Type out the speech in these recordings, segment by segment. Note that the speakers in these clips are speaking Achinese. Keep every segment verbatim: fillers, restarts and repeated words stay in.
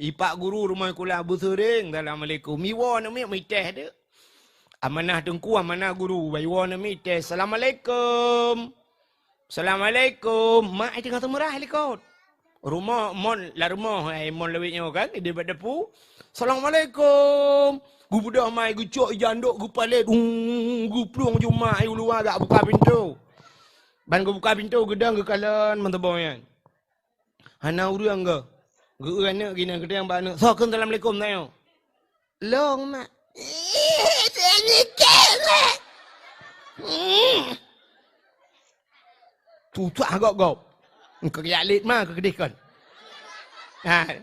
Ipak guru rumoh sikula beuseuring, "Assalamualaikum." Iwoe aneuk miet, mitéh deuh. Amanah teungku, amanah guru, iwoe aneuk miet, mitéh, "Assalamualaikum." "Assalamualaikum." Mak ai teungoh seumeurah likot. Rumoh mon, lam rumoh ai mon lawét nyoe kan, di bak dapu. "Assalamualaikum." Geubeudôh mai, geucok ija andok, geupalét, ung, geuplueng ju mak ai u luwa geujak buka pintoe. Ban geubuka pintoe, geudong geukalon meuteubong nyan. Hana ureuëng goh. Geu-eu aneuk geuh nyan, geutanyong bak aneuk, "Soe kheun assalamualaikum tanyoe?" "Lôn, mak." "Ih, seunikét, mak." Hmm. Susah gob-gob. Engkau jak lét ma keu keudeh kon. Ha.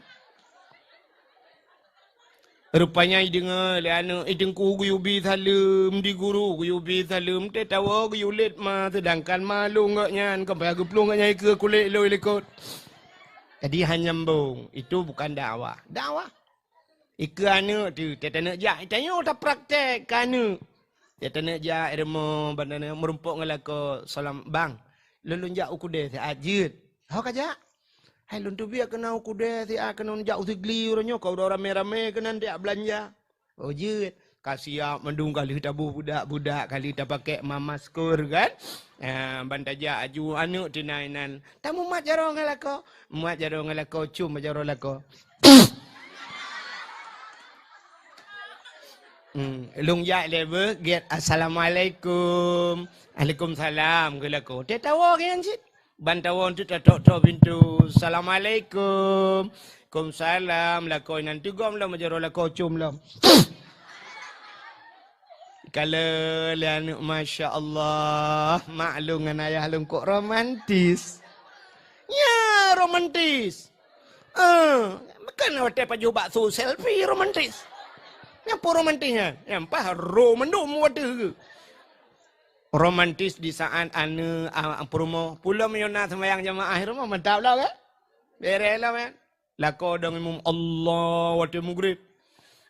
Rupanya ideungoe lé aneuk, "Ih, teungku geuyue bi saleuem di guru, geuyue bi saleuem, teuh tawoe geuyue lét ma, seudangkan ma lôn gobnyan, kon payah geuplueng gobnyan ikeue kulét lôn likot." Jadi hana nyambong. Itu bukan dakwah. Dakwah. Ikeue aneuk tu, teuh taneuk jak, tanyoe tapraktek keu aneuk. Teuh taneuk jak, rumoh, ban aneuk meurumpok ngon lakoe, "Salam, Bang. Lôn, lôn jak u keudè siat jeuet." "Ho ka jak?" "Hai lôn teubiet keunan u keudè siat, keunan jak u Sigli uroe nyoe, ka uroe ramé-ramé keunan jak beulanja." "Oh jeuet." Ka siap mandum, ka lheueh taboh budak-budak, ka lheueh tapakèk ma-, masker kan. Ah, ban tajak aju aneuk teuh na inan. "Tamumat jaroe ngon lakoe." Mumat jaroe ngon lakoe, com bak jaroe lakoe. Hmm, lôn jak lé beuh, gèt, "Assalamualaikum." "Waalaikumsalam," kheun lakoe. Teuh tawoe gobnyan cit. Ban tawoe teuh tatok-tok pintoe. "Assalamualaikum." "Waalaikumsalam." Lakoe inan teugom lom, jaroe lakoe com lom. Kalon lé aneuk, "Masya Allah, mak lôn ngon ayah lôn kok romantis." Nyan romantis. Eh, bukan watèe pajoh bakso selfie romantis. Nyan peue romantis nyan? Nyan paih ro mandum watèe. Romantis di saat aneuk, a, peurumoh. Pulom meunyoe na seumayang jamaah rumoh, mantap lom kan? Bereh lom kan? Lakoe dong imum Allah watèe mugrib.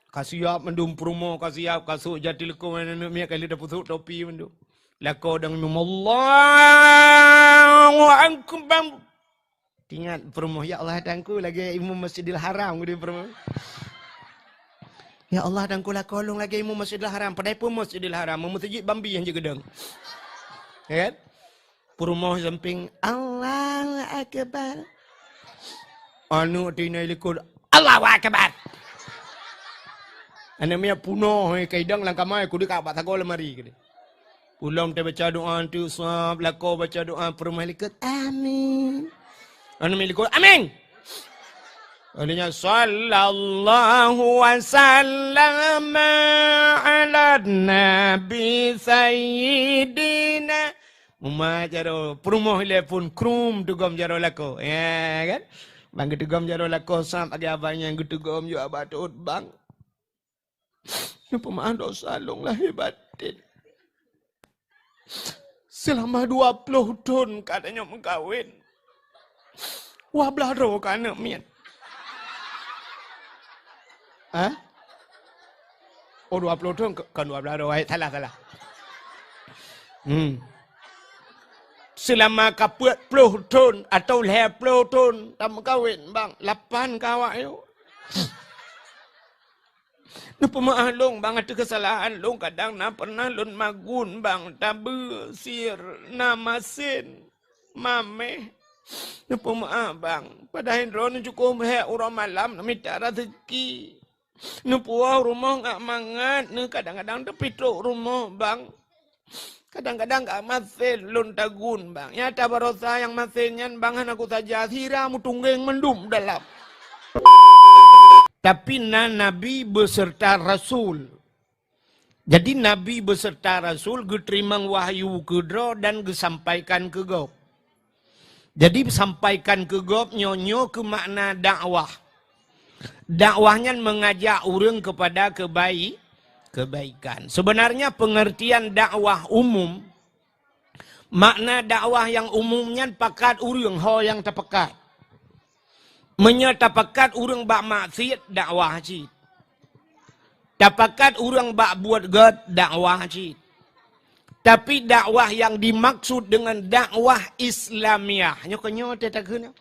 Ka siap mandum peurumoh, ka siap, ka sôk ija tileukoe aneuk miet, ka lheueh tapeusôk topi mandum. Lakoe dong imum, "Allahu Akbar." Teuingat peurumoh, "Ya Allah, Tuhanku lagèe imum Masjidil Haram," geudeh peurumoh. "Ya Allah, Tuhanku lakoe lôn lagèe imum Masjidil Haram." Padahai peue Masjidil Haram, meuseujid Bambi nyang jigeudong. Ya kan? Peurumoh sampéng, "Allahu Akbar." Aneuk teuh inan likot, "Allahu Akbar." Aneuk miet peunoh, eh, ka idong lam kama, kudék ka bak sagoe lemari keudeh. Pulom teuh baca doa, teuh sab, lakoe baca doa, peurumoh likot, "Amin." Aneuk miet likot, "Amin." Akhirnya, "Sallallahu wa sallama ala nabi sayyidina." Mumat jaroe, peurumoh ilèe phôn, krum, teugom jaroe lakoe. Ya kan? Ban geuteugom jaroe lakoe, sab lagèe abang nyan geuteugom ju abah teuôt, "Bang, neupeumeu'ah dosa lôn lahé batén. Seulama dua ploh thon ka tanyoe meukawen, dua blaih droe ka aneuk miet." Hah? Oh, dua ploh thon, kon dua blaih droe, salah, salah. Hmm. "Seulama ka peuet ploh thon atawa lhèe ploh thon tameukawen, Bang, lapan ka awaknyoe." "Neupeumeu'ah lôn, Bang, ateueh keusalahan lôn, kadang na pernah lôn magun, Bang, tabeue, sir, na masen, maméh. Neupeumeu'ah, Bang. Padahai droeneuh cukôp hék uroe malam neumita raseuki. Neupuwoe rumoh ngat mangat, neuh kadang-kadang teupitrok rumoh, Bang. Kadang-kadang ka masen lôn tagun, Bang. Nyata barosa nyang masen nyan, Bang, hana kusaja, sira meutunggeng mandum dalam." Tapi na nabi beuseurta rasul. Jadi, nabi beuseurta rasul geuteurimong wahyu keudroe dan geusampaikan keu gob. Jadi, sampaikan keu gob nyoe, nyoe keuh makna dakwah. Dakwah nyan meungajak ureuëng keupada keubai-, keubaikan. Seubeunarnya, peungeurtian dakwah umum, makna dakwah nyang umum nyan pakat ureuëng ho nyang tapakat. Meunyoe tapakat ureuëng bak maksiet, dakwah cit. Tapakat ureuëng bak buet gét, dakwah cit. Tapi dakwah nyang dimaksud deungon dakwah Islamiah, nyoe keuh nyoe teuh takheun nyoe.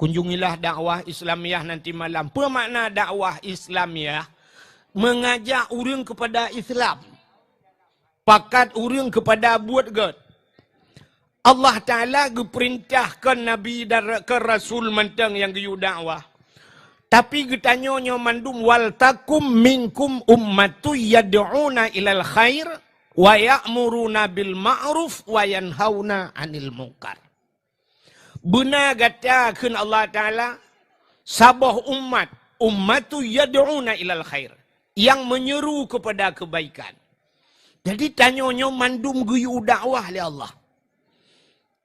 Kunjungilah dakwah Islamiah nanti malam. Peue makna dakwah Islamiah? Mengajak ureuëng kepada Islam. Pakat ureuëng kepada buet gét. Allah Taala geupeurintahkan Nabi dan ra-, ke Rasul mantong nyang geuyue dakwah. Tapi geutanyoe nyoe mandum, "Wal takum minkum ummatun yad'una ilal khair wa ya'muruna bil ma'ruf wa yanhauna 'anil munkar." Beuna gata, kheun Allah Taala, saboh umat, "Ummatun yad'una ilal khair," nyang meunyeru keupada keubaikan. Jadi tanyoe nyoe mandum geuyue dakwah lé Allah.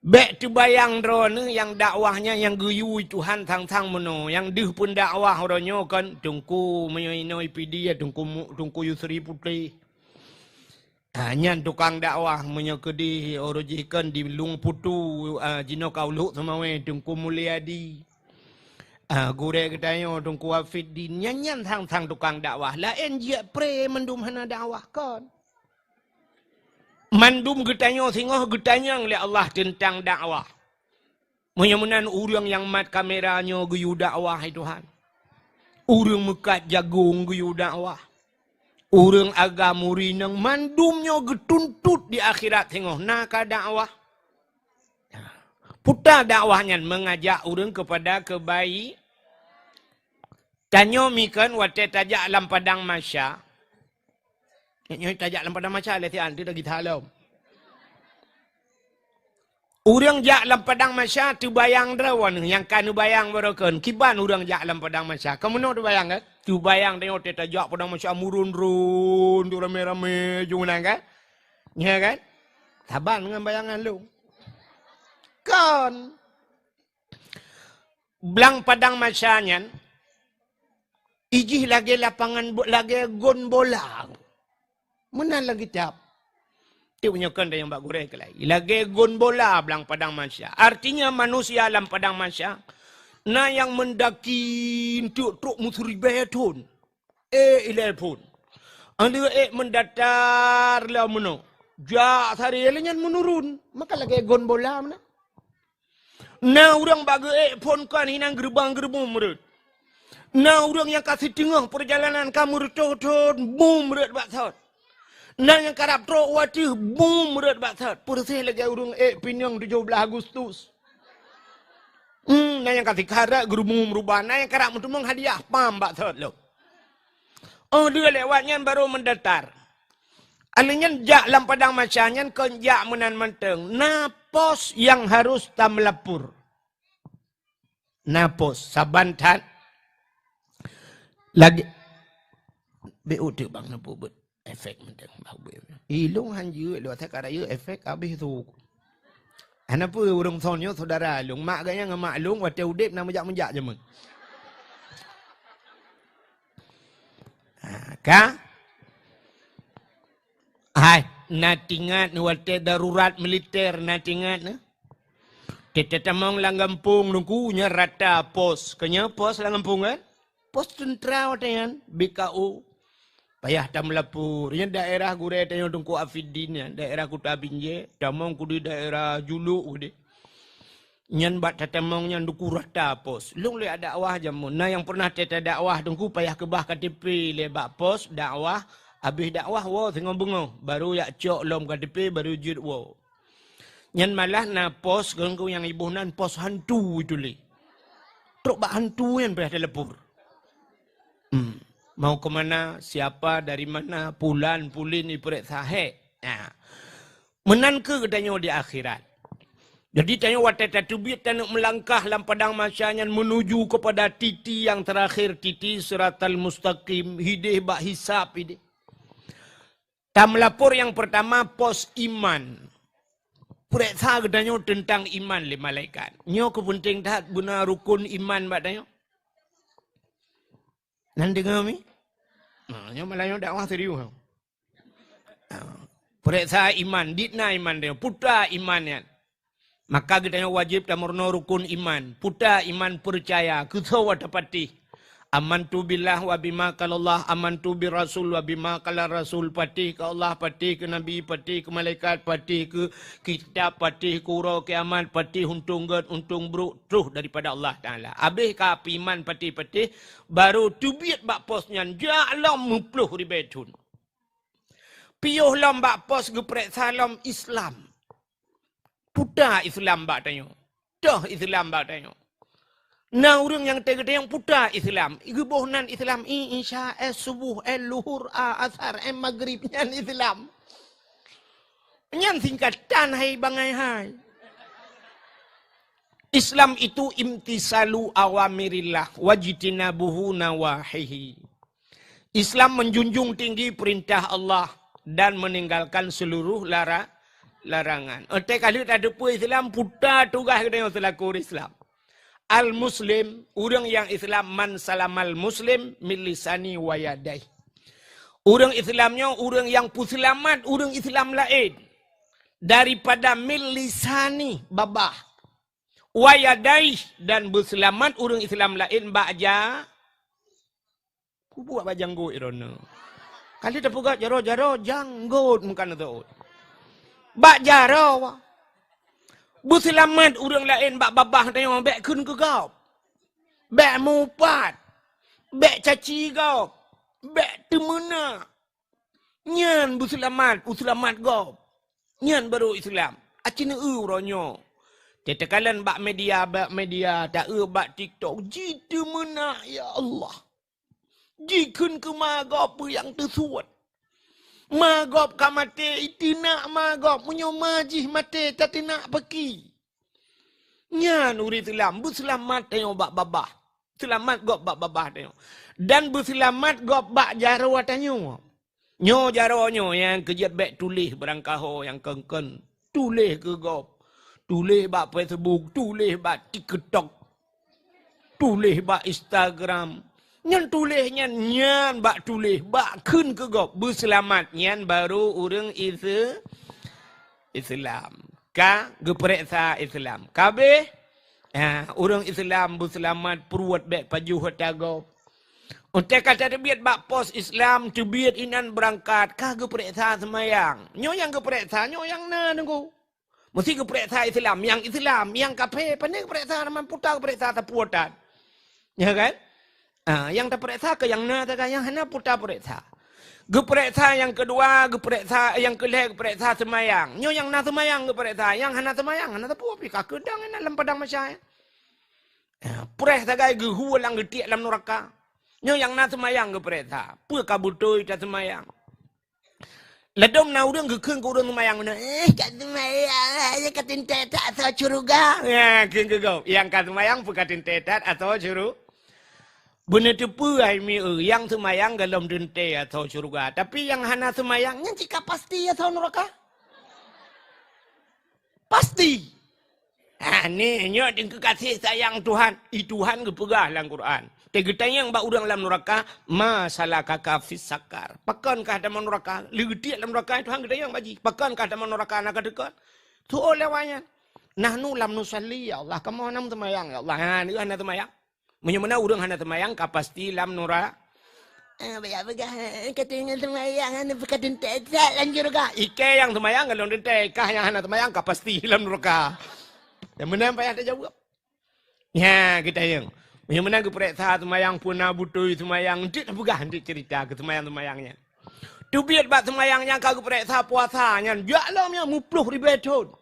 Bék teubayang droeneuh nyang dakwah nyan nyang geuyue Tuhan sang-sang meunoe, nyang deuh peundakwah uroe nyoe kon Teungku meunyoe inoe Pidie, Teungku Mu-, Teungku Yusri Putéh. Ah, nyan tukang dakwah meunyoe keudeh uroe jih kon di Lueng Putu, ah, jinoe ka Uluk Seumawé, Teungku Mulyadi. Ah, gurée geutanyoe Teungku Wafiddin, nyan, nyan sang-sang tukang dakwah. Laén jeuet pré mandum hana dakwah kon. Mandum geutanyoe singoh geutanyong lé Allah teuntang dakwah. Meunyoe meunan ureuëng nyang mat kamera nyoe geuyue dakwah, hai Tuhan. Ureuëng meukat jagong geuyue dakwah. Ureuëng agam ureuëng inong mandum nyoe geutuntot di akhirat singoh na ka dakwah. Puta dakwah nyan mengajak ureuëng kepada keubaikan. Tanyoe mikon watée tajak lam padang mahsya. Nyoe tajak lam padang mahsya lé sian tu lagi thalom. Ureuëng jak lam padang mahsya teubayang droe nyoe nyang ka neubayang baroe kon. Kiban ureuëng jak lam padang mahsya. Kamoe nyoe teubayang kan? Teubayang tanyoe watée tajak padang mahsya murun-run tu ramé-ramé jong nyan kan? Nya kan? Saban ngon bayangan lôn. Kon. Blang padang mahsya nyan, ijih lagée lapangan bo-, lagée gon bola. Meunan lam kitab. Tiep nyoe kon nyang bak gurée keulai. Lagée gon bola blang padang mahsya. Artinya manusia lam padang mahsya, na nyang meundaki eunteuk trok meuseuribée thon. Ék ilée phon. Aneuëk ék meudatar lom meunoe. Jak sari lé nyan meunurun. Maka lagée gon bola meunan. Na ureuëng bak geuék phon kon hinan geureubang-geureubum rot. Na ureuëng nyang ka siteungoh peurjalanan ka meureutoh thon bum rot bak sot. Na nyang karab trok u ateueh bum rot bak sot. Peureuséh lagée ureuëng ék pineung tujoh blaih Agustus. Hmm, na nyang ka sikarat geureubum rubah, na nyang karab meuteumong hadiah pam bak sot lom. Oh, dua lewat nyan baru meudatar. Aleuh nyan jak lam padang mahsya nyan kon jak meunan mantong. Na pos nyang harus tameulapor. Na pos saban that lagi. Bék uteuk bang neupeubuet efek mantong bak buet. Ilong hanjeuet lewat saya ka rayeuk efek habéh tu. Hana peue ureuëng son nyoe saudara lôn. Mak geuh nyan ngon mak lôn watée udeb na meujak-meujak jameun. Ha, ka? Hai, na tingat ni watée darurat militer na tingat ni. Teutamong lam gampông nungku nya rata pos. Kenya pos lam gampông kan? Pos tentara watée nyan, B K O. Payah tameulapor. Nyan daerah gurée tanyoe Teungku Afiddin nyan, daerah Kuta Binjai, tamong kudeh daerah Juluk kudeh. Nyan bak tatamong nyan duku rata pos. Lôn lé dakwah jameun. Na nyang pernah teuta dakwah Teungku payah keubah K T P lé bak pos dakwah. Habéh dakwah woe singoh beungoh. Baru jak cok lom K T P, baru jeuet woe. Nyan malah na pos Teungku nyang iboh nan pos hantu itu lé. Trok bak hantu nyan payah telepon. Hmm. Mau ke mana, siapa, dari mana, pulan, pulin ipeuriksa hek. Nah. Meunan keuh geutanyoe di akhirat. Jadi tanyoe watée tateubiet taneuk meulangkah lam padang mahsya nyan menuju kepada titi yang terakhir, titi siratal mustaqim, hideh bak hisab ideh. Tameulapor nyang pertama pos iman. Peuriksa geutanyoe teuntang iman lé malaikat. Nyoe keuh peunteng that beuna rukon iman bak tanyoe. Nan deungoe mi? Ha, nyoe malah nyoe dakwah serius. Ha. Peuriksa iman, dit na iman dia, puta iman nyan. Maka geutanyoe wajéb tameurunoe rukon iman, puta iman peucaya, keusoe tapatéh. Amantu billah wa bima qalallah, amantu bir rasul wa bima qala rasul, patéh keu Allah, patéh keu Nabi, patéh keu malaikat, patéh keu kitab, patéh keu uroe kiamat, patéh untông gét, untông brôk, troh daripada Allah Taala. Abéh ka peuiman patéh-patéh, barô teubiet bak pos nyan, jak lom meuploh ribèe thôn. Piôh lom bak pos geupareksa lom Islam. Peue Islam bak tanyoe? Toh Islam bak tanyoe? Na ureuëng nyang teugeutanyong peue Islam. Geuboh nan Islam, i, Isya, eh, Suboh, eh, Luhur, a, Asar, eh, Magrib, nyan Islam. Nyan singkatan hai bangai hai. Islam itu imtisalu awamirillah wajtinabuhu nawahihi. Islam menjunjung tinggi perintah Allah dan meninggalkan seluruh lara-, larangan. Otai ka lheueh tateupeue Islam, peue tugaih geutanyoe selaku ureuëng Islam. Al-Muslim, ureuëng nyang Islam, man salamal Muslim min lisani wa yadai. Ureuëng Islam nyoe ureuëng nyang peuseulamat ureuëng Islam laén daripada min lisani, babah, wa yadai, dan beuseulamat ureuëng Islam laén bak ja-, Kubuak bak janggot droeneuh. Kali tapeugah jaroe-jaroe, janggot meukan teuôt. Bak jaroe, beuseulamat ureuëng laén bak babah tanyoe, bék kheun keu gob. Bék mupat. Bék caci gob. Bék teumeunak. Nyan beuseulamat, beuseulamat gob. Nyan barô Islam. Aci neu uroe nyoe. Teuteukalen bak media, bak media, ta-eu bak TikTok. Jiteumeunak, ya Allah. Jikheun keu ma gob peue nyang teusuet. Ma gob ka maté, iteunak ma gob, meunyoe ma jih maté, tateunak paki. Nyan ureuëng Islam, beuseulamat tanyoe bak babah. Seulamat gob bak babah tanyoe. Dan beuseulamat gob bak jaroe tanyoe. Nyoe jaroe nyoe nyang keujeuet bék tuléh barangkaho nyang kon-kon. Tuléh keu gob. Tuléh bak Facebook, tuléh bak TikTok. Tuléh bak Instagram. Nyan tuléh nyan, nyan bak tuléh, bak kheun keu gob. Beuseulamat nyan barô ureuëng Ise-, Islam. Ka geupareksa Islam. Ka abéh, ha, ureuëng Islam beuseulamat pruet bék pajoh ata gob. Otai ka tateubiet bak pos Islam, teubiet inan beurangkat, ka geupareksa seumayang. Nyoe nyang geupareksa, nyoe nyang na teungku. Meusti geupareksa Islam, nyang Islam, nyang kafé, pane geupareksa, teuma puta geupareksa sapeue tan. Ya kan? Ah, nyang tapareksa keu nyang na sagai, nyang hana puta pareksa. Geupareksa nyang keudua, geupareksa nyang keulhèe, geupareksa seumayang. Nyoe nyang na seumayang geupareksa, nyang hana seumayang hana sapeue pih ka keudang inan lam padang mahsyar. Ah, preh sagai geuhue lam geutiek lam nuraka. Nyoe nyang na seumayang geupareksa, peue ka beutôi taseumayang. Ladôm na ureuëng geukheun keu ureuëng seumayang, "Eh, ka seumayang, ka teuntèe that asoe syeuruga." Ya, kheun keu gob, nyang ka seumayang peue ka teuntèe that asoe syeuruga. Beuneuteupeu hai mi eu, nyang seumayang golom teuntèe asoe syeuruga, tapi nyang hana seumayang nyan cit ka pasti asoe nuraka. Pasti. Ah, ni, nyoe teungku kasih sayang Tuhan. I Tuhan geupeugah lam Quran. Teugeutanyong bak ureuëng lam nuraka, "Ma salakaka fis sakar?" Pakon kah tamong nuraka? Leugeutiek lam nuraka, Tuhan geutanyong bak jih. Pakon kah tamong nuraka na ka teuka? Tu'oh lewat nyan. "Nahnu lam nusalli, ya Allah." Kamoe hana seumayang, ya Allah. Ha, ni hana seumayang. Meunyoe meunan ureuëng hana seumayang ka pasti lam nura-, eh, baya peugah, eh, ka tinggai seumayang, hana peukatan that lam syeuruga. Ikei nyang seumayang golom teuntèe, kah nyang hana seumayang ka pasti lam nuraka. Nyang meunan payah tajaweueb. Nya, geutanyong. Meunyoe meunan geupareksa seumayang peue na beutôi seumayang, enteuk tapeugah enteuk cerita keu seumayang-seumayang nyan. Teubiet bak seumayang nyang ka geupareksa puasa nyan, jak lom nyan meuploh ribèe thon.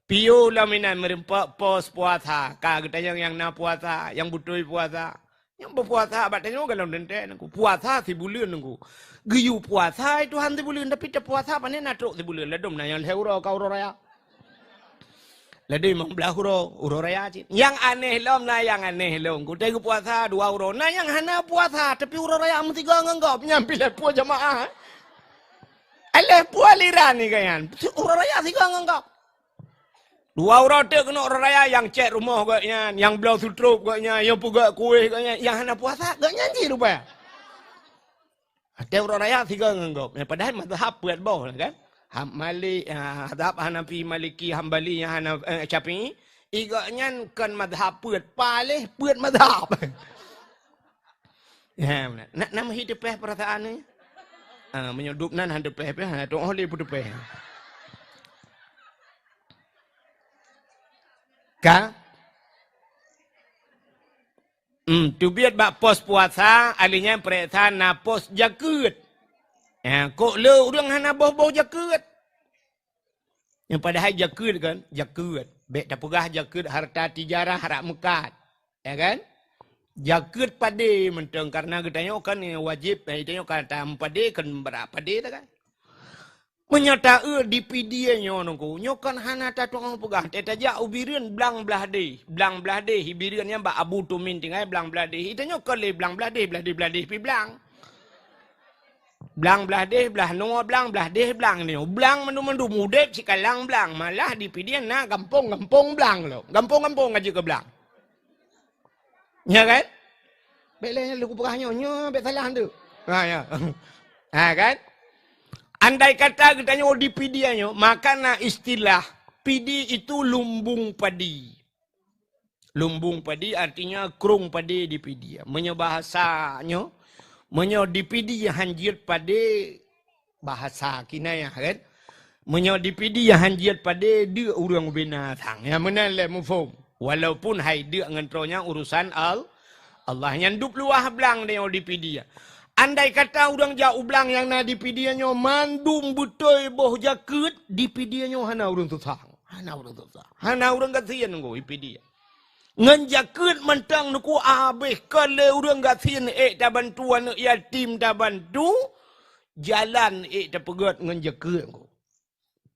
Piôh lom inan meureumpok pos puasa. Ka geutanyong nyang na puasa, nyang beutôi puasa. Nyang beupuasa bak tanyoe golom teuntèe teungku. Puasa sibuleuen teungku. Geuyue puasa Tuhan sibuleuen, tapi tapuasa pane na trok sibuleuen. Ladôm na nyang lhèe uroe ka uroe raya. Ladôm limong blaih uroe, uroe raya cit. Nyang aneh lom na nyang aneh lom. Kutai geupuasa dua uroe. Na nyang hana puasa, tapi uroe raya meusigoe ngon gob. Nyan pih lhèe pue jamaah, eh. Lhèe pue aliran ni kan nyan. Uroe raya sigoe ngon gob. Dua uroe teuk keunoe uroe raya, nyang cèt rumoh gobnyan, nyang bloe sutrop gobnyan, nyang peugöt kueh gobnyan, nyang hana puasa gobnyan cit rupanya. Watèe uroe raya sigoe ngon gob. Padahai mazhab peuet boh kan. Hambali, ha, mazhab Hanafi, Maliki, Hambali, nyang hana, eh, Syafi'i. I gobnyan kon mazhab peuet, paléh peuet mazhab. Ha, meunan. Nak, nak meuhi teupeh peurasaan ni? Ha, meunyoe dub nan han teupeh, peh, ha, tu'oh lé peuteupeh. Ka? Hmm, teubiet bak pos puasa, alèh nyan peuriksa na pos jakeuet. Ha, kok le ureueng hana boh-boh jakeuet? Nyang padahai jakeuet kan, jakeuet. Bèk tapeugah jakeuet harta tijarah rab meukat. Ya kan? Jakeuet padé mantong, karena geutanyoe kan wajéb, eh, geutanyoe kan tameupadé, kan brat padé ta kan. Meunyoe ta-eu di Pidie nyoe nungku, nyoe kan hana tatu'oh peugah. Teuh tajak u Bireuen blang blah deh. Blang blah deh, i Bireuen nyan bak Abu Tumin tinggai blang blah deh. Geutanyoe kon lé blang blah deh, blah deh, blah deh pi blang. Blang blah deh, blah noe blang, blah deh blang nyoe. Blang mandum-mandum udép sikalang blang. Malah di Pidie na gampông-gampông blang lom. Gampông-gampông ka jeuet keu blang. Ya kan? Bèk lé lôn kupeugah nyoe, nyoe bèk salah tu. Ha, ya. Ha, kan? Andai kata geutanyoe di Pidie nyoe, maka na istilah Pidie itu lumbung padi. Lumbung padi artinya krông padé di Pidie. Meunyoe bahasa nyoe, meunyoe di Pidie han jeuet padé, bahasa kinayah kan. Meunyoe di Pidie han jeuet padé, deuk ureueng binatang. Ya, meunan lé muphom. Walaupun hai deuk ngon troe nyan urusan Al-, Allah. Nyan dub luwah blang nyoe di Pidie. Andai kata ureueng jak u blang nyang na di Pidie nyoe mandum beutôi boh jakeuet, di Pidie nyoe hana ureueng susah. Hana ureueng susah. Hana ureueng gasien ngon i Pidie. Ngon jakeuet mantong nungku habéh, kon lé ureueng gasien ék tabantu, aneuk yatim tabantu, jalan ék tapeugöt ngon jakeuet nungku.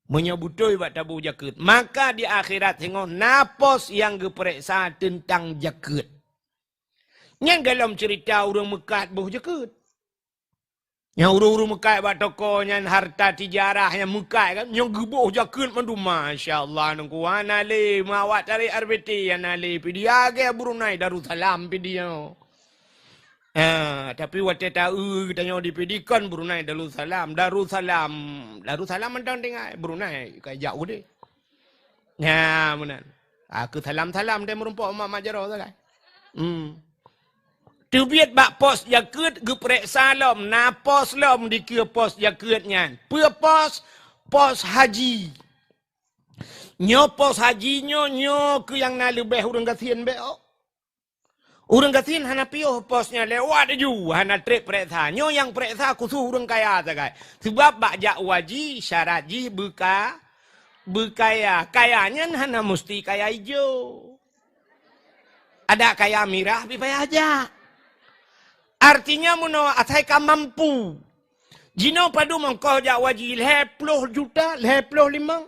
Meunyoe beutôi bak taboh jakeuet, maka di akhirat singoh na pos nyang geupareksa teuntang jakeuet. Nyan golom ceurita ureueng meukat boh jakeuet. Nyang ureueng-ureueng meukat bak toko nyan harta tijarah nyang meukat kan, nyang geuboh jakeuet mandum, masya Allah, nungku hana lé, meuawak tarek R B T hana lé, Pidie lagèe Brunei Darussalam Pidie. Ha, tapi watèe ta-eu geutanyoe di Pidie kon Brunei Darussalam, Darussalam, Darussalam mantong tinggai, Brunei ka jak udeh. Nya, meunan. Ah, keu salam-salam deh meurumpok mak-mak jaroe sagai. Hmm. Teubiet bak pos jakeuet geupareksa lom, na pos lom dikeue pos jakeuet nyan. Peue pos? Pos haji. Nyoe pos haji nyoe, nyoe keuh nyang na leubeh ureueng gasien bèk, oh. Ureueng gasien hana piôh pos nyan lewat laju, hana trép pareksa. Nyoe nyang pareksa khusos ureueng kaya sagai. Seubab bak jak haji syarat jih beuka-, beukaya. Kaya nyan hana musti kaya ijo. Adak kaya mirah pih payah jak. Artinya meunoe asai ka mampu. Jinoe padum ongkoh jak haji, lhèe ploh juta, lhèe ploh limong.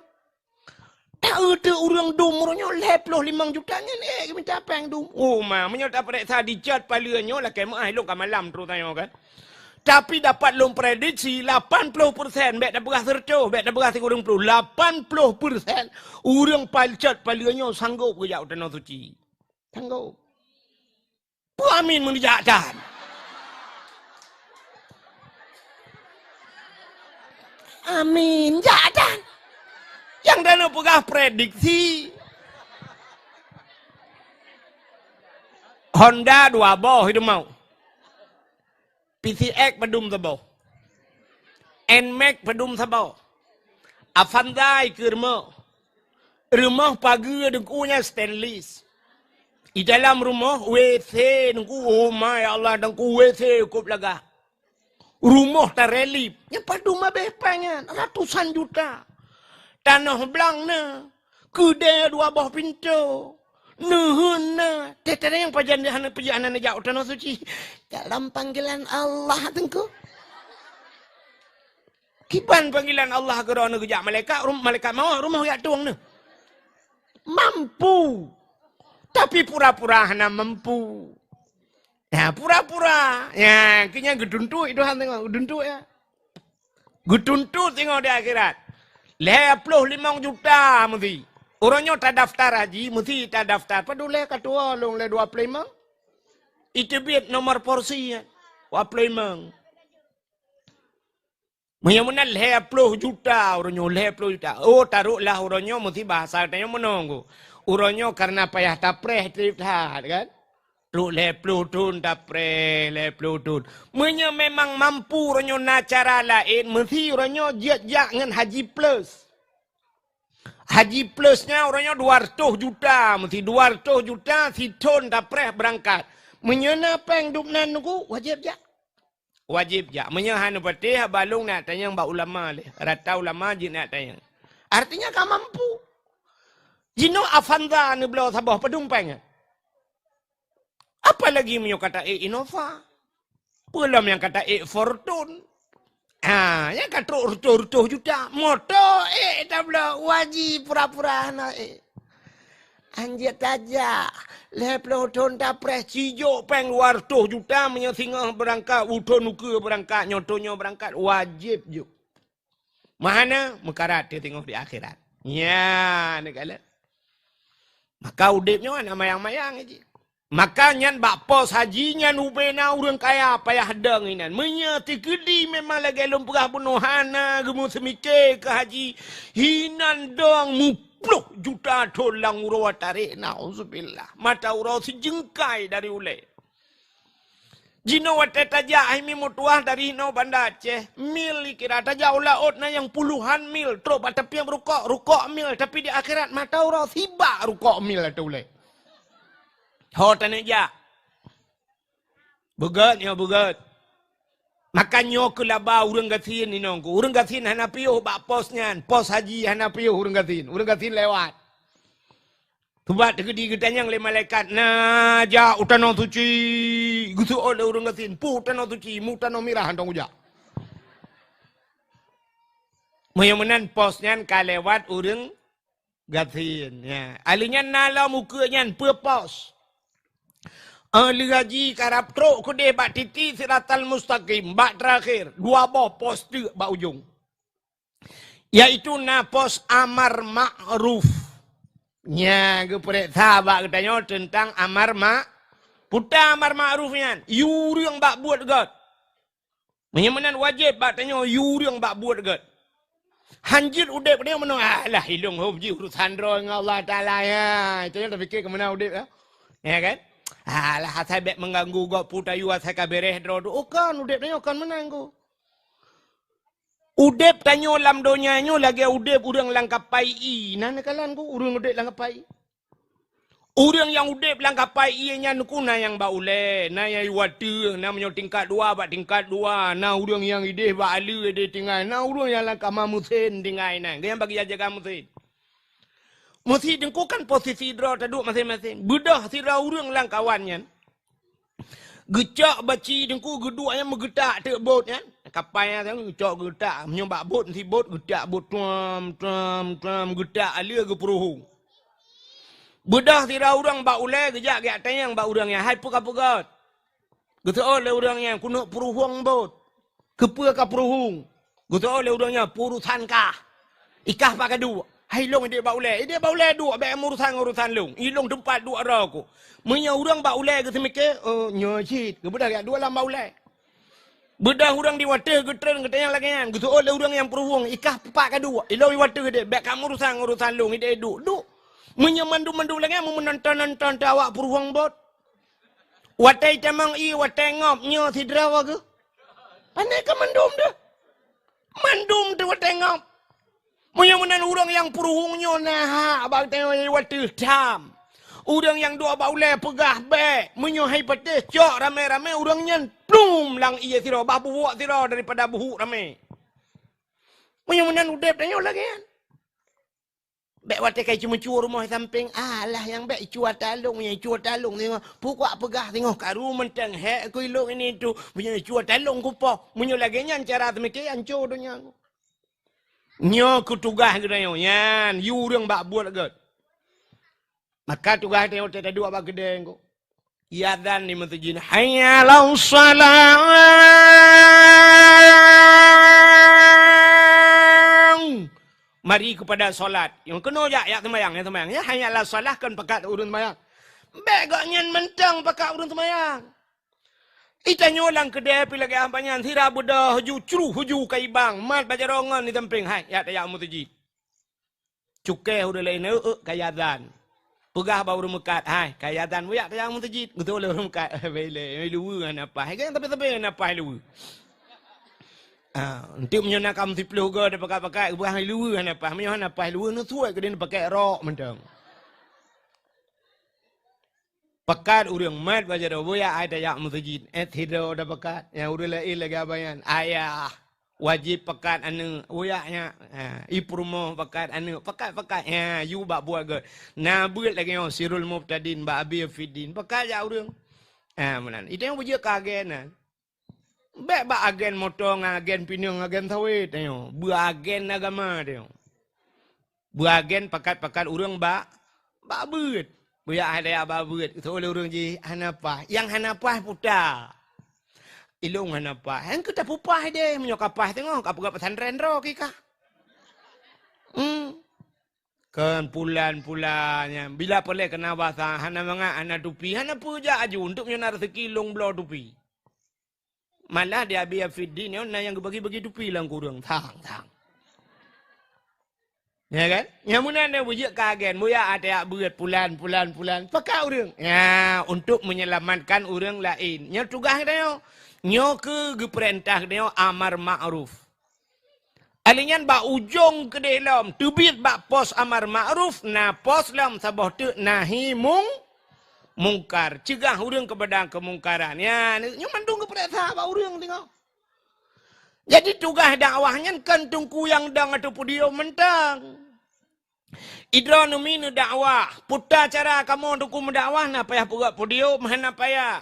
Ta-eu teuk ureueng dum uroe nyoe lhèe ploh limong juta nyan, eh, geumita péng dum. Oh ma, meunyoe tapareksa dicot paleue nyoe lakèe meu'ah, ilôn ka malam troh tanyoe kan. Tapi dapat lôn prediksi lapan ploh persen, bèk tapeugah seureutôh, bèk tapeugah sikureueng ploh, lapan ploh persen ureueng pacot paleue nyoe sanggôp geujak u Tanoh Suci. Sanggôp. Peue amin meunijak tan? Amin, jak tan. Nyang droeneuh peugah prediksi. Honda dua boh hideumau. P C X padum saboh. Nmax padum saboh. Avanza ikeue rumoh. Rumoh pageue teungku nyan stainless. Di dalam rumoh W C teungku, oh ma ya Allah, teungku W C cukôp lagak. Rumoh tarelip. Nyan padum abéh péng nyan, ratusan juta. Tanoh blang na. Keudè dua boh pintoe. Neuheun na. Teuh-teuh nyang pajan di hana, pajan hana jak u Tanoh Suci. Dalam panggilan Allah, teungku. Kiban panggilan Allah keu droeneuh geujak malaikat, rum-, malaikat mawöt rumoh jak tueng neuh. Mampu. Tapi pura-pura hana mampu. Ya, pura-pura. Ya, keu nyan geutuntot Tuhan tengok, geutuntot ya. Geutuntot singoh di akhirat. Lhèe ploh limong juta meusi. Uroe nyoe tadaftar haji, meusi tadaftar. Padum lhèe ka tuwoe lôn lhèe dua ploh limong. Iteubiet nomor porsi nyan. Dua ploh limong. Meunyoe meunan lhèe ploh juta uroe nyoe, lhèe ploh juta. Oh, taroklah uroe nyoe meusi bahasa tanyoe meunoe. Uroe nyoe karena payah tapreh trép that kan. Trok lhèe ploh thon tapreh, lhèe ploh thon. Meunyoe memang mampu uroe nyoe na cara laén, meusi uroe nyoe jeuet jak ngon haji plus. Haji plus nyan uroe nyoe dua ratus juta, meusi dua ratus juta sithon tapreh beurangkat. Meunyoe na péng dub nan nunggu, wajéb jak. Wajéb jak. Meunyoe hana patéh, haba lôn neuk tanyong bak ulama lé. Rata ulama jeuet neuk tanyong. Artinya ka mampu. Jinoe Avanza neubloe saboh, padum péng nyan. Apalagi meunyoe ka taék Innova. Peue lom nyang ka taék Fortuner. Ha, nyan ka trok reutôh-reutôh juta. Moto ék tabloe, wajéb pura-pura hana ék. Anjeuet tajak, lhèe ploh thon tapreh, sijok péng dua ratus juta meunyoe singoh beurangkat, u thon ukeue beurangkat, nyoe thon nyoe beurangkat, wajéb jok. Meuhana, meukarat teuh singoh di akhirat. Nyan, neukalon. Maka udép nyoe hana mayang-mayang jih. Maka nyan bak pos haji nyan ubé na ureuëng kaya payah dong inan. Meunyoe teukeudi memang lagée lôn peugah bunoe hana geumeuseumiké keu haji, hinan dong muploh juta thon lam uroe tarék, nauzubillah. Mata uroe sijeungkai dari ulée. Jinoe watée tajak hai mi meutuah dari inoe Banda Aceh, mil dikira tajak u laôt na nyang puluhan mil, trok bak tapieb rukok, rukok mil, tapi di akhirat mata uroe sibak rukok mil ateueh ulée. Ho taneuk jak. Beugét nyoe beugét. Maka nyoe keu laba ureuëng gasien inong ku. Ureuëng gasien hana piôh bak pos nyan. Pos haji hana piôh ureuëng gasien. Ureuëng gasien lewat. Subat teukeudi geutanyong lé malaikat, "Na jak u tanoh suci?" Geuseuôt lé ureuëng gasien, "Peue tanoh suci? Mu tanoh mirah hantong ujak." Meunyoe meunan pos nyan ka lewat ureuëng gasien. Ya. Ahli nyan na lom ukeue nyan peue pos. Ahli haji karab trok keudeh bak titi siratal mustaqim, bak terakhir, dua boh pos teuk bak ujong. Yaitu na pos amar ma'ruf. Nya geupeuriksa bak geutanyoe teuntang amar ma-, peue amar ma'ruf nyan, yue ureuëng bak buet gét. Meunyoe meunan wajéb bak tanyoe yue ureuëng bak buet gét. Hanjeuet udeb nyoe meunoe, "Alah, ilong hom jih urusan droe ngon Allah Taala, ya." Itu yang terfikir ke mana udeb, ya? Ya kan? "Alah, asai bek mengganggu gok putayu asai ka bereh droe tu." Oh, kan udeb nyoe kan menang go. Udeb tanyoe lam donya nyoe lagée udeb ureuëng lam kapai ie. Na neukalon go ureuëng udeb lam kapai ie. Ureuëng nyang udeb lam kapai ie nyan ku na nyang bak ulée, na nyang iwateueh, na meunyoe tingkat dua bak tingkat dua, na ureuëng nyang ideh bak aleue ideh tinggai, na ureuëng nyang lam kama meusén tinggai na, nyang bagi jaga meusén. Meusi teungku kan posisi droe taduek maséng-maséng. Beudôh sidroe ureuëng lam kawan nyan. Geucok baci teungku geuduek nyan meugeutak teuk bot nyan. Kapai nyan geucok geutak. Meunyoe bak bot, meusi bot geutak bot tuam, tuam, tuam, geutak aleue geupuruhu. Beudôh sidroe ureuëng bak ulée geujak geujak tanyong bak ureuëng nyan, "Hai peue ka peugét?" Geuseuôt lé ureuëng nyan, "Keuneuk puruhueng bot." "Keupeue ka puruhueng?" Geuseuôt lé ureuëng nyan, "Peurusan kah. Ikah pat ka duek." "Hai lôn ideh bak ulée." "Ideh bak ulée duek, bék meurusan ngon urusan lôn. Ilôn teumpat duek droe ku." Meunyoe ureuëng bak ulée geuseumiké, "Oh, nyoe cit." Geubeudôh geujak duek lam bak ulée. Beudôh ureuëng di wateueh geutreun geutanyong lagée nyan, geuseuôt lé ureuëng nyang puruhueng, "Ikah pat ka duek?" "Ilôn i wateueh ideh, bék ka meurusan ngon urusan lôn, ideh duek, duek." Meunyoe mandum-mandum lagée nyan, meunonton-nonton teuh awak puruhueng bot. Watée itamong ie, watée ngop, nyoe sidroe geuh. Pane ka mandum teuh. Mandum teuh watée ngop. Meunyoe meunan ureuëng nyang puruhueng nyoe na hak bak tanyoe wateueh tham. Ureuëng nyang duek bak ulée peugah bék. Meunyoe hai patéh cok ramé-ramé ureuëng nyan plum lam ie sidroe, bah buwok sidroe daripada buhuk ramé. Meunyoe meunan udeb tanyoe lagée nyan. Bék watée ka icue-meucue rumoh sampéng, alah nyang bék icue ata lôn, nyang icue ata lôn singoh. Pukok peugah singoh karu mantong hék keu ilôn ini tu. Meunyoe icue ata lôn kupoh, meunyoe lagée nyan cara seumike, ancô donya. Nyoe keu tugaih geutanyoe nyan, yue ureuëng bak buet gét. Maka tugaih tanyoe teuduek bak keudée nyoe. Iazan di meuseujid, "Hayya 'alas shalah." Mari kepada salat. Nyang keunoe jak, jak seumayang, jak seumayang. Ya, "Hayya 'alas shalah" kon pakat ureuëng seumayang. Bék gobnyan mantong pakat ureuëng seumayang. Itanyoe lam keudée pih lagée apa nyan, sira beudôh ju cruh uju ka ibang, mat bak jaroe ngon di sampéng, hai, jak tajak meuseujid. Cukée ureuëng laén, eu, eu, ka iazan. Peugah bak ureuëng meukat, "Hai, ka azan, buyak tajak meuseujid." Geutôh lé ureuëng meukat, "Bèk lé, luweue hana paih." Hai, kan sabe-sabe hana paih luweue. Ah, enteuk meunyoe na kamoe siploh goe tapakat-pakat, geupeugah luweue hana paih. Meunyoe hana paih luweue, neusuet keudeh neupakat rok mantong. Pakat ureuëng mat bak jaroe, "Buyak hai tajak meuseujid." Eh, sidroe tapakat. Nyang ureuëng laén lagèe abang nyan, "Ayah, wajéb pakat aneuëk." "Buyak nyak." Ha, i peurumoh pakat aneuëk. Pakat-pakat. Ha, yue bak buet gèt. Na beuet lagèe nyoe, Sirul Mubtadin, bak Abi Afiddin. Pakat jak ureuëng. Ha, meunan. Itu nyang beujeuet keu agen nyan. Bèk bak agen moto ngon agen pineung, agen sawét, ayo. Beuagen agama, ayo. Beuagen pakat-pakat ureuëng bak, bak beuet. Buyak hai tajak bak beuet. Geutôh lé ureuëng jih, hana paih. Nyang hana paih puta. Ilôn hana paih. Nyang keu tapeupaih deh, meunyoe ka paih teungoh, ka peugah pesantren droe kika. Hmm. Kan pulan-pulan nyan. Bila peureulèe keuna basa, hana mangat, hana tupi, hana peue jak aju. Untuk meunyoe na raseuki, lôn bloe tupi. Malah di Abi Afiddin nyoe na nyang geubagi-bagi tupi lam kureueng. Thang, thang. Ya kan? Nyang meunan dah beujeuet keu agen, buyak hai tajak beuet pulan, pulan, pulan. Pakat ureuëng. Ya, untuk menyelamatkan ureuëng laén. Nyoe tugaih geutanyoe. Nyoe keuh geupeurintah geutanyoe amar ma'ruf. Alèh nyan bak ujong keudeh lom, teubiet bak pos amar ma'ruf, na pos lom saboh teuk nahi mung-, mungkar. Ceugah ureuëng keupada keumungkaran. Ya, nyoe mandum geupeuriksa bak ureuëng teungoh. Jadi tugaih dakwah nyan kon teungku nyang dong ateueh podium mantong. Idroe neumi neudakwah, peue cara kamoe teungku meudakwah, na payah peugöt podium, hana payah.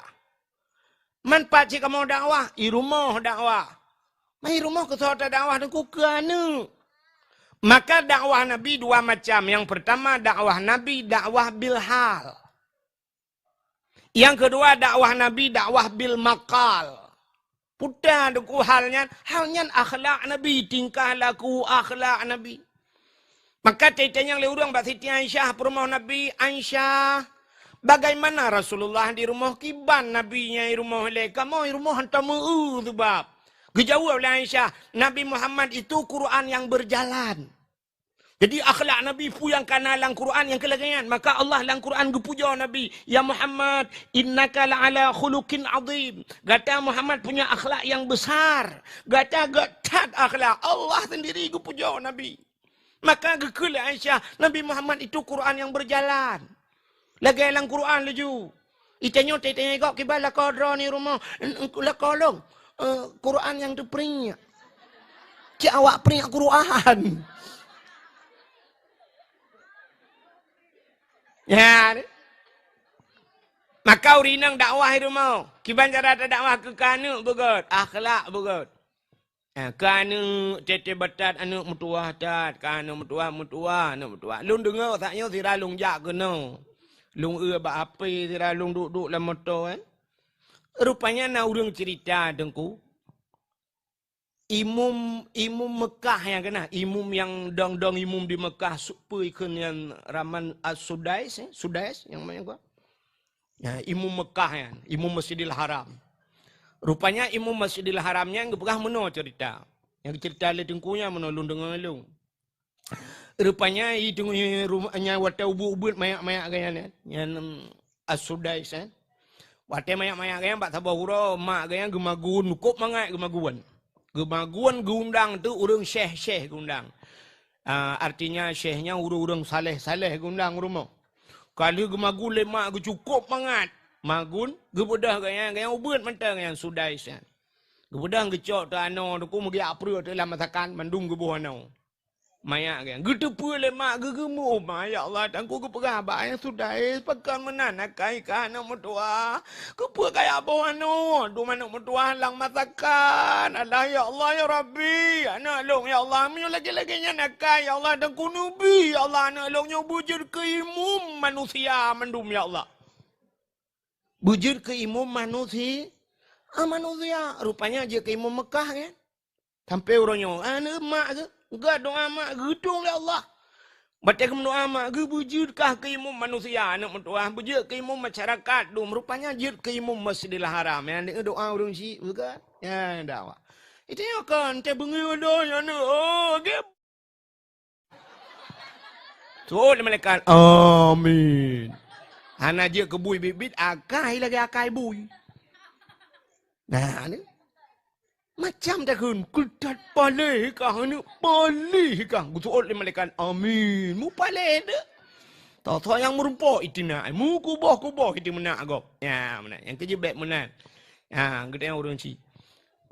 Man pat cit kamoe dakwah, i rumoh dakwah. Man i rumoh keusoe tadakwah teungku keu aneuk. Maka dakwah Nabi dua macam. Nyang peurtama dakwah Nabi, dakwah bil hal. Nyang keudua dakwah Nabi, dakwah bil maqal. Peue teungku hal nyan? Hal nyan akhlak Nabi, tingkah laku akhlak Nabi. Maka teutanyong lé ureuëng bak Siti Aisyah, peurumoh Nabi, "Aisyah, bagaimana Rasulullah di rumoh? Kiban Nabi nyan i rumoh lé, kamoe i rumoh hantom meu-eu sabab." Geujaweueb lé Aisyah, "Nabi Muhammad itu Quran yang berjalan." Jadi akhlak Nabi peue nyang kana lam Quran nyang keu lagèe nyan. Maka Allah lam Quran geupujoe Nabi, "Ya Muhammad, innaka la'ala khuluqin azim." Gata Muhammad punya akhlak yang besar. Gata göt that akhlak. Allah sendiri geupujoe Nabi. Maka geukheun lé Aisyah, "Nabi Muhammad itu Quran yang berjalan." Lagèe lam Quran laju. Itanyoe teutanyoe gob kiban lakoe droeneuh rumoh, "Lakoe lôn, eh, Quran nyang teupriek." Cit awak priek Quran. Ya. Maka ureueng inong dakwah i rumoh. Kiban cara tadakwah keu aneuk beugöt, akhlak beugöt. Ha, keu aneuk, teuh-teuh batat aneuk meutuwah that, ka aneuk meutuwah, meutuwah, aneuk meutuwah. Lôn deungö saát nyoe sira lôn jak keunoe. Lôn eu bak H P sira lôn duek-duek lam moto, eh. Rupanya na ureueng cerita, Teungku. Imum, imum Mekah nyang keunah, imum nyang dong-dong imum di Mekah, su-, peue ikheun nyan raman As-Sudais, eh? Sudais nyang manyang gua. Ya, imum Mekah nyan, imum Masjidil Haram. Rupanya imum Masjidil Haram nyan geupeugah meunoe cerita. Nyang cerita lé Teungku nyan meunoe lôn deungö lôn. Rupanya i Teungku nyan rum-, nyan watèe ubeuet-ubeuet manyak-manyak geuh nyan, nyan, em, As-Sudais, eh. Watèe manyak-manyak geuh nyan bak saboh uroe mak geuh nyan geumagun, cukôp mangat geumagun. Geumagun geuundang teuk ureueng syèh-syèh geuundang. Ah, artinya syèh nyan ureueng-ureueng saleh-saleh geuundang u rumoh. Ka lheueh geumagun lé mak geuh cukôp mangat. Magun, geubeudôh geuh nyan, geuh nyan ubeuet mantong nyan Sudais nyan. Geubeudôh geucok teuk anoe, Teungku, meugiak preueh teuk lam masakan, mandum geuboh anoe. Manyak geuh nyan. Geuteupeue lé mak geuh geumeu'ah, "Ya Allah, Teungku geupeugah bak ayah Sudais, pakon meunan akai kah aneuk meutuwah. Keupeue kajak boh anoe, dum aneuk meutuwah lam masakan. Alah, ya Allah, ya Rabbi, aneuk lôn, ya Allah, meunyoe lagèe-lagèe nyan akai, ya Allah, Teungku neubi, ya Allah, aneuk lôn nyoe beujeuet keu imum manusia mandum, ya Allah." Beujeuet keu imum manusi-, ah, manusia. Rupanya jeuet keu imum Mekah, kan? Sampai uroe nyoe, aneuk mak geuh, geudoa mak geuh, "Tuhan, ya Allah." Watèe geumeudoa mak geuh, beujeuet kah keu imum manusia, aneuk meutuwah, beujeuet keu imum masyarakat dum, rupanya jeuet keu imum Masjidil Haram. Nyang deungö doa ureueng syik, bukan? Ya, dakwah. Itu nyoe kon, teuh beungéh doa, aneuk, oh, geuh. Seuôt lé malaikat, "Amin." Hana jeuet keu bui biet-biet, akai lagèe akai bui. Nah, ni. Macam takheun, "Keu that paléh kah aneuk, paléh kah." Geuseuôt lé malaikat, "Amin." Mupalé deuh. Tho-tho nyang meurumpok itina, mukuboh-kuboh itu meunak gob. Ya, meunan. Nyang keujeuet bèk meunan. Ha, geutanyoe ureueng chik.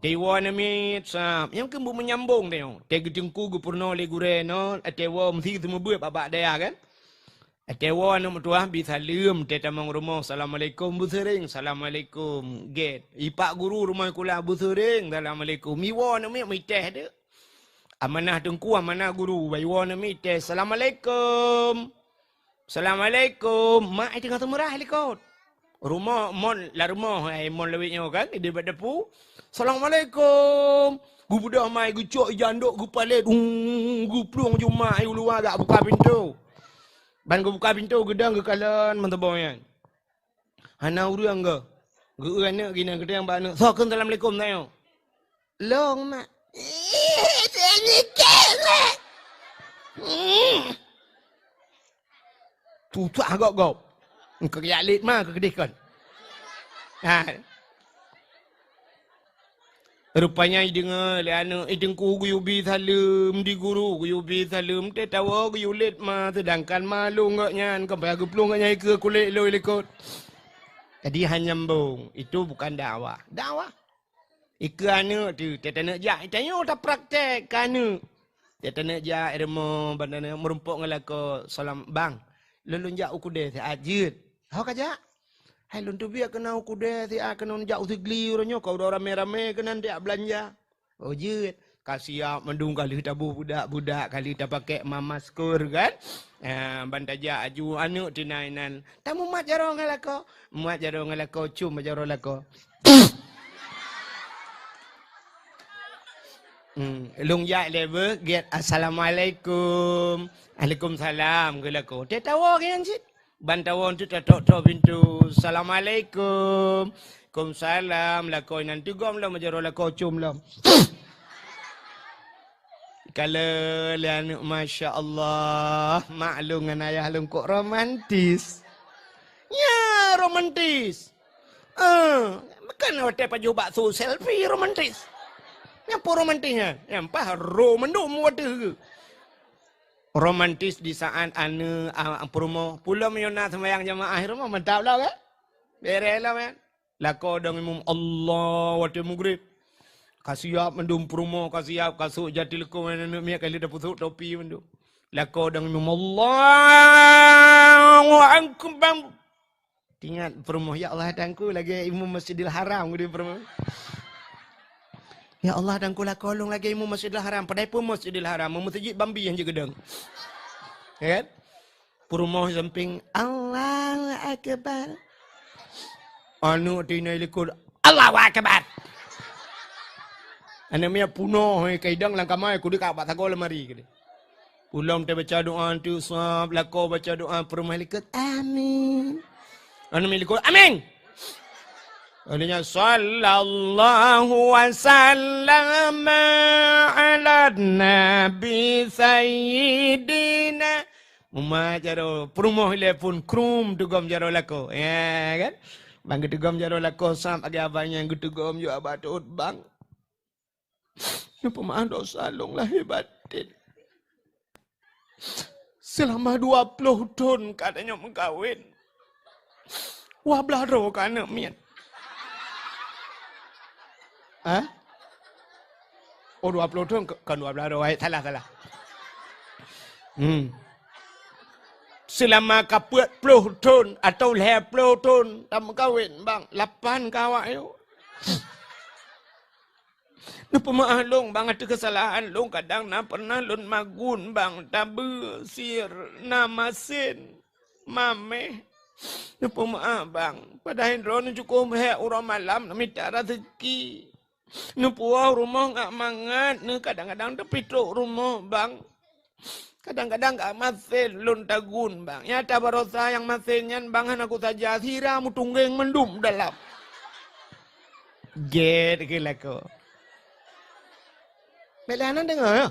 Teuwoe aneuk miet sab, nyang keuneuk menyambong tanyoe. Teuh geuteungku geupeurunoe lé gurèe nyoe, teuwoe meusi seumeubeuet bak-bak dayah kan. Teuwoe aneuk meutuah bi saleuem, teuh tamong rumoh, "Assalamualaikum," beuseuring, "Assalamualaikum." Gèt. Ipak guru rumoh sikula beuseuring, "Assalamualaikum." Iwoe aneuk miet mitéh deuh. Amanah teungku, amanah guru, iwoe aneuk miet mitéh, "Assalamualaikum." "Assalamualaikum." Mak ai teungoh seumeurah likot. Rumoh mon lam rumoh, ai mon lawét nyoe kan, di bak dapu. "Assalamualaikum." Geubeudôh mai geucok ija andok geupalét, ung, geuplueng ju mak ai u luwa jak buka pintoe. Ban geubuka pintoe geudong geukalon meuteubong nyan. Hana ureueng geuh. Geu-eu aneuk geuh inan geutanyong bak aneuk, "Soe kheun assalamualaikum tanyoe?" "Lôn, Mak." "Ih, seunikét, Mak." Hmm. Susah gop-gop. Keu jak lét ma keu keudeh kon. Ha. Rupanya ideungoe lé aneuk, i teungku geuyue bi saleuem, di guru geuyue bi saleuem, teuh tawoe geuyue lét ma, seudangkan ma lôn gobnyan, sampai geuplueng gobnyan ikeue kulét lôn likot. Jadi hana nyambong, itu bukan dakwah. Dakwah. Ikeue aneuk teuh, teuh taneuk jak, tanyoe tapraktek keu aneuk. Teuh taneuk jak i rumoh, ban taneuk meurumpok ngon lakoe, "Salam, Bang. Lôn, lôn jak u keudè siat jeuet." "Ho ka jak?" "Hai lôn teubiet keunan u keudè siat, keunan jak u Sigli uroe nyoe, ka uroe ramé-ramé keunan jak beulanja." "Oh jeuet." Ka siap mandum, ka lheueh taboh budak-budak, ka lheueh tapakèk ma-, masker kan. Ah, ban tajak aju aneuk teuh inan, "Tamumat jaroe ngon lakoe." Mumat jaroe ngon lakoe, com jaroe lakoe. Hmm, lôn jak lé beuh, gèt, "Assalamualaikum." "Alaikumsalam," kheun lakoe. Teuh tawoe nyan cit. Ban tawoe teuh tatok-tok pintoe. "Assalamualaikum." "Kumsalam." Lakoe inan teugom lom jaroe lakoe, com lom. Kalon lé aneuk, masya Allah, mak lôn ngon ayah lôn kok romantis. Nyan romantis. Eh, bukan watèe pajoh bakso selfie romantis. Nyan peue romantis nyan? Nyan paih ro mandum watèe geuh. Romantis di saat aneuk, a, peurumoh. Pulom meunyoe na seumayang jamaah rumoh, mantap lom kan? Bèrèh lom kan? Lakoe dong imum Allah watèe mugrib. Ka siap mandum peurumoh, ka siap, ka sôk jati leukoe ngon aneuk miet, ka lheueh tapeusôk topi mandum. Lakoe dong imum Allahu Akbar. Teuingat peurumoh, "Ya Allah, Tuhanku, lagèe imum Masjidil Haram," geudeh peurumoh. "Ya Allah, Tuhanku, lakoe lôn lagèe imum Masjidil Haram." Padahai peue Masjidil Haram, meuseujid Bambi nyang jeuet geudong. Ya kan? Peurumoh sampéng, "Allahu Akbar." Aneuk teuh inan likot, "Allahu Akbar." Aneuk miet peunoh, eh, ka idong lam kama, kudeh ka bak sagoe lemari keudeh. Pulom teubaca doa teuh sab, lakoe baca doa, peurumoh likot, "Amin." Aneuk miet likot, "Amin." Akhirnya, "Sallallahu wa sallama ala nabi sayyidina." Mumat jaroe, peurumoh ilèe phôn, krum, teugom jaroe lakoe. Ya kan? Ban geuteugom jaroe lakoe, sab lagèe abang nyan geuteugom ju abah teuôt, "Bang, neupeumaáh dosa lôn lahé batén. Seulama dua ploh thon ka tanyoe meukawen, dua blaih droe ka aneuk miet." Hah? Oh, dua ploh thon, kon dua blaih droe, salah, salah. Hmm. Seulama ka peuet ploh thon atawa lhèe ploh thon tameukawen, Bang, lapan ka awaknyoe. Neupeumaáh lôn, Bang, ateueh keusalahan lôn, kadang na peureunah lôn magun, Bang, tabeue, sir, na masen, maméh. Neupeumaáh, Bang. Padahai droeneuh cukôp hék uroe malam neumita raseuki. Neupuwoe rumoh ngat mangat, neuh kadang-kadang teupitrok rumoh, Bang. Kadang-kadang ka masen lôn tagun, Bang. Nyata barosa nyang masen nyan, Bang, hana kusaja, sira meutunggeng mandum dalam. Gét keu lakoe. Bèk lé hana deungö, ya?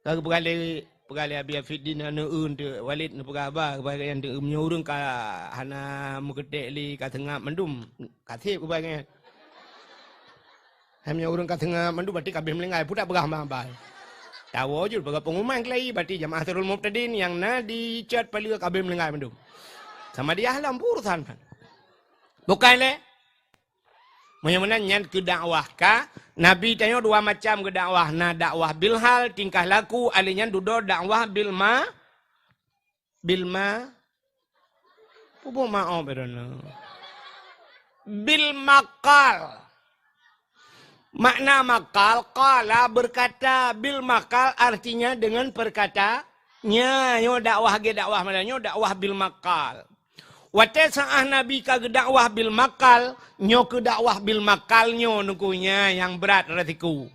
Peugah lé, peugah lé Abi Afiddin aneuk eu teuk Walid neupeugah haba, peugah nyan teuk, meunyoe ureueng ka hana meukeutek lé ka seungab mandum, ka seb peugah nyan. Hai meunyoe ureueng ka seungab mandum, berarti ka abéh meuninggai, peue tapeugah haba-haba. Tawoe jeuet peugah pengumuman keulayi, berarti jamaah Sirul Mubtadin nyang na di Cot Paleue ka abéh meuninggai mandum. Sama dia lom urusan kan. Bukan lé? Meunyoe meunan nyan keu dakwah ka, Nabi tanyoe dua macam geudakwah, na dakwah bil hal, tingkah laku, alèh nyan dudoe dakwah bil ma-, bil ma-, pubuh maoh beureunoe. Bil maqal. Makna maqal, qala berkata, bil maqal artinya dengan perkata-, nya, nyoe dakwah ge dakwah mana nyoe dakwah bil maqal. Watée saah Nabi ka geudakwah bil maqal, nyoe keu dakwah bil maqal nyoe nungku nya nyang brat resiko.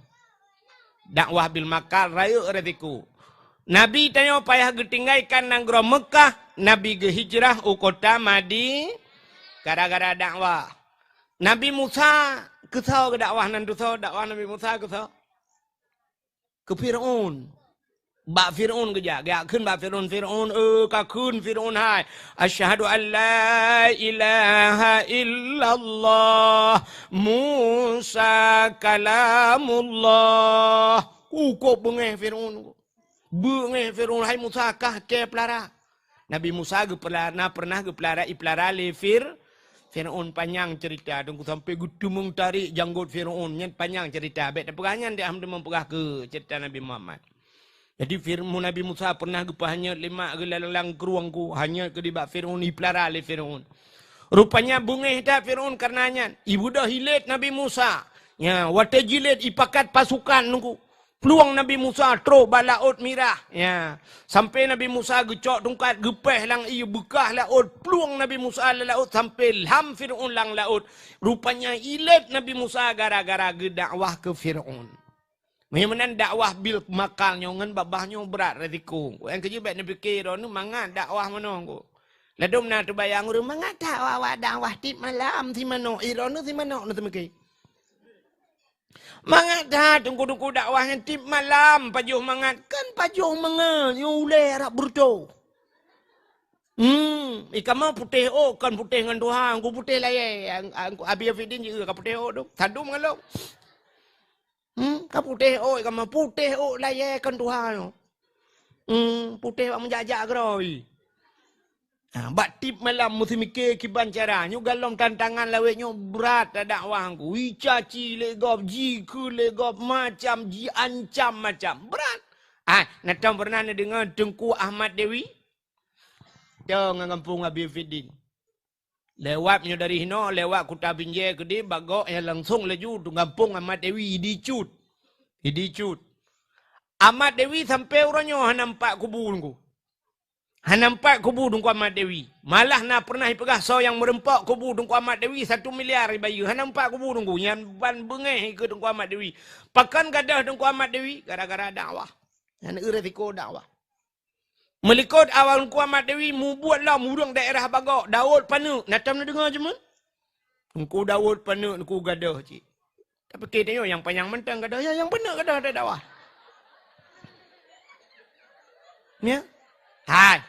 Dakwah bil maqal rayeuk resiko. Nabi tanyoe payah geutinggaikan nanggroe Meukah, Nabi geuhijrah u kota Madi gara-gara dakwah. Nabi Musa keusoe geudakwah nan tusoe dakwah Nabi Musa keusoe? Keu Fir'aun. Bak Fir'aun geujak, geujak kheun bak Fir'aun, "Fir'aun, eh, ka kheun Fir'aun hai, 'Asyhadu an la ilaha illallah, Musa kalamullah.'" Ukob beungéh Fir'aun. Beungéh Fir'aun, "Hai Musa, kah kée peulara." Nabi Musa geupeulara, pernah geupeulara, ipeulara lé Fir-, Fir'aun. Panyang ceurita teungku, sampai geuteumeung tarék janggot Fir'aun. Nyan panyang ceurita. Bék tapeugah nyan, dek hana teumeung peugah keu ceurita Nabi Muhammad. Jadi Fir-, Nabi Musa pernah geupeuhanyot lé mak geuh lam krueng ku, hanyot keu dibak Fir'aun, ipeulara lé Fir'aun. Rupanya beungéh that Fir'aun kareuna nyan. Ibeudôh ilét Nabi Musa. Nya, watée jilét ipakat pasukan teungku. Plueng Nabi Musa trok bak Laôt Mirah. Ya. Sampai Nabi Musa geucok tungkat geupéh lam ié beukah laôt, plueng Nabi Musa lam laôt sampai lham Fir'aun lam laôt. Rupanya ilét Nabi Musa gara-gara geudakwah keu Fir'aun. Meunyoe meunan dakwah bil maqal nyoe ngon babah nyoe brat resiko. Nyang keujeuet bék neupike droeneuh mangat dakwah meunoe. Ladôm na teubayang ureueng mangat that awak-awak dakwah tiep malam si manok, droeneuh si manok neuteumike. Mangat that teungku-teungku dakwah nyan tiep malam pajoh mangat, kan pajoh mangat nyoe ulée rab beureutoh. Hmm, i kamoe putéh ôk kon putéh ngon tuha, teungku putéh layée, ang-, ang-, Abi Afiddin jieu ka putéh ôk tu. Sadum ngon lôn. Hmm, ka putéh ôk i kamoe, putéh ôk layée kon tuha nyoe. Hmm, putéh bak meujak-jak keudroe. Ha, bak tiep malam meuteumike kiban cara. Nyoe galom tantangan lawét nyoe brat dakwah teungku. Icaci lé gob, jikheun lé gob, macam jiancam macam. Brat. Ah, na tom pernah neudeungoe Teungku Ahmad Dewi? Tong ngon gampông Abi Fiddin. Lewat nyoe dari hinoe, lewat Kuta Binjai keudeh, bak gok nyang langsong laju gampông Ahmad Dewi, Idi Cut. Idi Cut. Ahmad Dewi sampai uroe nyoe hana nampak kubu teungku. Hana nampak kubu Teungku Ahmad Dewi. Malah na pernah ipeugah soe nyang meureumpok kubu Teungku Ahmad Dewi satu miliar ibayeue. Hana nampak kubu teungku. Nyan ban beungéh ikeue Teungku Ahmad Dewi. Pakon gadôh Teungku Ahmad Dewi? Gara-gara dakwah. Nyan eu resiko dakwah. Meulikot awak Teungku Ahmad Dewi mubuet lom ureueng daerah bak gok, Daud Paneuk. Na tom neudeungoe jeuet? Teungku Daud Paneuk, Teungku gadôh cit. Tapike tanyoe nyang panyang mantong gadôh, ya, nyang paneuk gadôh dakwah. Ya. Hai.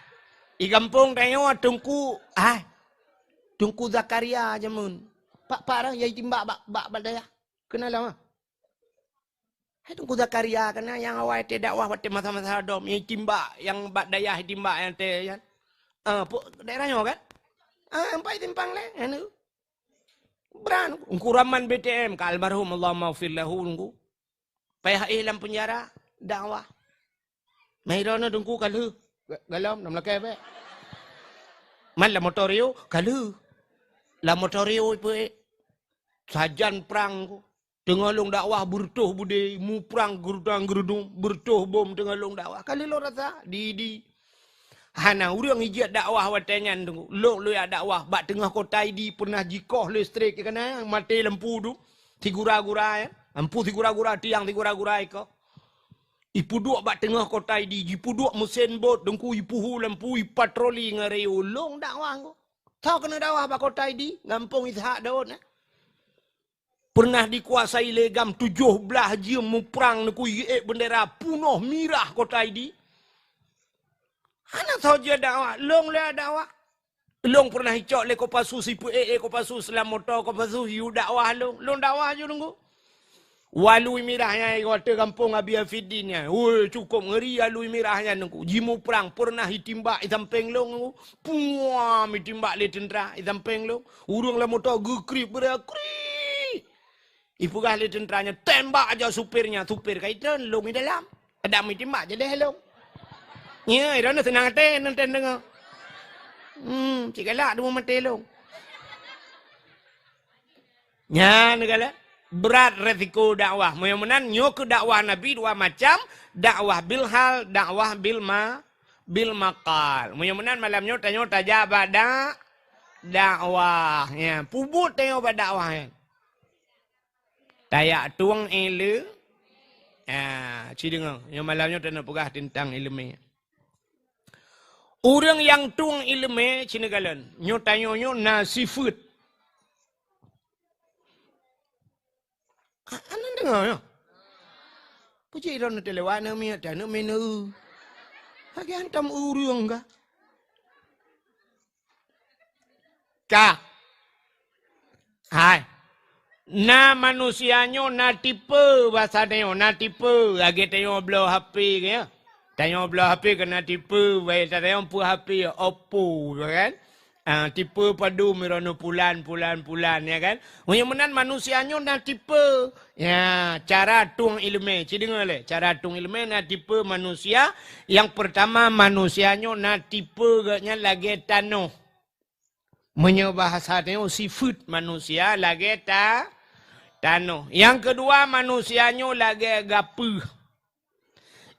I gampông tanyoe Teungku, hai. Teungku Zakaria jameun. Pak, pak dah, ya itimbak bak, bak, bak dayah. Keunan lom, ah. Hai Teungku Zakaria, keunan nyang awai teuh dakwah watèe masa-masa dom, nyang itimbak, nyang bak dayah itimbak nyang teuh, nyan. Ah, pu-, daerah nyoe kan? Ah, empat simpang lé, anu. Brat, Teungku Rahman B T M, ka almarhum, Allahumma ghfir lahu, Teungku. Payah éh lam penjara, dakwah. Mai droeneuh Teungku ka lheueh. Ga-, galom, nam lakèe bèk. Man lam motor yo, ka lheueh. Lam motor yo ipeue ék. Sajan prang Teungku. Teungoh lôn dakwah beureutoh beudé, muprang geurudang-geurudung, beureutoh bom teungoh lôn dakwah. Ka lheueh lôn rasa, di, di. Hana ureueng ijak dakwah watèe nyan Teungku. Lôn, lôn jak dakwah bak teungoh kota Idi pernah jikoh listrik, kana maté lampu tu. Sigura-gura, ya. Lampu sigura-gura, tiang sigura-gura ikoh. Ipeuduek bak teungoh kota Idi, jipeuduek meusén bot, Teungku, ipuhu lampu, ipatroli ngon rayeuk. Lôn dakwah Teungku. Soe keuneuk dakwah bak kota Idi, gampông Ishak Daud, eh. Pernah dikuasai lé GAM tujoh blaih jeuem muprang neukui ék bendera punoh mirah kota Idi. Hana soe jeuet dakwah, lôn lé dakwah. Lôn pernah icok lé Kopassus, ipeuék lé Kopassus lam moto, Kopassus yue dakwah lôn. Lôn dakwah ju nunggu. Walui mirah nyan watée gampông Abi Afiddin nyan. Woi, cukup ngeri alui mirah nyan nunggu. Jimuprang pernah itimbak i sampéng lôn nunggu. Puam itimbak lé teuntra i sampéng lôn. Ureuëng lam moto geukriek beureukri. Ipeugah lé teuntra nyan, "Tembak aja supirnya." Supir ka itreun, lôn i dalam. Adam itimbak jadi lôn. Nya, droeneuh seunang até nonton deungoe. Hmm, cit galak teuma maté lôn. Nyan galak. Brat resiko dakwah. Meunyoe meunan, nyoe keu dakwah Nabi dua macam, dakwah bil hal, dakwah bil ma-, bil maqal. Meunyoe meunan malam nyoe tanyoe tajak bak dak-, dakwah. Ya, peubuet tanyoe bak dakwah nyan. Tajak tueng ileu-, ah, ci deungoe, nyoe malam nyoe taneuk peugah teuntang ileumé. Ureuëng nyang tueng ileumé, ci neukalon, nyoe tanyoe nyoe na sifeuet. Hana deungoe nyoe. Puji droeneuh teulewat aneuk miet, aneuk miet neu. Lagée hantom ureuëng kah? Ka. Hai. Na manusia nyoe na tipe basa tanyoe, na tipe lagée tanyoe bloe H P ke ya. Tanyoe bloe H P ke na tipe, baik tanyoe peue H P Oppo kan. Ah, tipe padum droeneuh pulan, pulan, pulan ya kan. Meunyoe meunan manusia nyoe na tipe. Ya, cara tueng ileumé, ci deungoe lé. Cara tueng ileumé na tipe manusia. Yang pertama, manusia nyoe na tipe geuh nyan lagée tanoh. Meunyoe bahasa tanyoe sifeuet manusia lagée ta-, tanoh. Yang keudua, manusia nyoe lagée gapeuh.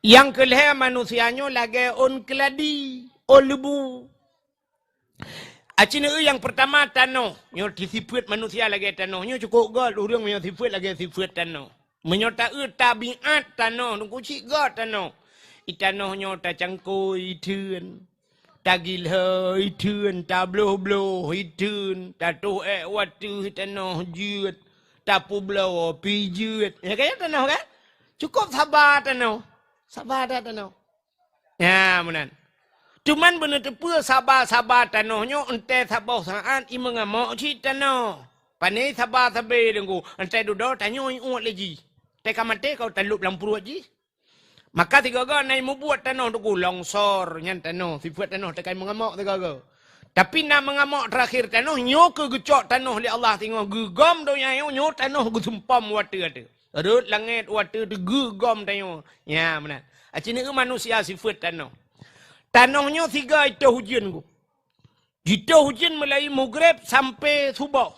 Yang keulhée, manusia nyoe lagée ôn keuladi, ôn leubu. Aci neueu nyang pertama tanoh, nyoe sifeuet manusia lagée tanoh. Nyoe cukup göt ureuëng meunyoe sifeuet lagée sifeuet tanoh. Meunyoe taeu tabiat tanoh, nungku cit göt tanoh. I tanoh nyoe tacangkôi itheun, tagilhée itheun, tabloh-bloh itheun, tatoh ék wateuh tanoh jeuet, tapeubloe pi jeuet. Ya kan tanoh kan? Cukup saba tanoh. Saba that tanoh. Ya, meunan. Cuman beuneuteupeu saba-saba tanoh nyoe entée saboh saát i meungamok cit tanoh. Pane saba sabe deungku, entée dudoe tanyoe iuet lé jih. Teuka maté kau talop lam pruet jih. Maka sigoe-goe na i mubuet tanoh teungku longsor nyan tanoh, sifeuet tanoh teuka i meungamok sigoe-goe. Tapi na meungamok teurakhir tanoh nyoe keu geucok tanoh lé Allah singoh geugom donya nyoe, nyoe tanoh geusumpom watée-watée. Rot langét watée teugeugom tanyoe. Nya meunan. Aci neueu manusia sifeuet tanoh. Tanoh nyoe siga itoh ujeuen ku. Jitoh ujeuen mulai mugreb sampai suboh.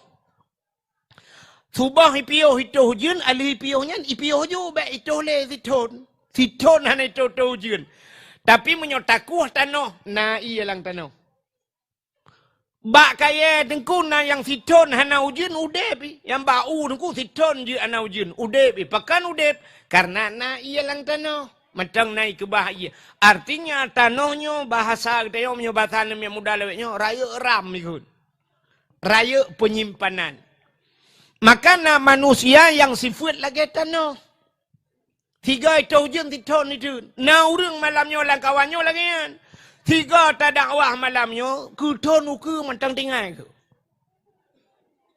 Suboh ipiôh itoh ujeuen, aleuh ipiôh nyan ipiôh ju bék itoh lé sithon. Sithon hana itoh-toh ujeuen. Tapi meunyoe takueh tanoh, na ie lam tanoh. Bak kayée teungku na nyang sithon hana ujeuen udeb pih. Nyang bak u teungku sithon jeuet hana ujeuen udeb pih. Pakon udeb? Karena na ie lam tanoh. Mantong na ikeubah ie. Artinya tanoh nyoe bahasa geutanyoe meunyoe bahasa aneuk muda lawét nyoe rayeuk ram ikot. Rayeuk penyimpanan. Maka na manusia nyang sifeuet lagée tanoh. Siga itoh ujeuen sithon itheun. Na ureuëng malam nyoe lam kawan nyoe lagée nyan. Siga tadakwah malam nyoe keu thon ukeue mantong tinggai keu.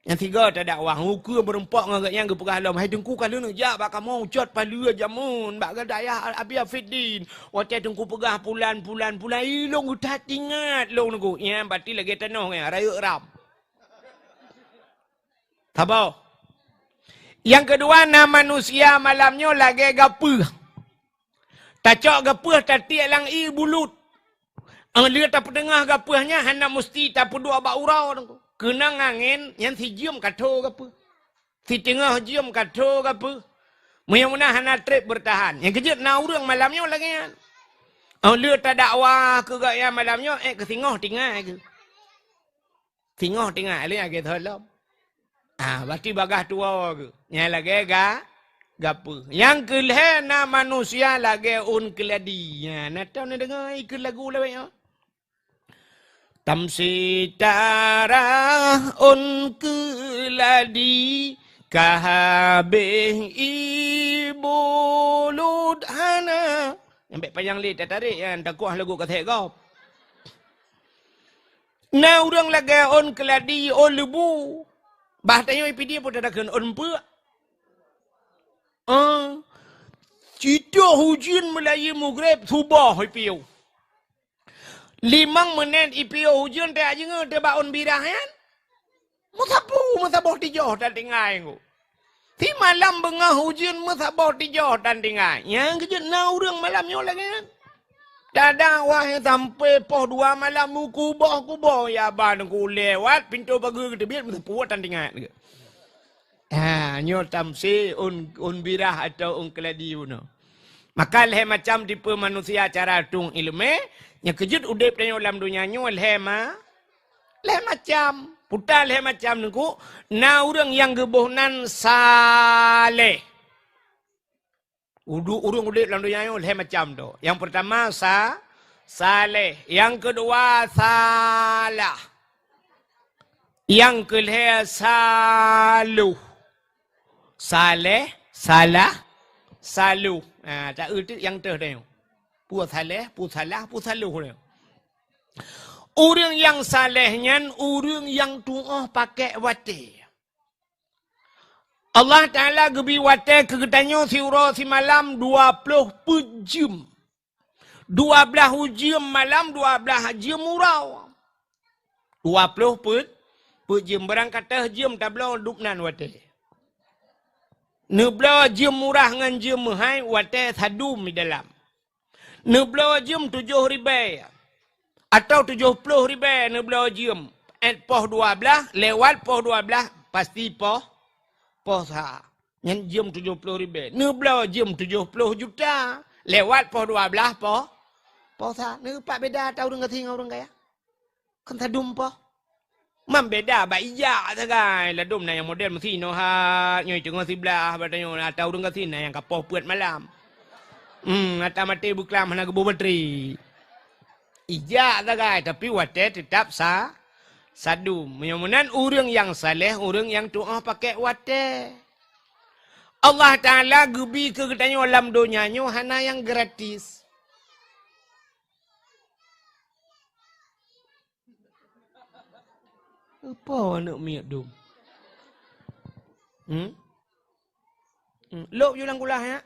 Nyang siga tadakwah ukeue meurumpok ngon geuhnyan geupeugah lom, "Hai teungku ka lheueh neujak bak kamoe ucot paleue jameun bak gata yah Abi Afiddin. Watée teungku peugah pulan, pulan, pulan, ilong geutat ingat lôn neugok." Nyan berarti lagée tanoh nyan rayeuk ram. Saboh. Nyang keudua na manusia malam nyoe lagée gapeuh. Tacok gapeuh tatiek lam ie bulut. Óh lheueh tapeuteungoh gapeuh nyan hana musti tapeuduek bak uroe teungku. Keunong angén nyan sijeuem ka tho gapeuh. Siteungoh jeuem ka tho gapeuh. Meunyoe meunan hana treb beurtahan. Nyang keujeuet na ureuëng malam nyoe lagée nyan. Óh lheueh tadakwah keu gobnyan malam nyoe ék keu singoh tinggai keu. Singoh tinggai lé lagée tho lom. Ah, berarti bagaih tuwoe geuh. Nyang lagée ga-, gapeuh. Nyang keulhée na manusia lagée ôn keuladi. Nyan, na tho neudeungoe ikeu lagu lawét nyoe. Tamsi tarah ôn keuladi, Ka habéh ié bulut hana. Nyang bèk panyang lé tatarék nyan, takuah lagu kasét gob. Na ureuëng lagèe ôn keuladi, ôn leubu. Bah tanyoe i Pidie peue takheun ôn meupeuk. Ah, citoh ujeuen meulayeue mugreb suboh ipiôh. Limong meunét ipiôh ujeuen teuh ajeungeue teuh bak ôn birah nyan. Meusapeue, meusaboh tijoh tan tinggai ngon. Simalam beungoh ujeuen meusaboh tijoh tan tinggai. Nyang keujeuet na ureuëng malam nyoe lagèe nyan. Tada wahé sampoe poh dua malam meukuboh-kuboh ya ban ku lewat pintoe pageue geuteubiet meusapeue tan tinggai. Ha, nyoe tamsé ôn, ôn birah atawa ôn keuladi bunoe. Maka lhèe macam tipe manusia cara tueng ileumèe, nyang keujeuet udeb tanyoe lam donya nyoe lhèe ma-, lhèe macam. Peue ta lhèe macam teungku, na ureuëng nyang geuboh nan saleh. Udu-, ureuëng udeb lam donya nyoe lhèe macam tu. Nyang peurtama sa-, saleh. Nyang keudua salah. Nyang keulhèe saloh. Saleh, salah, saloh. Ha, ta-, eu teuk nyang teuh tanyoe. Peue saleh, peue salah, peue saloh tanyoe. Ureuëng nyang saleh nyan ureuëng nyang tuoh pakèk watèe. Allah Taala geubri watèe keu geutanyoe siuroe simalam dua ploh peuet jeuem. Dua blaih jeuem malam, dua blaih jeuem uroe. Dua ploh peuet, peuet jeuem, barang ka teuh jeuem tabloe dub nan watèe. Neubloe jeuem murah ngon jeuem meuhai watèe sadum di dalam. Neubloe jeuem tujoh ribèe atawa tujoh ploh ribèe neubloe jeuem. Èt poh dua blaih, lewat poh dua blaih, pasti poh, poh sa. Nyan jeuem tujoh ploh ribèe. Neubloe jeuem tujoh ploh juta, lewat poh dua blaih poh, poh sa. Neupat beda ata ureuëng gasien ngon ureuëng kaya? Kan sadum poh. Man beda bak ijak sagai. Ladôm na nyang model meusi inoe hat, nyoe teungoh siblaih, bak tanyoe ata ureuëng gasien na nyang ka poh peuet malam. Hmm, ata maté beuklam hana geuboh batri. Ijak sagai, tapi watèe teutap sa-, sadum. Meunyoe meunan ureuëng nyang saleh, ureuëng nyang tuoh pakèk watèe. Allah Taala geubri keu geutanyoe lam donya nyoe hana nyang gratis. Apa aneuk miet dum? Hmm? Hmm. Lok ju lam kulah, ya?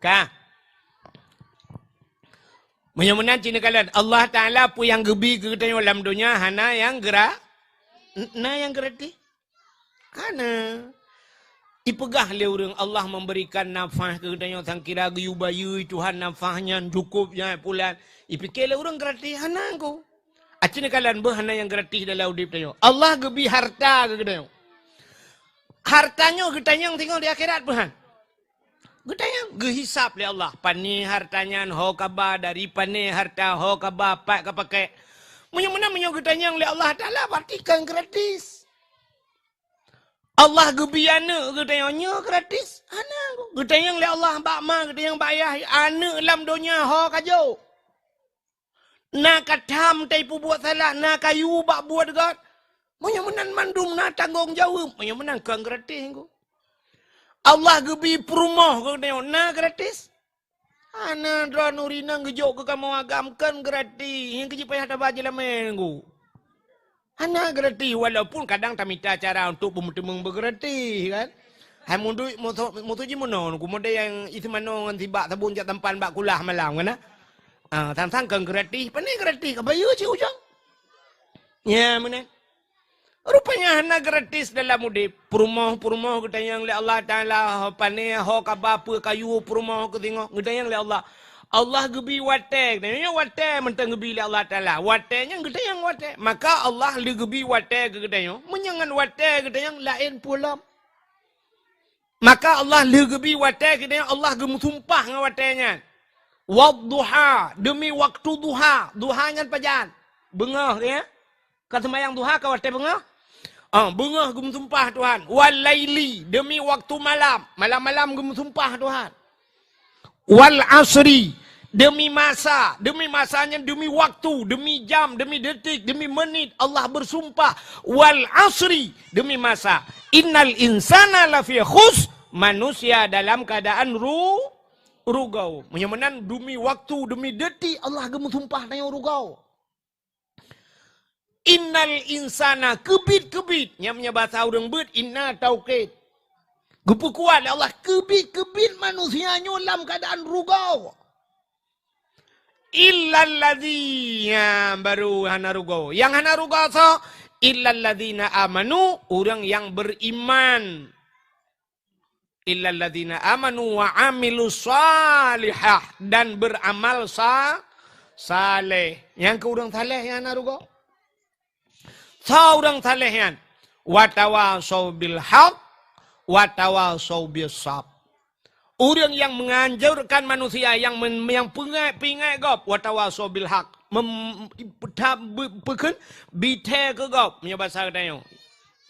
Ka. Meunyoe meunan cit neukalon, Allah Taala peue nyang geubri keu geutanyoe lam donya hana nyang gra-, na nyang gratis. Hana. Ipeugah lé ureuëng Allah memberikan nafah keu geutanyoe sangkira geuyue bayeue Tuhan nafah nyan cukup nyan pulan. Ipike lé ureuëng gratis hana ko. Aci neukalon beuh hana nyang gratis dalam udeb tanyoe. Allah geubri harta keu geutanyoe. Harta nyoe geutanyong singoh di akhirat beuhan. Geutanyong, geuhisab lé Allah. Pané harta nyan ho kaba, dari pané harta ho kaba, pat ka pakèk. Meunyoe meunan meunyoe geutanyong lé Allah Taala, berarti kan gratis. Allah geubri aneuk geutanyong nyoe gratis? Hana. Geutanyong lé Allah bak ma, geutanyong bak ayah, aneuk lam donya ho ka jok. Na ka tham tai peubuet salah, na kayu bak buet gét. Meunyoe meunan mandum na tanggong jaweueb, meunyoe meunan kon gratis ko. Allah geubri peurumoh keu geutanyoe na gratis? Hana. Droeneuh ureueng inong geujok keu kamoe agam kon gratis, nyang keuji payah taba jeulamé ko. Hana gratis, walaupun kadang tamita cara untuk beumeuteumèe beugratis kan. Hai muduek musoh, musoh jih meunoe, keumudian nyang isi manoe ngon sibak sabon jak tampan bak kulah malam kan. Ah, sang-sang kon gratis, pané gratis ka bayeue cit ujong. Nya meunan. Rupanya hana gratis dalam udeb. Peurumoh-peurumoh geutanyong lé Allah Taala, ho pané, ho kaba peue kayu peurumoh keu singoh, geutanyong lé Allah. Allah geubri watèe, geutanyong watèe mantong geubri lé Allah Taala. Watèe nyan geutanyong watèe. Maka Allah lheueh geubri watèe keu geutanyong, meunyoe ngon watèe geutanyong laén peue lom. Maka Allah lheueh geubri watèe keu geutanyoe, Allah geumeusumpah ngon watèe nyan. Wadduha, deumi waktu duha. Duha nyan pajan? Beungoh, ya? Ka seumayang duha ka watèe beungoh? Ah, beungoh geumeusumpah Tuhan. Wal laili, deumi waktu malam. Malam-malam geumeusumpah Tuhan. Wal asri, Demi masa, demi masa nyan, demi waktu, demi jam, demi detik, demi menit, Allah bersumpah, "Wal asri," demi masa. "Innal insana lafi khus," manusia dalam keadaan ru-, rugau. Meunyoe meunan, demi waktu, demi detik, Allah geumeusumpah tanyoe rugau. "Innal insana," keubiet-keubiet. Nyang meunyoe basa ureuëng beuet, inna taukid. Geupeukuat lé Allah, keubiet-keubiet manusia nyoe lam keuadaan rugau. Illalladzina, baru hana rugau. Nyang hana rugau soe? Illalladzina amanu, ureuëng nyang beriman. Illalladzina amanu wa amilus salihah, dan beramal sa-, saleh. Nyang keu ureuëng saleh nyang hana rugau. Soe ureuëng saleh nyan? "Watawasau bil haq, watawasau bis sab." Ureuëng nyang menganjurkan manusia, nyang men-, nyang peungai-, peuingat gob, "Watawasau bil haq." Mem-, ta-, be-, peukheun, bithee keu gob, meunyoe basa geutanyoe.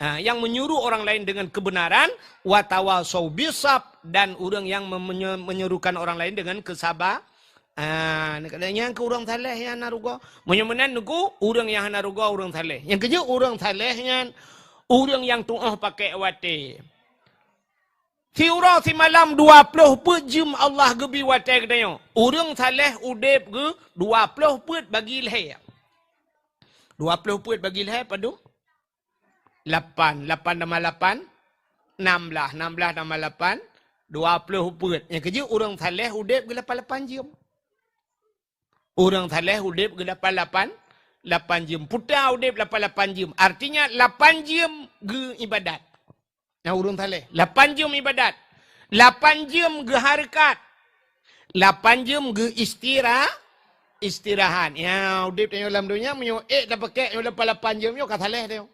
Ha, nyang menyuruh orang lain dengan kebenaran, "Watawasau bis sab," dan ureuëng nyang me-, menye-, menyuruhkan orang lain dengan kesaba-, ha, nyang keu ureuëng saleh nyang hana rugau. Meunyoe meunan neuku, ureuëng nyang hana rugau ureuëng saleh. Nyang keujeuet ureuëng saleh nyan, ureuëng nyang tuoh pakai watée. Siuroe simalam dua ploh peuet jeuem Allah geubri watée geutanyoe. Ureuëng saleh udeb geu dua ploh peuet bagi lhée. Dua ploh peuet bagi lhée padum? Lapan. Lapan tambah lapan, enam belas. Enam belas tambah lapan, dua ploh peuet. Nyang keujeuet ureuëng saleh udeb geu lapan-lapan jeuem. Ureuëng saleh udeb geu lapan-lapan, lapan jeuem. Puta udeb lapan-lapan jeuem. Artinya, lapan jeuem geu ibadat. Nah, ureuëng saleh. Lapan jeuem ibadat. Lapan jeuem geu hareukat. Lapan jeuem geu istira-, istirahat. Ya, udeb tanyoe lam donya, meunyoe ék tapakek nyoe lapan-lapan jeuem nyoe ka saleh tanyoe.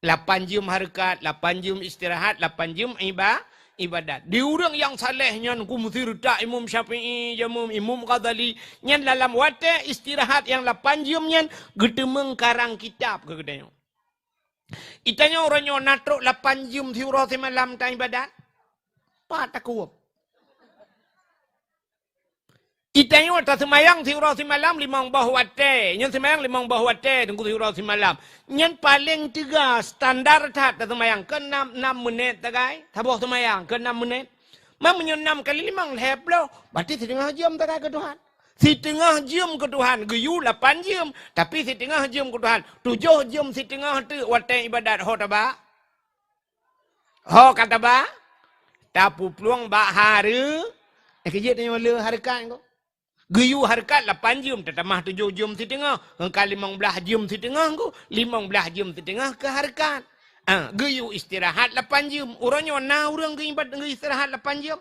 Lapan jeuem hareukat, lapan jeuem istirahat, lapan jeuem iba-, ibadat. Di ureuëng nyang saleh nyan, ku meusiretak Imam Syafi'i, Imam, Imam Ghazali, nyan dalam watée istirahat nyang lapan jeuem nyan, geuteumeung karang kitab keu geutanyoe. Itanyoe uroe nyoe na trok lapan jeuem siuroe simalam ta ibadat? Pat takeuweup. Itanyoe taseumayang siuroe simalam limong boh watée. Nyoe seumayang limong boh watée teungku siuroe simalam. Nyan paleng teuga standar that taseumayang keu enam, enam menit tagai. Saboh seumayang keu enam menit. Ma meunyoe enam kali limong lhée ploh, berarti siteungoh jeuem tagai keu Tuhan. Siteungoh jeuem keu Tuhan, geuyue lapan jeuem, tapi siteungoh jeuem keu Tuhan. Tujoh jeuem siteungoh teuk watée ibadat ho taba. Ho ka taba, tapuplueng bak hareu-, eh, keujeuet tanyoe le hareukat ko. Geuyue hareukat lapan jeuem, tatamah tujoh jeuem siteungoh, ngon ka limong blaih jeuem siteungoh ko, limong blaih jeuem siteungoh keu hareukat. Ah, geuyue istirahat lapan jeuem. Uroe nyoe na ureuëng geu-, geuistirahat lapan jeuem?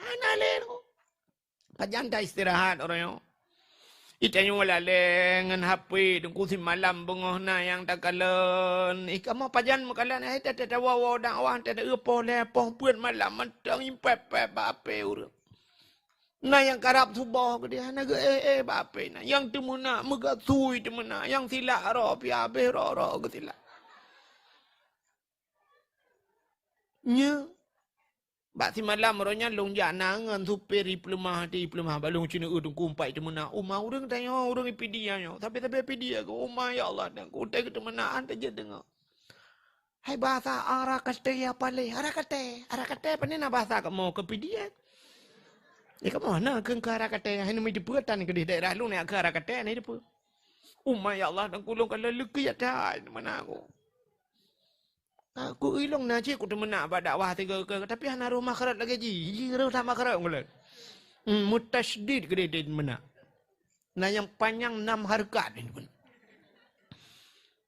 Hana lé ko. Pajan ta istirahat uroe nyoe? Itanyoe lalée ngon H P, teungku simalam beungoh na nyang takalon. Ih, kamoe pajan meukalon, hai teuh teuh tawoe-woe dakwah, teuh teuh poh lhée poh peuet malam mantong impép-pép bak H P ureuëng. Na nyang karab suboh keudeh, hana geu-éh-éh bak H P na. Nyang teumeunak meugasui teumeunak, nyang silak roh pih habéh roh-roh geusilak. Nyoe. Bak simalam uroe nyan lôn jak na ngon supir ipeuleumah, ipeuleumah bak lôn ceuneuk eu teungku empat teumeunak. Uma ureuëng tanyoe, ureuëng ipidi nyoe. Sabe-sabe pidi aku. Uma ya Allah, dan kutai ke teumeunak an tajeuet deungoe. Hai bahasa arakate ya pale, arakate, arakate pane na bahasa kamoe keu pidi. Ya kamoe na keu arakate, hai nami deupeu tan keudeh daerah lôn nak keu arakate ni deupeu. Uma ya Allah, dan kulong kalau leuki ya tai mana aku. Aku ilong na cit kuteumeunak bak dakwah tiga ke, tapi hana roh makhraj lagée jih. Jih roh that makhraj ulôn. Hmm, mutasydid keudeh meunak. Na nyang panyang nam hareukat.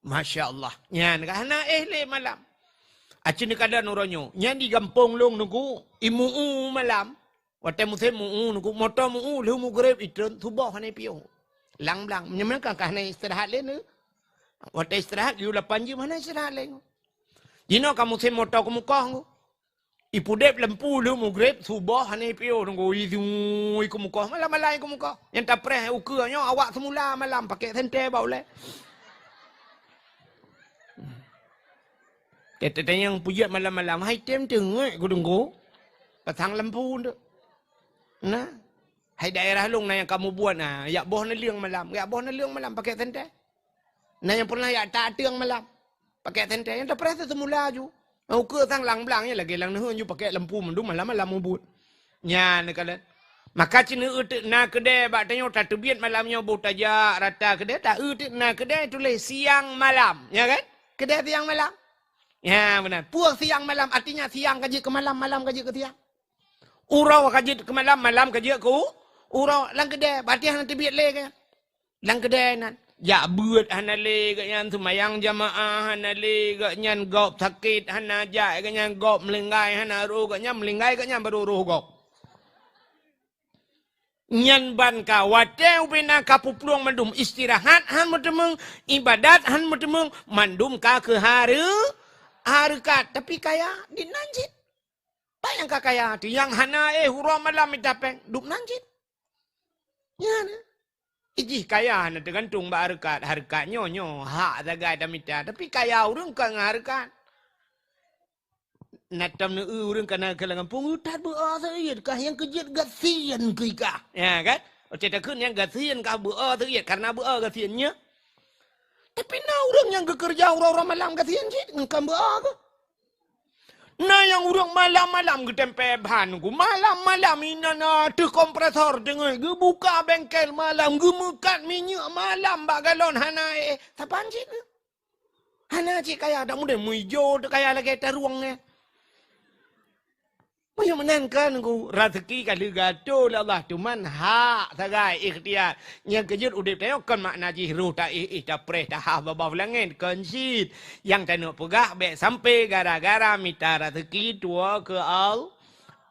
Masya Allah. Nyan ka hana éh lé malam. Aci ni keadaan uroe nyoe. Nyan di gampông lôn nunggu imu malam. Watée musém meu-u, nunggu moto meu-u, lheueh mugreb itreun, suboh hana ipiôh. Lang blang, meunyoe kan ka hana istirahat lé neu. Watée istirahat, geuyue lapan jeuem hana istirahat lé neu. Jinoe ka musém moto keumukoh ngu. Ipudeb lampu lheueh mugreb, suboh hana ipiôh, nunggu ijui keumukoh, malam-malam keumukoh. Nyang tapreh ukeue nyoe awak semula malam, pakai senter bak ulée. Teuteutanyong peujeuet malam-malam, hai tem teungoe ku teungku. Pasang lampu tu. Nah. Hai daerah lôn na nyang kamoe buet na, jak boh neuleueng malam, jak boh neuleueng malam pakai senter. Na nyang pernah jak ta-ateueng malam pakai senter. Nyang tapreh teuh seumula ju. Ukeue sang lam blang nyan lagèe lam neuheun ju pakai lampu mandum malam-malam mubuet. Nyan neukalon. Maka ci neueu teuk na keudè bak tanyoe tateubiet malam nyoe boh tajak rata keudè, taeu teuk na keudè tuléh siang malam, ya kan? Keudè siang malam. Ya, meunan. Peue siang malam, artinya siang ka jeuet keu malam, malam ka jeuet keu siang. Uroe ka jeuet keu malam, malam ka jeuet keu uroe. Lam keudè, berarti hana teubiet lé kan? Lam keudè nan. Jak beuet hana lé gobnyan, seumayang jamaah hana lé gobnyan, gob sakét hana jak gobnyan, gob meulinggai hana roh gobnyan, meulinggai gobnyan barô roh gob. Nyan ban ka watèe ubena ka peuplueng mandum, istirahat han meuteumeung, ibadat han meuteumeung, mandum ka keu hareu-, hareukat. Tapi kaya di nan cit. Pat nyang ka kaya, nyang hana éh uroe malam mita péng, dum nan cit. Nyan. Ijih kaya hana teugantung bak hareukat. Hareukat nyoe, nyoe hak sagai tamita. Tapi kaya ureueng kon ngon hareukat. Na tom neueu ureueng kana keu lam gampông, "Ui, that beu-o seuiet kah, nyang keujeuet gasien keu ikah." Ya kan? Watèe takheun nyang gasien kah beu-o seuiet, karena beu-o gasien nyoe. Tapi na ureueng nyang geukeureuja uroe-uroe malam gasien cit, ngon kon beu-o keuh. Na nyang ureueng malam-malam geutempé ban ku. Malam-malam inan na teuh kompresor teungoh geubuka bengkel malam, geumeukat minyeuk malam bak galon hana éh. Saban cit? Hana cit kaya, dak mudeng meuijo teuh kaya lagèe tarueng nyan. Meunyoe meunan kan, Teungku, raseuki ka lheueh geuatoe lé Allah, teuma hak sagai ikhtiar. Nyang keujeuet udép tanyoe kon makna jih roh taéh-éh, tapreh, tahah babah u langèt, kon cit. Nyang taneuk peugah bèk sampai gara-gara mita raseuki tuwoe keu Al-,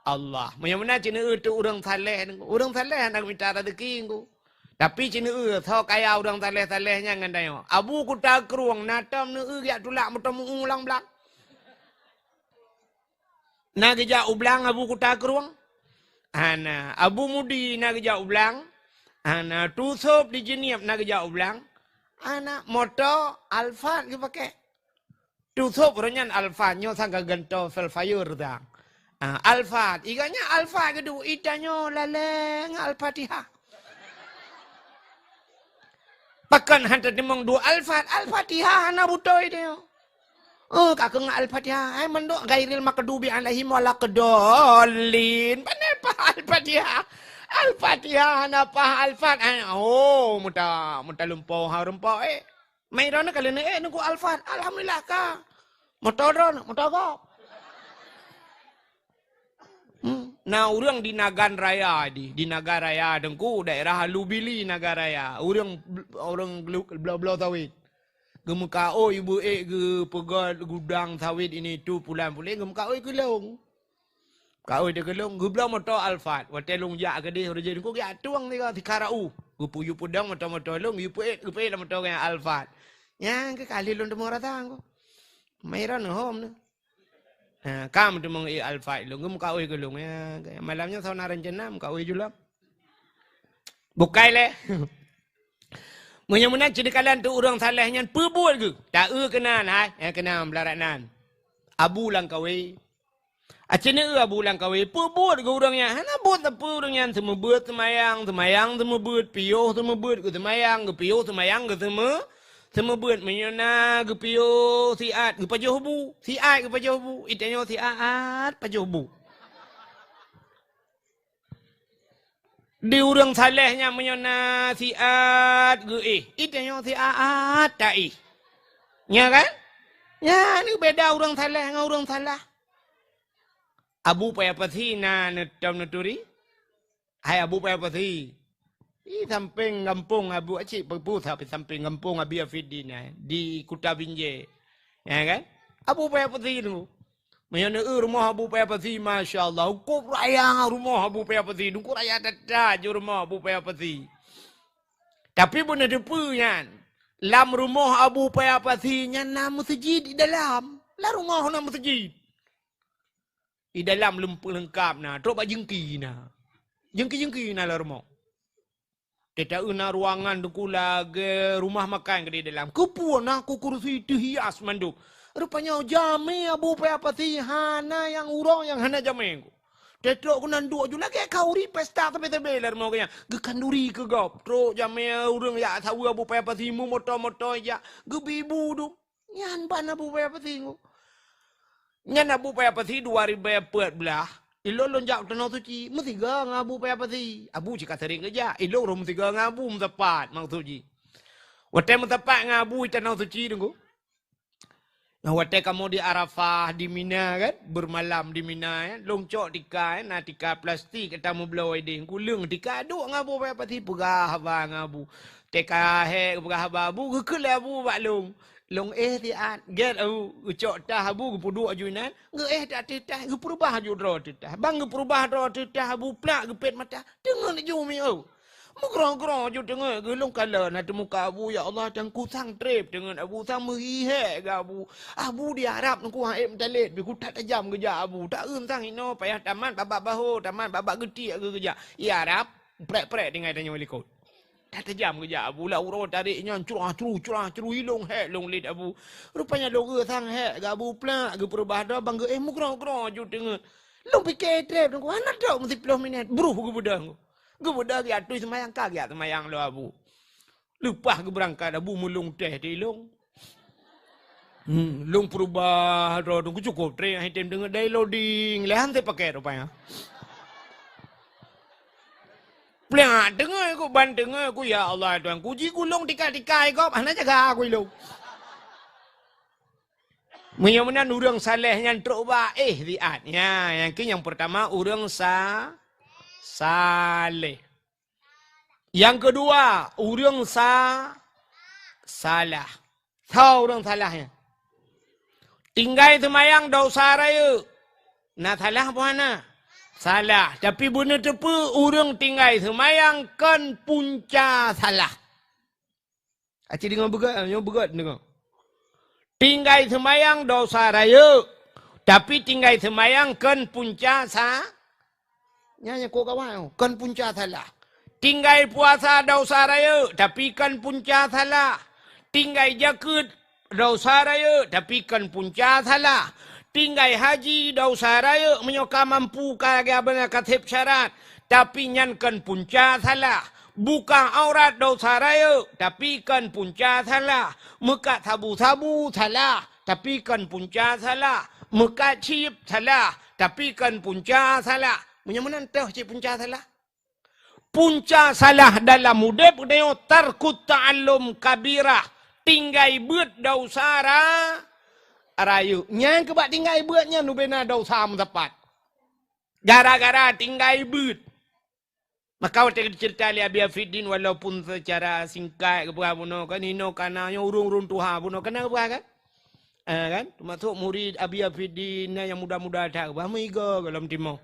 Allah. Meunyoe meunan ci neueu teuk ureueng saleh, Teungku. Ureueng saleh hana mita raseuki, Teungku. Tapi ci neueu soe kaya ureueng saleh-saleh nyan ngon tanyoe. Abu Kuta Krueng na tom neueu geujak tulak moto meu-ueng lam blang. Na geujak u blang Abu Kuta Krueng? Hana. Abu Mudi na geujak u blang? Hana. Tusôb di Jeunieb na geujak u blang? Hana. Moto Alphard geupakai. Tusôb roh nyan Alphard, nyoe sang ka gantoe Velfire sang. Ah, Alphard. Iga nyan Alphard geuduek, itanyoe lalée ngon Al-Fatihah. Pakon han tateumeung duek Alphard? Al-Fatihah hana beutôi tanyoe. Oh, ka keu ngon Al-Fatihah. Hai mandok ghairil maghdubi alaihim waladdallin. Pane paih Al-Fatihah? Al-Fatihah hana paih Alphard. Hai, oh, muta, muta lumpoe ha rumpoe, eh. Mai droeneuh ka leuneuk, eh, Teungku Alphard. Alhamdulillah ka. Moto droeneuh, moto gob. Hmm. Na ureueng di Nagan Raya di, di Nagan Raya Teungku, daerah Alubili Nagan Raya. Ureueng, ureueng gelu-, bloe-bloe sawét. Geumeukaôi beuék geupeugöt gudang sawét ini itu pulan puléng, geumeukaôi keu lôn. Kaôi teuh keu lôn, geubloe moto Alphard. Watèe lôn jak keudeh, ureueng jih Teungku geujak tueng sigoe, sikarau. Geupeu-, geupeu-, geupeu-, geupeuék, geupeuék lam moto geuh Alphard. Nyan keuh ka lheueh lôn teumé rasa Teungku. Mai droeneuh hom neuh. Ha, ka meuteumé ék Alphard lôn, geumeukaôi keu lôn. Ya, malam nyoe soe na rencana meukaôi ju lom. Bukai lé. Meunyoe meunan ci neukalon teuk ureueng saleh nyan peubuet geuh. Taeu keunan, hai, eh, keunan beularat nan. Abu Langkawi. Aci neueu Abu Langkawi, peubuet geuh ureueng nyan. Hana buet sapeue ureueng nyan, seumeubeuet seumayang, seumayang seumeubeuet, piôh seumeubeuet geuh seumayang, geupiôh seumayang geuh seumeu-, seumeubeuet. Meunyoe na geupiôh siat, geupajoh bu. Siat geupajoh bu. Itanyoe siat pajoh bu. Di ureueng saleh nyan meunyoe na siat geuéh, itanyoe siat taéh. Nya kan? Nyan beda ureueng saleh ngon ureueng salah. Abu Paya Pasi na neutom neuturi? Hai Abu Paya Pasi. Di sampéng gampông Abu Acik Peupu, sampéng gampông Abi Afiddin na, di Kuta Binjai. Ya kan? Abu Paya Pasi tu. Meunyoe neueu rumoh Abu Paya Pasi, masya Allah, cukôp raya rumoh Abu Paya Pasi, cukôp raya that-that ju rumoh Abu Paya Pasi. Tapi beuneuh teupeue nyan, lam rumoh Abu Paya Pasi nyan na meuseujid di dalam. Lam rumoh na meuseujid. Di dalam leumpah leungkap na, trok bak jeungki na. Jeungki-jeungki na lam rumoh. Teuta na ruangan Teungku lagèe rumah makan keudéh dalam. Keupeue na ku kursi teuhias mandum. Rupanya jamé Abu Paya Pasi hana nyang uroe nyang hana jamé ku. Teutrok keunan duek ju lagèe khanduri pesta sabe-sabe lam rumoh geuh nyan. Geukhanduri keu gob. Trok jamèe ureueng jak saweue Abu Paya Pasi, meumoto-moto jak. Geubi bu dum. Nyan ban Abu Paya Pasi nyoe. Nyan Abu Paya Pasi dua ribèe peuet blah. Ilôn lôn jak u Tanoh Suci, meusigoe ngon Abu Paya Pasi. Abu cit ka sering geujak. Ilôn rôh meusigoe ngon Abu meusapat, maksud jih. Watèe meusapat ngon Abu di Tanoh Suci, Teungku. Nah, watèe kamoe di Arafah, di Mina kan, bermalam di Mina, ya. Lôn cok tika, ya, na tika plastik, ata meubloe idéh. Kuleueng tika duek ngon Abu Paya Pasi, peugah haba ngon Abu. Teuka hék peugah haba Abu, geukheun lé Abu bak lôn. Lôn éh siat, gèt Abu, geucok tah Abu, geupeuduek aju inan, geuéh ateueh tah, geupeurubah aju droe ateueh tah. Ban geupeurubah droe ateueh tah Abu, plak geupet mata, teungeut ju miseue. Meugroe-groe ju teungeut geuh lôn kalon ateueh muka Abu, ya Allah, Teungku sang trép teungeut Abu, sang meuhi hék geuh Abu. Abu di Arab Teungku han ék meutalét, bih ku that tajam geujak Abu. Taeun sang inoe payah tamat babak bahô, tamat babak geutiek geuh geujak. Di Arab, prek-prek tinggai tanyoe likot. That tajam geujak Abu, lam uroe tarek nyan curah-curu, curah-curu, ilôn hék lôn lét Abu. Rupanya lôn eu sang hék geuh Abu plak, geupeurubah droe ban geuéh meugroe-groe ju teungeut. Lôn pike trép Teungku, hana trok meusiploh minét, bruh geubeudôh. Geubeudôh geujak ateueh seumayang ka geujak seumayang lom Abu. Leupah geubeurangkat Abu meulông teh di lôn. Hmm, lôn peurubah droe Teungku cukôp trép, han tem deungoe dari loading, lé han teupakai rupanya. Plak teungeut ku, ban teungeut ku, ya Allah Tuhanku, jigulong tika-tika gob, hana jaga ku ilôn. Meunyoe meunan ureueng saleh nyan trok bak éh siat. Nya, nyang keu nyang peurtama ureueng sa-, saleh. Nyang keudua, ureueng sa-, salah. Soe ureueng salah nyan? Tinggai seumayang desya rayeuk. Na salah peue hana? Salah. Tapi beuneuteupeu ureueng tinggai seumayang kon punca salah. Aci deungoe beugét, nyoe beugét deungoe. Tinggai seumayang desya rayeuk, tapi tinggai seumayang kon punca sa-, nyan nyang kok gawat nyoe, kon punca salah. Tinggai puasa desya rayeuk, tapi kon punca salah. Tinggai jakeuet desya rayeuk, tapi kon punca salah. Tinggai haji desya rayeuk, meunyoe ka mampu ka lagèe beuna ka sép syarat, tapi nyan kon punca salah. Buka aurat desya rayeuk, tapi kon punca salah. Meukat sabu-sabu salah, tapi kon punca salah. Meukat chip salah, tapi kon punca salah. Meunyoe meunan toh cit punca salah. Punca salah dalam udép geutanyoe tarkut ta'allum kabirah, tinggai beuet desya ra-, rayeuk. Nyang keubah tinggai beuet nyan ubena desya meusapat. Gara-gara tinggai beuet. Maka watèe geuceurita lé Abi Afiddin, walaupun secara singkat geupeugah bunoe kan, hino kana nyoe ureueng-ureueng tuha bunoe kana geupeugah kan? Ah, kan? Teumasok murid Abi Afiddin na nyang muda-muda that geupeugah meuigoe goh lom timoh.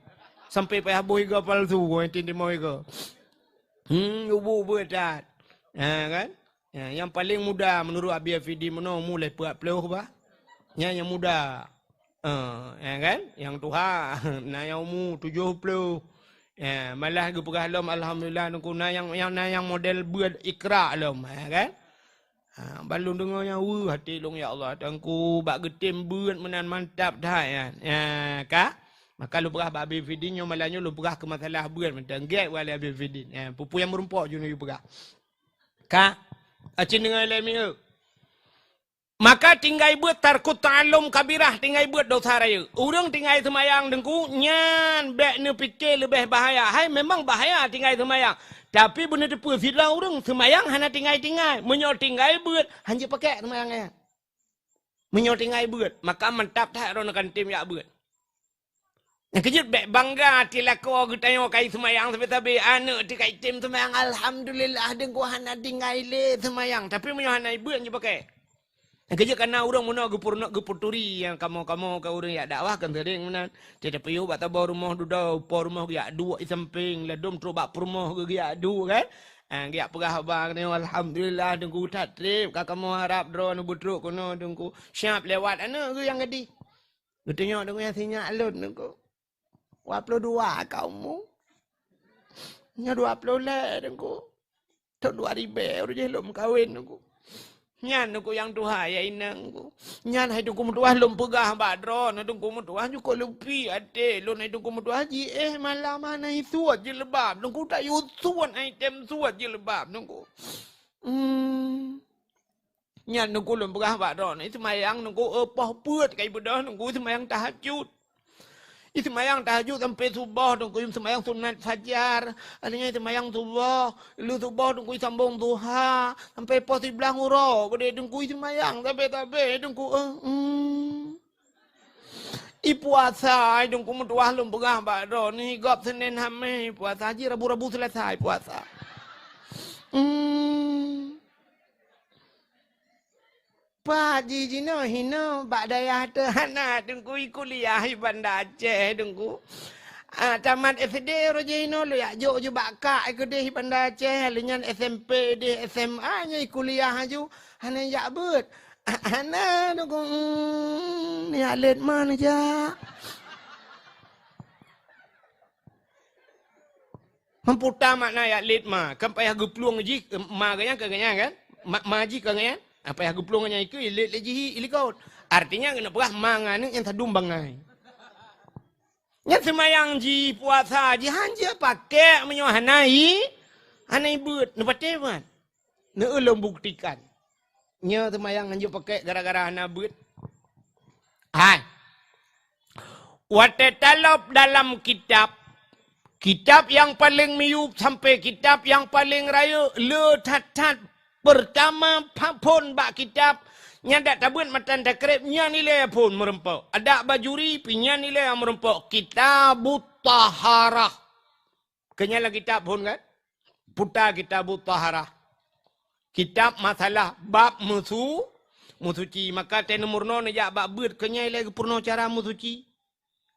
Sampai payah boh igoe palsu, eh, timoh igoe. Hmm, ubu-ubu that. Ah, kan? Ya, nyang paleng muda meunurot Abi Afiddin bunoe umu lhèe peuet ploh bah. Nyan nyang muda. Eh, ya kan? Nyang tuha, na nyang umu tujoh ploh. Ya, malah geupeugah lom, alhamdulillah, Teungku, na nyang, nyang, na nyang model beuet ikra lom, ya kan? Ha, ban lôn deungoe nyan weueh até lôn, ya Allah, Teungku, bak geutem beuet meunan mantap that nyan. Ya, ka? Maka lôn peugah bak Abi Fidin nyoe malam nyoe lôn peugah keu masalah beuet mantong. Gèt bak lé Abi Fidin. Ya, peue-peue nyang meurumpok ju nyoe peugah. Ka? Aci deungoe lé mieu. Maka tinggai beuet tarkut ta'allum kabirah, tinggai beuet desya rayeuk. Ureueng tinggai seumayang Teungku, nyan bèk neupike leubeh bahaya. Hai, memang bahaya tinggai seumayang. Tapi beuneuteupeu sidroe ureueng seumayang hana tinggai-tinggai. Meunyoe tinggai beuet, hanjeuet pakèk seumayang nyan. Meunyoe tinggai beuet, maka mantap that droeneuh kan tem jak beuet. Nyang keujeuet bèk bangga até lakoe geutanyoe kai seumayang sabe-sabe, aneuk teuh kai tem seumayang, alhamdulillah, Teungku hana tinggai lé seumayang. Tapi meunyoe hana ibeuet, hanjeuet pakèk. Nyang keujeuet kana ureueng meunoe geupeurunoe, geupeuturi nyang kamoe-kamoe ka ureueng jak dakwah kan seuring meunan. Teuh tapiôh bak saboh rumoh dudoe, po rumoh geujak duek di sampéng, ladôm trok bak peurumoh geu-, geujak duek kan. Ah, geujak peugah haba keunoe, alhamdulillah, Teungku that trép, ka kamoe harab droeneuh beutrok keunoe, Teungku. Siap lewat aneuk geuh nyang gadih. Geutunyok Teungku nyang sinyak lôn, Teungku. Dua ploh dua ka umu. Nyoe dua ploh lhèe, Teungku. Thôn dua ribèe ureueng jih lôn meukawen, Teungku. Nyan Teungku nyang tuha, ya inong ku. Nyan hai Teungku meutuah lôn peugah bak droeneuh, Teungku meutuah jukuk leupi até lôn, hai Teungku meutuah jiéh malam hana isuet jilbab, Teungku tayue suet hai tem suet jilbab Teungku. Hmm. Nyan Teungku lôn peugah bak droeneuh, seumayang Teungku, eh, poh peuet kai beudôh Teungku seumayang tahajud. Iseumayang tahajud sampai suboh, Teungku, iseumayang sunat fajar. Akhirnya iseumayang suboh, lheueh suboh, Teungku, isambong duha sampai poh siblaih uroe. Keudeh, Teungku, iseumayang sabe-sabe, Teungku, eh, hmm. Ipuasa, Teungku, meutuah lôn peugah bak droeneuh, gob Senin Hamis, puasa jih Rabu-Rabu Selasa, puasa. Hmm. Pat jih jinoe hinoe bak dayah teuh hana Teungku i kuliah i Banda Aceh Teungku. Ah, tamat S D roh jih hinoe lôn jak jok ju bak kak i keudeh i Banda Aceh, lheueh nyan S M P deh S M A nyoe i kuliah aju hana jak beuet. Hana Teungku, hmm, ni alet ma neujak. Meuputa makna ayat lét ma. Kan payah geuplueng jih, ma geuh nyan keu geuh nyan kan? Ma, ma jih keu geuh nyan. Ah, payah geuplueng nyan ikeue, lét lé jih i likot. Artinya, keuneuk peugah ma ngon aneuk nyang sadum bangai. Nyan seumayang jih, puasa jih, hanjeuet pakèk meunyoe hana i, hana i beuet. Neupatéh beuet. Neu lôn buktikan. Nyoe seumayang hanjeuet pakèk gara-gara hana beuet. Hai. Watèe talop dalam kitab, kitab nyang paleng miyueb sampoe kitab nyang paleng rayeuk, le that-that peurtama phon bak kitab, nyan dak tabeuet matan takreb, nyan ilèe phon meurumpok. Adak Bajuri pih nyan ilèe meurumpok. Kitabut Taharah. Keu nyan lam kitab phon kan? Puta Kitabut Taharah. Kitab masalah bab meusu-, meusuci. Maka teuh neumeurunoe neujak bak beuet keu nyan ilèe geupeurunoe cara meusuci.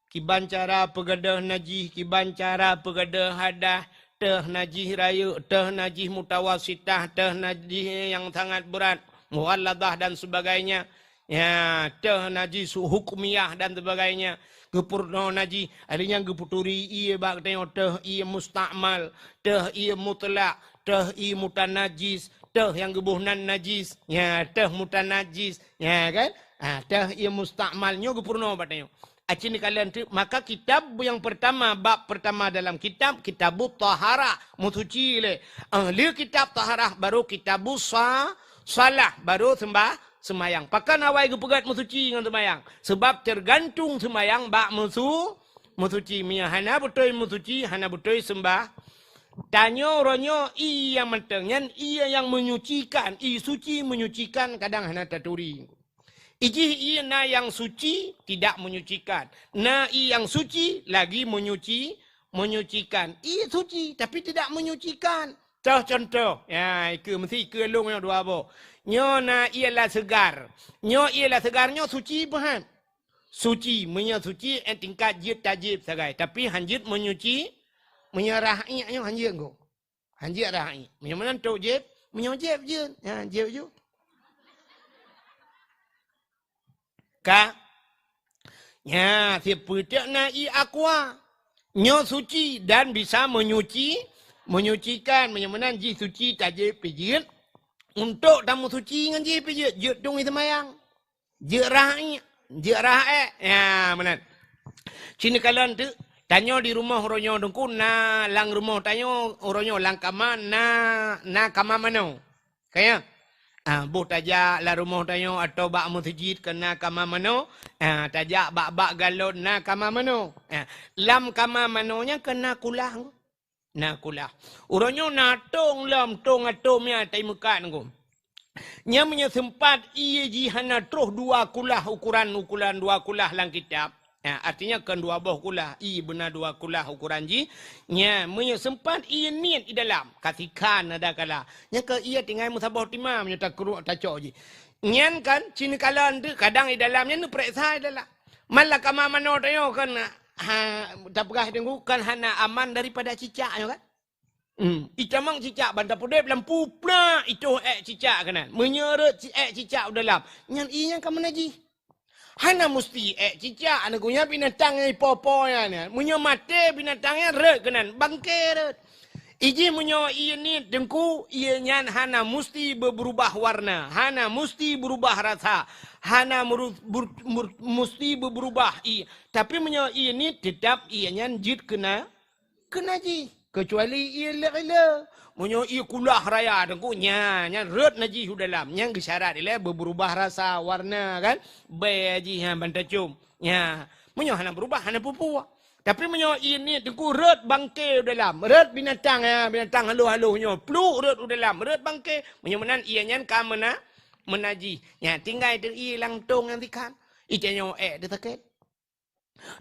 Kiban cara peugadôh najih, kiban cara peugadôh hadah, teuh najih rayeuk, teuh najih mutawasitah, teuh najih nyang sangat beurat, mughalladhah dan sebagainya. Ya, teuh najih su-, hukmiyah dan sebagainya. Geupeurunoe najih, akhirnya geuputuri ié bak geutanyoe teuh ié mustakmal, teuh ié mutlak, teuh ié mutanajis, teuh nyang geuboh nan najis. Ya, teuh mutanajis. Ya kan? Ha, teuh ié mustakmal nyoe geupeurunoe bak tanyoe. Aci neukalon teuk, maka kitab nyang peurtama, bab peurtama dalam kitab, Kitabut Taharah, meusuci lé. Ah, lheueh kitab taharah, baru Kitabus Sa-, Salah, baru seumbah-, seumayang. Pakon awai geupeugét meusuci ngon seumayang? Seubab teugantung seumayang bak meusu-, meusuci. Meunyoe hana beutôi meusuci, hana beutôi seumbah-, tanyoe uroe nyoe ié nyang mantong, nyan ié nyang menyucikan, ié suci menyucikan kadang hana taturi. Ijih ié na nyang suci, tidak menyucikan. Na ié nyang suci, lagi menyuci-, menyucikan. Ié suci, tapi tidak menyucikan. Toh contoh, ya, ikeue, meusi ikeue lôn nyoe dua boh. Nyoe na ié lam seugar. Nyoe ié lam seugar nyoe suci peuhan? Suci, meunyoe suci, eh, tingkat jeuet tajép sagai. Tapi hanjeuet menyuci, meunyoe rah iék nyoe hanjeuet go. Hanjeuet rah iék. Meunyoe meunan trok jieb, meunyoe jieb jeuet. Ha, jieb ju. Ka. Nya, sipeuteuk na ié aqua. Nyoe suci dan bisa menyuci, menyucikan. Meunyoe meunan jih suci tajép pih jeuet. Untuk tameusuci ngon jih pih jeuet, jeuet tueng seumayang. Jeuet rah iék, jeuet rah ék. Ya, meunan. Ci neukalon teuk, tanyoe di rumoh uroe nyoe Teungku na lam rumoh tanyoe uroe nyoe lam kama na, na kama manoe. Ka ya? Ah, boh tajak lam rumoh tanyoe atawa bak meuseujid keu na kama manoe, ah, tajak bak-bak galon na kama manoe. Ah, lam kama manoe nyan keu na kulah. Na kulah. Uroe nyoe na tong lom, tong atôm nyan taimeukat Teungku. Nyan meunyoe seumpat ié jih hana troh dua kulah ukuran, ukuran dua kulah lam kitab. Ha, artinya kon dua boh kulah, ié beuna dua kulah ukuran jih. Nyan meunyoe seumpat ié niet i dalam, ka sikhan ada kala. Nyan keu ié tinggai meusaboh timah meunyoe takruek tacok jih. Nyan kan, ci neukalon teuk kadang i dalam nyan neupareksa i dalam. Man lam kama manoe tanyoe kan, ha, tapeugah Teungku kan hana aman daripada cicak nyoe kan. Hmm, itamong cicak ban tapeudeb lam pu plak itoh ék cicak keunan. Meunyoe rhot ci-, ék cicak u dalam, nyan ié nyan ka meunajih. Hana musti ék cicak, aneuk geuh nyan binatang nyang ipo-po nyan. Meunyoe maté binatang nyan rhot keunan, bangke rhot. Ijih meunyoe ié niet Teungku, ié nyan hana musti beubeurubah warna, hana musti beurubah rasa, hana meuru-, beur-, meur-, musti beubeurubah ié. Tapi meunyoe ié niet, teutap ié nyan jeuet keu na-, keu najih. Keucuali ié lé-, lé. Meunyoe ié kulah raya Teungku, nya, nyan rhot najih u dalam. Nyan geusyarat ilée beubeurubah rasa, warna kan. Bèe jih nyan ban tacôm. Nya, meunyoe hana beurubah, hana peue-peue. Tapi meunyoe ié niet Teungku rhot bangke u dalam, rhot binatang, ya, binatang halôh-halôh nyoe, pluek rhot u dalam, rhot bangke, meunyoe meunan ié nyan ka meuna-, meunajih. Nya, tinggai teuh ié lam tông nyang sikat. Itanyoe ék teuh sakét.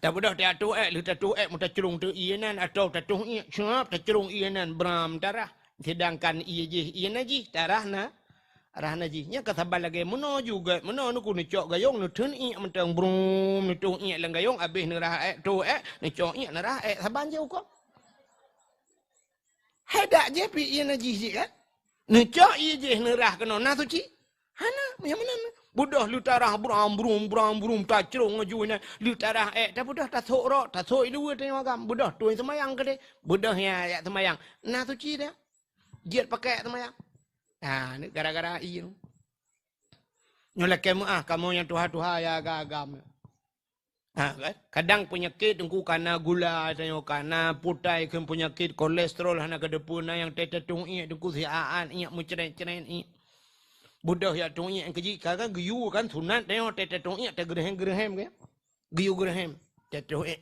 Tabeudôh teuatoe ék, lheueh tatoe ék meutacrông teuh ié nan, atawa tatoh ié, siap tacrông ié nan, bram tarah. Seudangkan ié jih, ié najih, tarah na-, Rah najih. Nyan ka saban lagée meunoe juga, meunoe neuku neucok gayông, neutheun iék mantong brum, neutoh iék lam gayông, abéh neurah ék, toh ék, neucok iék neurah ék, saban jih ukoe. Hai dak jih pih ié najih jih kan? Neucok ié jih neurah keunoe na suci? Hana, nyang meunan. Beudôh leutarah bram brum, bram brum, tacrông aju inan, leutarah ék, tabeudôh tasok rot, tasok i luwa tanyoe agam. Beudôh tueng seumayang keudeh, beudôh ya, ya seumayang. Na suci dak? Jeuet pakai seumayang. Ha, ni gara-gara ié. Nyoe lakée meuáh kamoe nyang tuha-tuha ya agam-agam. Ha, kan? Kadang peunyakét Teungku kana gula, tanyoe kana putai, kheun peunyakét kolesterol hana keudeupeue, na nyang teutatong iék Teungku siaat iék meucret-cret iék. Beudôh ya tong iék keujih ka, kan geuyue kan sunat tanyoe teutatong iék teugeureuhem-geureuhem kan. Geuyue geureuhem. Teutatong iék.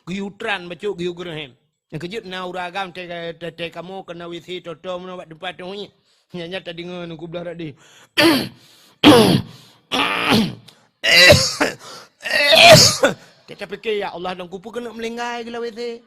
Geuyue tran bacut geuyue geureuhem. Nyang keujeuet na ureueng agam teuka-, teuka kamoe keunoe W C toto meunoe bak teumpat tong iék. Nyan, nyan tadeungoe nungku blah rot deh. Teuka pike, "Ya Allah, dan kupeue keuneuk meulinggai geulah W C."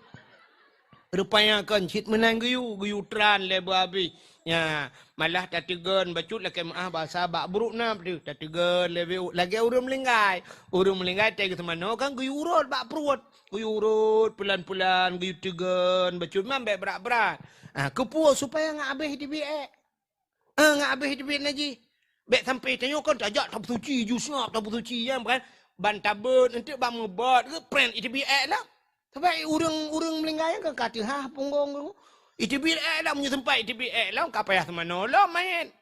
Rupanya kon cit meunan geuyue, geuyue tran lé beuhabéh. Nya, malah tateugon bacut lakée meuáh basa bak brok na teuh. Tateugon lé beu-, lagée ureueng meulinggai. Ureueng meulinggai teuka seumanoe kan geuyue urot bak pruet. Geuyue urot peulan-peulan, geuyue teugon bacut man bék brat-brat. Ha, keupeue supaya ngat abéh teubiet ék. Eh, ngat abéh teubiet najih. Bék sampai tanyoe kan tajak tapeusuci, ju siap tapeusuci nyan kan. Ban tabeuet, eunteuk ban meubeuet, geupreh iteubiet ék lah. Sabab ureueng, ureueng meulinggai nyan kan ka teuhah punggong tu. Iteubiet ék lah, meunyoe sempat iteubiet ék lah, ka payah seumanoe lom manyét.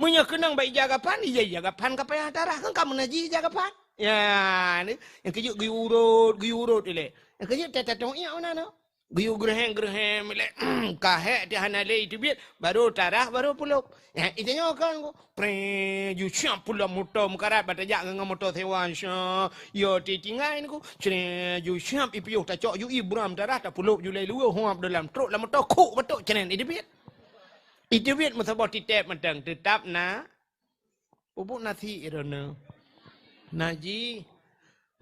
Meunyoe keunong bak ija gapan, ija, ija gapan ka payah tarah, kan ka meunajih ija gapan. Ya, ni, nyang keujeuet geuyue urot, geuyue urot ilée. Nyang keujeuet teutatong iék meunan. Geuyue geureuhem-geureuhem ilée, ka hék teuh hana lé iteubiet, barô tarah, barô pulop. Ya, itanyoe kan, preh, ju siap pulop moto meukarat, bak tajak ngon moto sewa, sya, yo ti tinggai niku, creh, ju siap ipiôh tacok ju i buram tarah, tapulop ju lé luwa, huab dalam trok lam moto, kok batok, creh, iteubiet. Iteubiet meusaboh titéb mantong, teutap na Pupuk nasi droeneuh. Najih.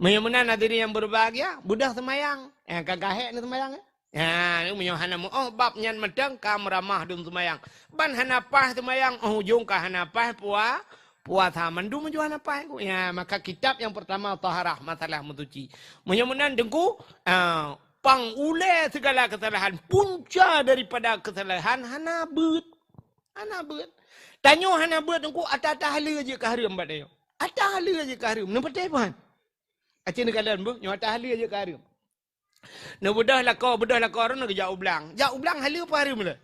Meunyoe meunan hadirin yang berbahagia, beudôh seumayang. Eh, ka gahek ni seumayang, eh? Ya, meunyoe hana meuoh bab nyan mantong ka meuramah dum seumayang. Ban hana paih seumayang, oh ujong ka hana paih pua-, puasa. Mandum ujong hana paih ku. Ya, maka kitab yang pertama taharah, masalah meusuci. Meunyoe meunan Teungku, ah, pang ulée segala kesalahan, punca daripada kesalahan hana beuet. Hana beuet. Tanyoe hana beuet Teungku, ata-ata haleue jeuet keu hareuem bak tanyoe. Ata haleue jeuet keu hareuem. Neupatéh peue han? Aci neukalon beuh, nyoe ata haleue jeuet keu hareuem. Neubeudôh lakoe, beudôh lakoe droeneuh geujak u blang. Jak u blang haleue peue hareuem lé?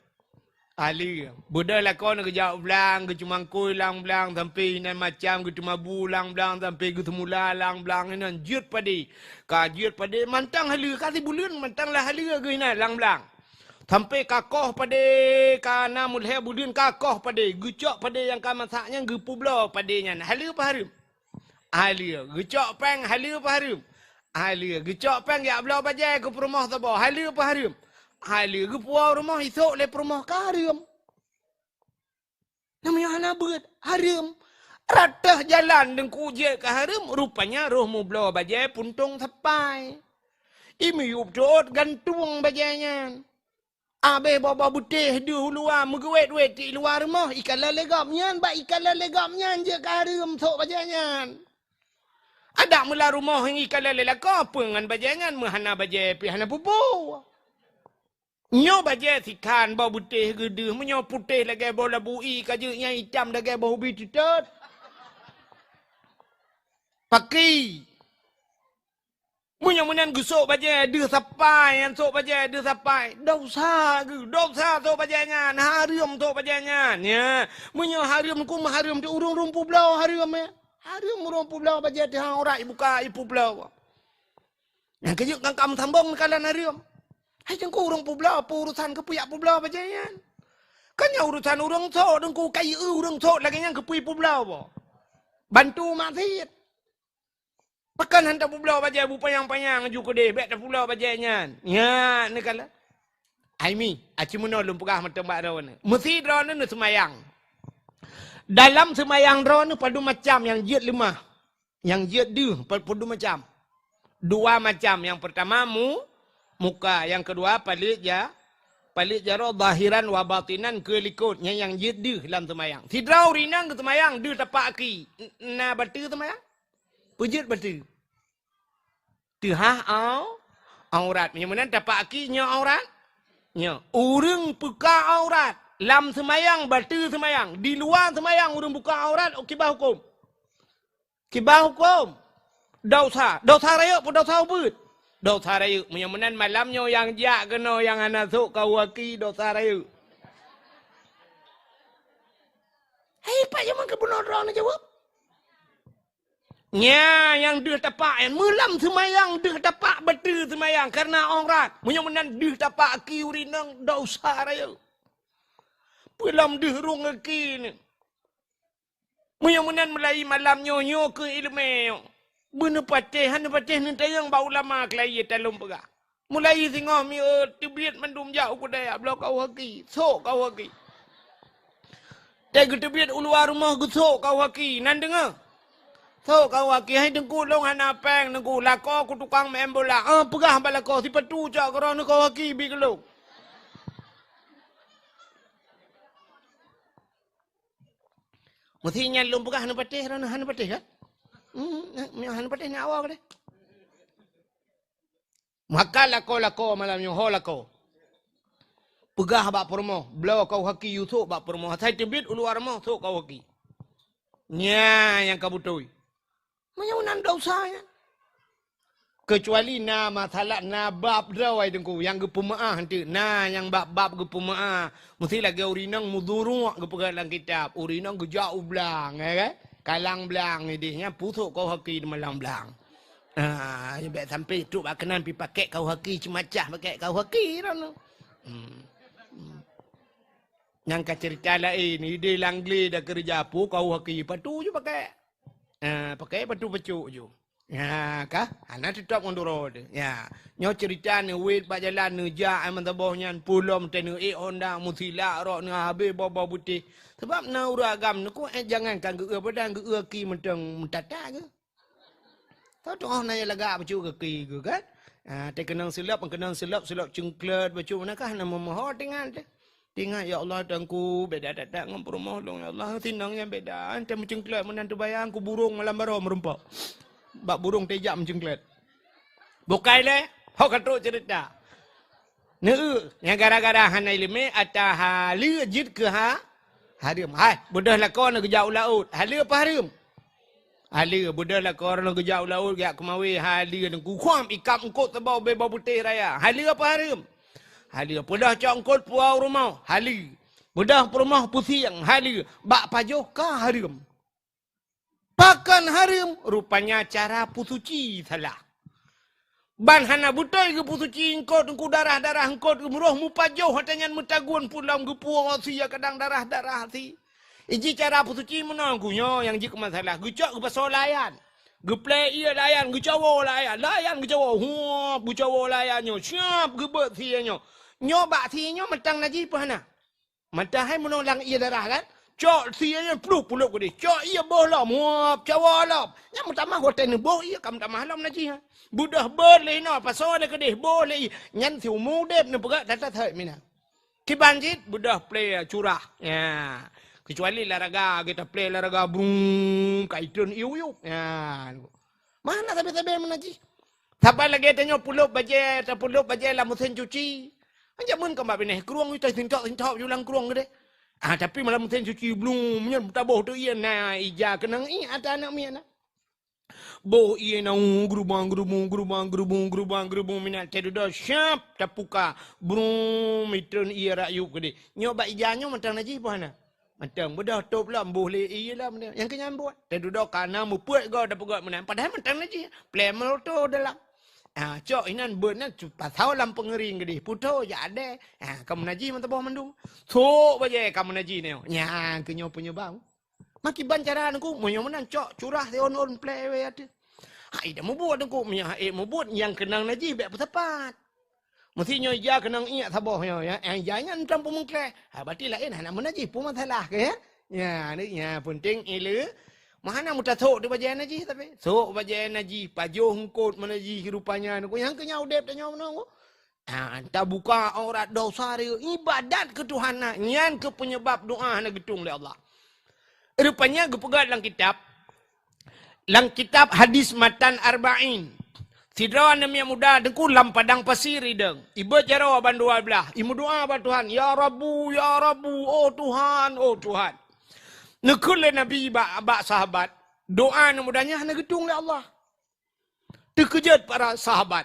Haleue. Beudôh lakoe neuh geujak u blang, geuceumangkôi lam blang, sampoe inan macam geuteumabu lam blang, sampoe geuseumula lam blang inan jeuet padé. Ka jeuet padé mantong haleue, ka sibuleuen mantong lah haleue geuh inan lam blang. Sampoe ka koh padé, ka na meulhèe buleuen ka koh padé, geucok padé nyang ka masak nyan geupubloe padé nyan. Haleue peue hareuem? Haleue. Geucok péng, haleue peue hareuem? Haleue. Geucok péng jak bloe bajèe keu peurumoh saboh, haleue peue hareuem? Haleue. Geupuwoe rumoh isok lé peurumoh ka hareuem. Namanya hana beuet, hareuem. Rot teuh jalan Teungku jeuet keu hareuem, rupanya roh mubloe bajèe puntông sapai. Imiyup teuôt gantueng bajèe nyan. Abéh boh-boh beutéh deuh u luwa meugeuwét-wét di luwa rumoh, ikalon lé gobnyan, bak ikalon lé gobnyan jeuet keu hareuem sôk bajèe nyan. Adak meulah rumoh nyang ikalon lé lakoe, peue ngon bajèe nyan, meuhana bajèe pih hana peue-peue. Nyoe bajèe sikhan boh beutéh geudeuh, meunyoe putéh lagèe boh labu ie ka jeuet, nyang itam lagèe boh ubi teutot. Paki. Meunyoe meunan geusok bajée deuh sapai, nyang sok bajée deuh sapai, desya geuh, desya sok bajée nyan, hareuem sok bajée nyan, ya. Meunyoe hareuem, huköm hareuem di ureuëng-ureuëng peubloe hareuem, ya. Hareuem ureuëng peubloe bajée teuh aurat ibuka ipeubloe. Nyang keujeuet kan ka meusambong neukalon hareuem. Hai teungku ureuëng peubloe, peue urusan keu peue jak peubloe bajée nyan? Kan nyan urusan ureuëng sok, teungku ka ieu ureuëng sok lagée nyan keu peue ipeubloe boh. Bantu maksiet. Pakon han tapeubloe bajée bu panyang-panyang ju keudeh, bék tapeubloe bajée nyan. Nyan neukalon. Ai mi, aci meunoe lôn peugah mantong bak droeneuh. Meusi droeneuh neuseumayang. Dalam seumayang droeneuh padum macam nyang jeuet leumah. Nyang jeuet deuh pa-, padum macam. Dua macam. Nyang peurtama mu-, muka, nyang keudua paleuet ja-, paleuet jaroe zahiran wa batinan keu likot. Nyan nyang jeuet deuh lam seumayang. Sidroe ureuëng inong geuseumayang deuh tapak aki. N-, na bateue seumayang? Peue jeuet bateue? Teuhah au-, aurat. Meunyoe meunan tapak aki nyoe aurat? Nyoe. Ureuëng buka aurat lam seumayang, bateue seumayang. Di luwa seumayang ureuëng buka aurat, kiban huköm? Kiban huköm? Desya. Desya rayeuk peue desya ubeut? Desya rayeuk. Meunyoe meunan malam nyoe nyang jak keunoe nyang hana sok kau aki, desya rayeuk. Hai, pat jameun keubunoe droeneuh jaweueb? Nya nyang deuh tapak nyan, meulam seumayang deuh tapak bateue seumayang kareuna aurat. Meunyoe meunan deuh tapak aki ureuëng inong desya rayeuk. Peue lom deuh rhueng aki nyoe. Meunyoe meunan mulai malam nyoe, nyoe keuh iéleumé nyoe. Beuneupatéh, han neupatéh neutanyong bak ulama keulayi talôn peugah. Mulai singoh miet teubiet mandum jak u keudè bloe kau aki, sok kau aki. Teuh geuteubiet u luwa rumoh geusok kau aki, nan deungoe? Sok kau aki, hai teungku lôn hana péng teungku, lakoe keu tukang meu'en bola. Ah, peugah bak lakoe, sipatu cok keudroe neuh kau aki bi keu lôn. Meusi nyan lôn peugah hana patéh, droeneuh hana patéh kan? Hmm, nyoe hana patéh nyan awai deh. Maka lakoe-lakoe malam nyoe ho lakoe. Peugah bak peurumoh, bloe kau aki yue sok bak peurumoh. Asai teubiet u luwa rumoh sok kau aki. Nya nyang ka beutôi. Meunyoe nan desya nyan. Keucuali na masalah, na bab droe teungku nyang geupeumeu'ah teuk. Na nyang bab-bab geupeumeu'ah. Meusti lagée ureuëng inong meuduruek geupeugah lam kitab. Ureuëng inong geujak u blang, ya kan? Kalang blang ideh nyan pusok kau aki di malang blang. Ah, ya bék sampai trok bak keunan pi pakék kau aki ceumacah pakék kau aki droeneuh. Hmm. Hmm. Nyang ka cerita laén, ideh lam glé da keureuja pu kau aki patu ju pakék. Ah, pakék patu pacok ju. Ya, kah? Hana teutap ngon duroe teuh. Ya. Nyoe cerita neuwet bak jalan neujak ai meusaboh nyan pulom teuh neuék honda meusilak rok neuhabéh boh-boh butéh. Sabab na ureuëng agam neuku ék jangan kan geueu badan geueu ki meuteung meutata geuh. Tau teuh na lagak bacut geuki geuh kan? Ha, teuh keunong silop, keunong silop, silop cengklet bacut na kah na meumoho tingan teuh. Tingat, "Ya Allah, teungku, beda that-that ngon peurumoh lôn, ya Allah. Sinong nyang beda. Ante meucengklet meunan teubayang, ku burong malam baroe meurumpok. Bak burong tejak meucengklet." Bukai lé, ho ka trok cerita. Neu, nyang gara-gara hana iéleumé, ata haleue jeuet keu ha, hareuem. Hai, beudôh lakoe neugeujak u laôt. Haleue apa hareuem? Haleue, beudôh lakoe droeneuh geujak u laôt geujak keumawé, haleue teungku khuam ikab eungkôt saboh bée boh putéh raya. Haleue apa hareuem? Haleue, beudôh cok eungkôt puwoe u rumoh, haleue. Beudôh peurumoh pusieng, haleue. Bak pajoh ka hareuem. Pakon hareuem? Rupanya cara peusuci salah. Ban hana beutôi geupeusuci eungkôt, teungku darah-darah eungkôt geumeuroh mupajoh ata nyan meutagun pulom geupuwoe sie kadang darah-darah sie. Iji cara peusuci meunoe, geuh nyoe nyang jeuet keu masalah. Geucok geupasoe layan. Geuplé ié layan, geucawoe layan. Layan geucawoe, huop, geucawoe layan nyoe. Siap geubeuet sie nyoe. Nyoe bak sie nyoe mantong najih peue hana? Mantong hai meunoe lam ié darah kan? Cok sie nyoe plup pulop keudeh. Cok ié boh lom, huop, cawoe lom. Nyang meutamah watée neuboh ié ka meutamah lom najih. Beudôh beuet lé inoe, pasoe lé keudeh, boh lé ié. Nyan siumu udeb neupeugah that-that mina. Kiban cit beudôh plé curah. Ya. Keucuali laraga, kita plé laraga brung, ka itreun iuk-iuk. Ya. Mana sabe-sabe meunajih. Saban lagée tanyoe pulop bajée, tapulop bajée lam meusén cuci. Kan jameun kon bak binéh krueng, tasintok-sintok ju lam krueng keudeh. Ah, tapi malam meusén cuci blum, nyan taboh teuh ié na ija keunong ié ata aneuk miet na. Boh ié na, uh, geurubang-geurubung, geurubang-geurubung, geurubang-geurubung, meunan teududoe, syap, tapuka, brum, itreun ié rayueb keudeh. Nyoe bak ija nyoe mantong najih boh hana? Mantong, beudôh tôb lom, boh lé ié lom. Nyang keu nyan buet. Teududoe kana meupeuet goe, tapeugöt meunan. Padahai mantong najih, plè meuloto dalam. Ah, cok inan beuet nyan, pasoe lam peungeuring keudeh, putôh jak adèe. Ah, ka meunajih meusaboh mandum. Sôk bajèe ka meunajih nyoe. Nyan keuh nyoe peunyeubab. Makiban cara Teungku, meunyoe meunan cok curah siôn-ôn plè wèe ateueh. Hai dah mubuet Teungku, meunyoe hai mubuet nyang keunong najih bèk peusapat. Meusti nyoe ija keunong iék saboh nyoe, ya. Eh, ija nyan mantong peumeuklèh. Ha, berarti laén hana meunajih, peue masalah keuh, ya? Ya, ni, ya, penting ileu. Meuhana meutasôk di bajèe najih tapi. Sôk bajèe najih, pajoh eungkôt meunajih rupanya. Teungku, nyang keu nyan udép tanyoe meunoe. Ha, tabuka aurat dosa dia, ibadat keu Tuhan na, nyan keuh peunyeubab doa hana geutueng lé Allah. Rupanya geupeugah lam kitab, lam kitab hadis matan arba'in. Sidroe aneuk miet muda Teungku lam padang pasir idong. Ibeuet jaroe ban dua blah, imeudoa bak Tuhan, "Ya Rabbu, ya Rabbu, oh Tuhan, oh Tuhan." Neukheun lé Nabi bak, bak sahabat, doa aneuk muda nyan hana geutueng lé Allah. Teukeujot para sahabat.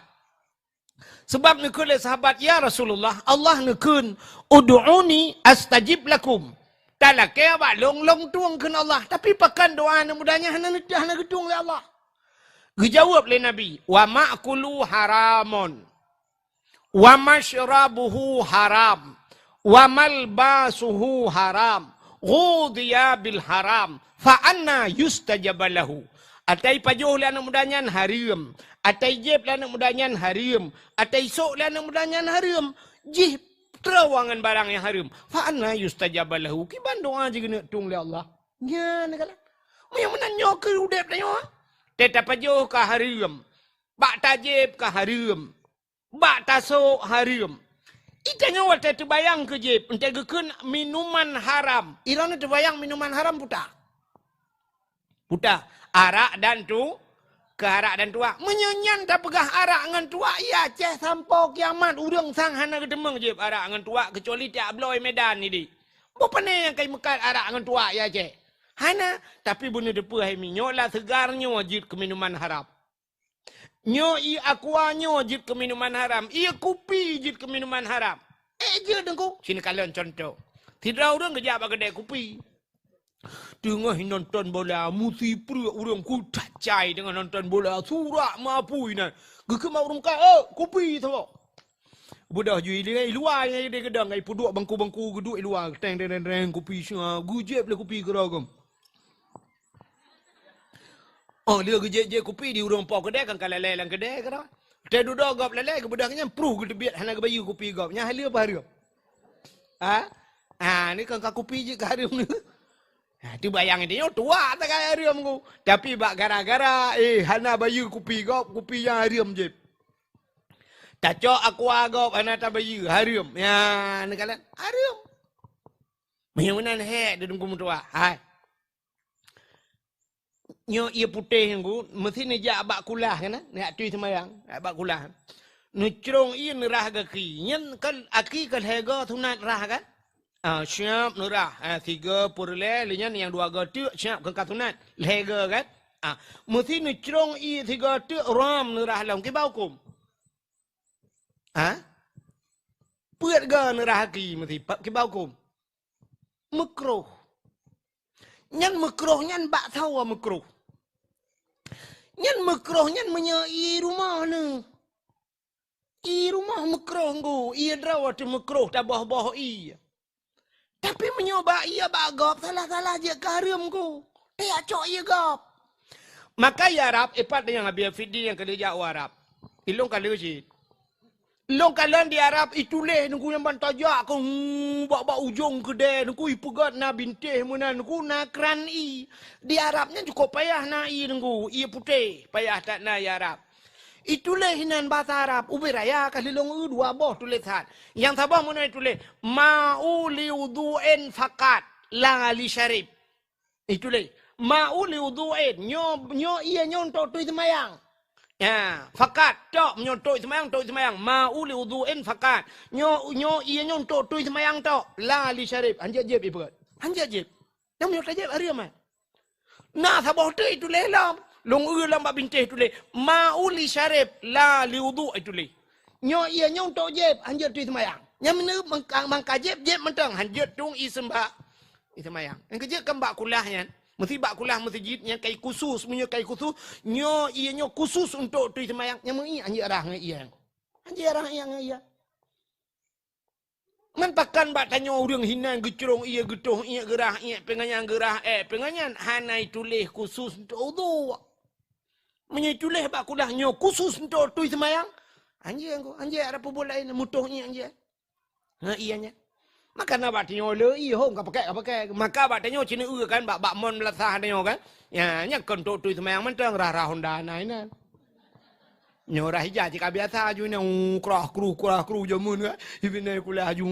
Sabab neukheun lé sahabat, "Ya Rasulullah, Allah neukheun, 'Ud'uni astajib lakum.' Talakèe bak lôn, lôn tueng," kheun Allah. Tapi pakon doa aneuk muda nyan hana neut-, hana geutueng lé Allah? Geujaweueb lé Nabi, "Wa ma'kuluhu haramun, wa masyrabuhu haram, wa malbasuhu haram, ghudhiya bil haram, fa anna yustajabu lahu." Atai pajoh lé aneuk muda nyan hareuem, atai jieb lé aneuk muda nyan hareuem, atai sôk lé aneuk muda nyan hareuem, jih troh ngon barang nyang hareuem. Fa anna yustajabu lahu, kiban doa jih geuneuk tueng lé Allah? Nyan kalon. Meunyoe meunan nyoe keuh udép tanyoe, teutab pajoh ka hareuem, bak tajieb ka hareuem, bak tasôk hareuem. Itanyoe watèe teubayang keu jieb, 'oh geukheun minuman haram. Droeneuh teubayang minuman haram peue ta? Peue ta? Arak dan tu, keu arak dan tuak. Meunyoe nyan tapeugah arak ngon tuak, ya Aceh sampoe kiamat ureueng sang hana geuteumeung jieb arak ngon tuak keucuali tiak bloe Medan nideh. Boh pané nyang ka imeukat arak ngon tuak ya Aceh? Hana, tapi beuneuh teupeue hai minyok la seugar nyoe jeuet keu minuman haram. Nyoe ié aqua nyoe jeuet keu minuman haram, ié kupi jeuet keu minuman haram. Eh, jeuet Teungku. Sinoe kalon cuntoh. Sidroe ureueng geujak bak keudè kupi. Teungoh nonton bola, meusipreuk ureueng kutat cai teungoh nonton bola, surak mapui nan. Geukheun bak ureueng meukat, "Eh, kupi saboh." Beudôh ju i luwa nyang di geudong, ipeuduek bangku-bangku geuduek i luwa, teng, teng, teng, teng, kupi sia, geujieb lé kupi keudroe geuh. Oh, lheueh geujieb-jieb kupi di ureueng po keudè kan ka lalè lam keudè keudroe. Teududoe gob lalè geubeudôh nyan pruh geuteubiet hana geubayeue kupi gob. Nyan haleue apa hareuem? Ha? Ha, ni kan ka kupi jeuet ka hareuem ni. Ha, tu bayang dia nyoe tuak takai hareuem ku. Tapi bak gara-gara, eh, hana bayeue kupi gob, kupi nyang hareuem jieb. Tacok aqua gob hana tabayeue, hareuem. Ya, neukalon hareuem. Meunyoe meunan hék di Teungku meutuah. Hai. Nyoe ié putéh Teungku, meusti neujak bak kulah kan, neujak tui seumayang, bak kulah. Neucrông ié neurah gaki. Nyan kan aki ka lhèe goe sunat rah kan? Ah, siap neurah. Ah, sigoe peureulèe, lheueh nyan nyang dua goe teuk siap keu ka sunat. Lhèe goe kan? Ah, meusti neucrông ié sigoe teuk rom neurah lom. Kiban hukôm? Ha? Peuet goe neurah aki meusti pa-, kiban hukôm? Meukruh. Nyan meukruh nyan bak sawa meukruh. Nyan meukruh nyan meunyoe ié rumoh neuh. Ié rumoh meukruh Teungku, ié droe teuh meukruh taboh-boh ié. Tapi meunyoe bak ié bak gob salah-salah jeuet ka hareuem Teungku. Teuyak cok ié gob. Maka i Arab, ipat nyang Abi Fidi nyang ka lheueh jak u Arab. Ilôn ka lheueh cit. Lôn kalon di Arab ituléh Teungku nyang ban tajak keu, hmm, bak, bak ujong keudè Teungku ipeugöt na bintéh meunan Teungku na kran ié. Di Arab nyan cukôp payah na ié Teungku, ié putéh, payah that na i Arab. Ituléh inan basa Arab, ubé raya ka lheueh lôn eu dua boh tulésan. Nyang saboh meunoe ituléh, "Ma'u li wudhu'in faqat, la li syarib." Ituléh, "Ma'u li wudhu'in," nyoe, nyoe ié nyoe untuk tui seumayang. Ya, faqat, tok, nyoe untuk seumayang, untuk seumayang. "Ma'u li wudhu'in faqat." Nyoe, nyoe ié nyoe untuk tui seumayang tok, la li syarib. Hanjeuet jieb ipeugöt. Hanjeuet jieb. Nyan meunyoe tajieb hareuem, eh. Na saboh teuk ituléh lom. Lôn eu lam bak bintéh tuléh, "Ma'u li syarib, la li wudhu," tuléh. Nyoe ié nyoe untuk jieb, hanjeuet tui seumayang. Nyang meuneuk mangka, mangka jieb, jieb mantong, hanjeuet tueng ié seumba-, ié seumayang. Nyang keujeuet kan bak kulah nyan. Meusi bak kulah meuseujid nyang kai khusus, meunyoe kai khusus, nyoe ié nyoe khusus untuk tui seumayang. Nyang meuié hanjeuet rhah ngon ié. Hanjeuet rhah ié ngon ié. Man pakon bak tanyoe ureuëng hinan geucrông ié, geutoh ié, geurhah ié, peungeut nyan geurhah ék, peungeut nyan hana ituléh khusus untuk udhu. Meunyoe ituléh bak kulah nyoe khusus untuk tui seumayang, hanjeuet ngon, hanjeuet ada peubuet laén, mutoh ié hanjeuet. Ha, ié nyan. Maka na bak tanyoe le ié hom ka pakai, ka pakai. Maka bak tanyoe cina eu kan bak, bak mon beulasah tanyoe kan. Ya, nyan kon untuk tui seumayang mantong, rhah-rhah honda na inan. Nyoe rhah ija cit ka biasa aju nyan, uh, krah kruh, krah kruh jameun kan. Ibi nai kulah aju,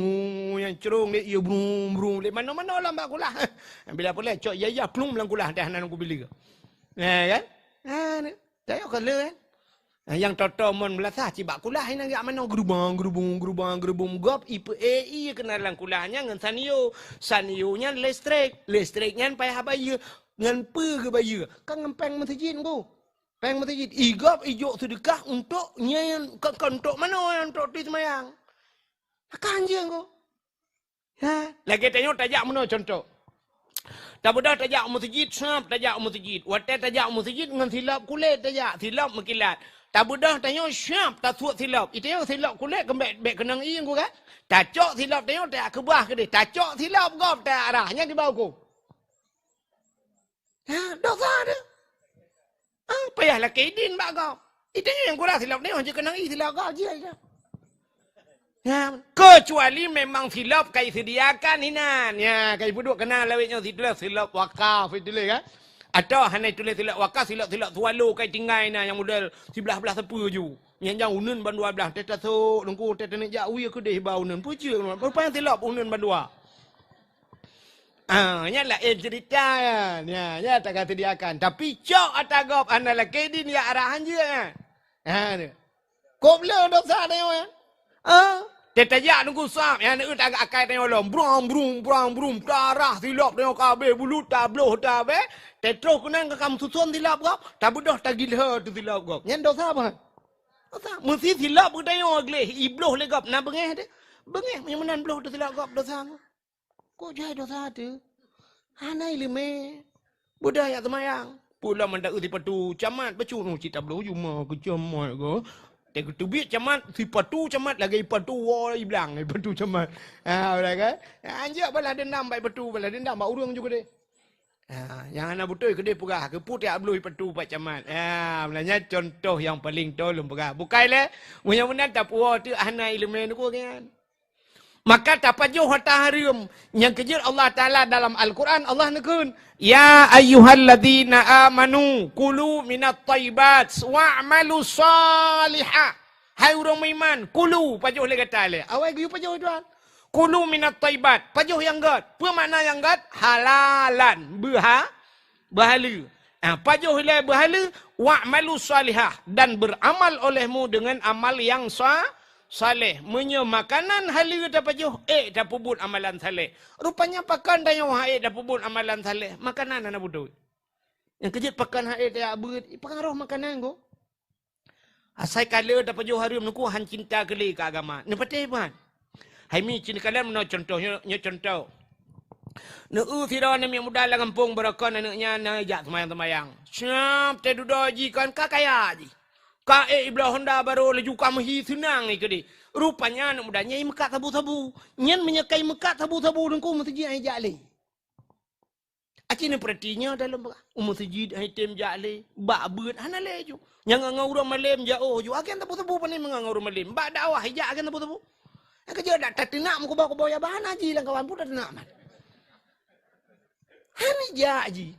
nyang crông lé ié brum, brum lé mano-mano lam bak kulah. Bila pulai cok ija-ija plum lam kulah dah nan kubilik. Eh, kan? Ha, ni. Tanyoe ka le kan? Ha, nyang toto mon beulasah cit bak kulah inan jak mano gerubang, gerubung, gerubang, gerubung gob ipe-, eh, ié keunan lam kulah nyan ngon sanyo. Sanyo nyan listrik, listrik nyan payah bayeue. Ngon peue geubayeue? Kan ngon péng meuseujid ngon. Péng meuseujid, igob ijok seudeukah untuk nyan, ka, ka untuk manoe, untuk tui seumayang. Ka hanjeuet ngon. Ha? Lagée tanyoe tajak meunoe contoh. Tabeudôh tajak u meuseujid, sab tajak u meuseujid. Watée tajak u meuseujid ngon silop kulét tajak, silop meukilat. Tabeudôh tanyoe sab tasuet silop. Itanyoe silop kulét keumbek, bek keunong ié ngon kan? Tacok silop tanyoe tajak keubah keudeh. Tacok silop gob tajak rhah. Nyan diba huköm. Ha, dosa tu. Ha, payah lakée idin bak gob. Itanyoe nyang kurang silop nyoe jeuet keunong ié silop gob jih aja. Ya, kecuali memang silop kai sediakan inan. Ya, kai peuduek keunong lawét nyoe situlah silop wakaf itulah kan. Atau hana itulah silop wakaf, silop-silop swallow kai tinggai na nyang model siblah-blah sapeue ju. Nyang jang uneun bandua blah, teuh tasok lungku, teuh teuneuk jak wie keudeh ba uneun. Peue jeuet, rupanya silop uneun bandua. Ah, nyan laén cerita nyan. Ya, ya, tak sediakan. Tapi cok ata gob hana lakée idin ya arah hanjeuet nyan. Ha, tu. Kop le dosa tanyoe nyan. Ha? Teuh tajak nunggu sab, ya, neu tak akai tanyoe lom. Brong, brung, brong, brung. Tarah silop tanyoe ka abéh, bulut tabloh tabéh. Teuh troh keunan ka kam suson silop gob, tabeudôh tagilhe tu silop gob. Nyan dosa apa? Dosa. Meusi silop geutanyoe gleh, ibloh lé gob, na beungéh deh. Beungéh, meunyoe meunan bloh tu silop gob, dosa. Kok jai dosa tu? Hana ileumé. Budak jak seumayang. Pulang mandak sipatu camat, bacut nu cit tabloh juma keu camat ko. Teuh geuteubiet camat, sipatu camat lagée sipatu woe iblang, sipatu camat. Ha, udah kan? Anjak balah dendam bak sipatu, balah dendam bak ureuëng ju keudeh. Ha, nyang hana beutôi keudeh peugah, keupeue tiak bloh sipatu bak camat. Ha, meunan nyan contoh nyang paleng toe lôn peugah. Bukai lé, meunyoe meunan tapuwoe teuk hana ileumé niko nyan. Maka tapajoh hareuem nyang keujeuet Allah Taala dalam Al-Quran, Allah neukheun, "Ya ayyuhalladzina amanu kulu minat thayyibat wa'malu shalihah." Hai ureuëng meuiman, kulu, pajoh lé gata lé. Awai geuyue pajoh Tuhan. Kulu minat thayyibat, pajoh nyang gét. Peue makna nyang gét? Halalan, beuha-, beuhaleue. Ah, pajoh ilée beuhaleue, wa'malu shalihah, dan beramal olehmu dengan amal yang sa-, saleh. Meunyoe makanan haleue tapajoh, ék tapeubuet amalan saleh. Rupanya pakon tanyoe han ék tapeubuet amalan saleh, makanan hana beutôi. Nyang keujeuet pakon han ék tajak beuet, pengaruh makanan ko. Asai ka le tapajoh hareuem niko han cinta keu lé keu agama. Neupatéh ban. Hai mi cit neukalon meunoe contoh, nyoe, nyoe contoh. Neu-eu sidroe aneuk miet muda lam gampông, barokon aneuk nyan na jak seumayang-seumayang. Siab teududoe jih kon ka kaya jih. Ka ék ibloe honda barô laju ka meuhi seunang jih keudeh. Rupanya aneuk muda nyan imeukat sabu-sabu. Nyan meunyoe ka imeukat sabu-sabu teungku meuseujid han ijak lé. Aci neupeurati nyoe dalam peugah, u meuseujid han item jak lé, bak beuet hana lé ju. Nyang ngon ureuëng malém jak oh ju, agen sabu-sabu pane meungon ureuëng malém. Bak dakwah ijak agen sabu-sabu. Nyang keujeuet dak tateunak meukuboh-kuboh ya bah hana ji lam kawan pun tateunak man. Han ijak ji.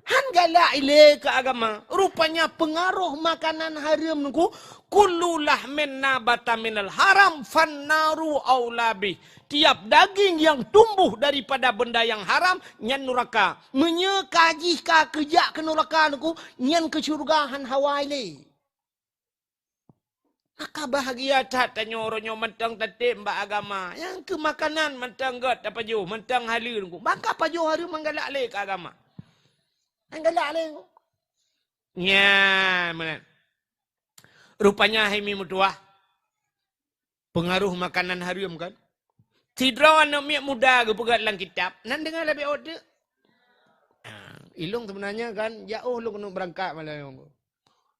Han galak ilée keu agama. Rupanya pengaruh makanan hareuem nungku, kullu lahmin nabata minal haram fannaru aula bih. Tiap daging yang tumbuh daripada benda yang haram, nyan nuraka. Meunyoe ka jih ka keujak keu nuraka nungku, nyan keu syeuruga han hawa ilée. Maka bahagia that tanyoe uroe nyoe mantong tatem bak agama. Nyang keu makanan mantong gét tapajoh, mantong haleue nungku. Maka pajoh hareuem han galak lé keu agama. Han galak lé nungku. Nyan meunan. Rupanya hai mi meutuah, peungaroh makanan hareuem kan. Sidroe aneuk miet muda geupeugah lam kitab, nan deungoe lagèe ôk teuk. Ah, ilong sebenarnya kan, jak oh lôn keuneuk beurangkat malam nyoe.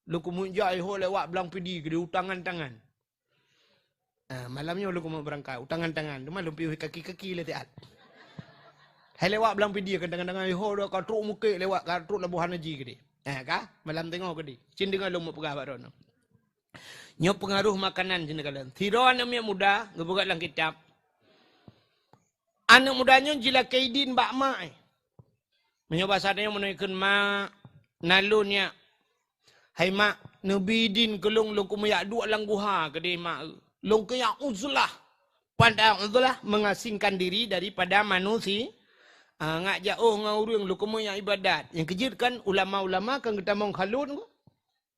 Lôn keumeujak iho lewat blang pidi keudeh utangan-tangan. Ah, malam nyoe lôn keumeuk beurangkat, utangan-tangan. Teuma lôn piôh kaki-kaki lé siat. Hai lewat blang pidi kan tangan-tangan iho dah ka trok mukek lewat, ka trok labohan haji keudeh. Ah, ka? Malam teungoh keudeh. Cin deungoe lôn meupeugah bak droeneuh. Nyoe peungaroh makanan cin kalon. Sidroe aneuk miet muda geupeugah lam kitab. Aneuk muda nyoe jilakèe idin bak mak, eh. Meunyoe basa tanyoe meunoe kheun mak, nalôn nyak. Hai mak, neubi idin keu lôn, lôn keumeujak duek lam guha keudeh mak. Lôn keuyak uzlah. Pada uzlah mengasingkan diri daripada manusia. Ah, ngak jak oh ngon ureueng lôn keumeujak ibadat. Nyang keujeuet kan ulama-ulama kan geutamong khalut.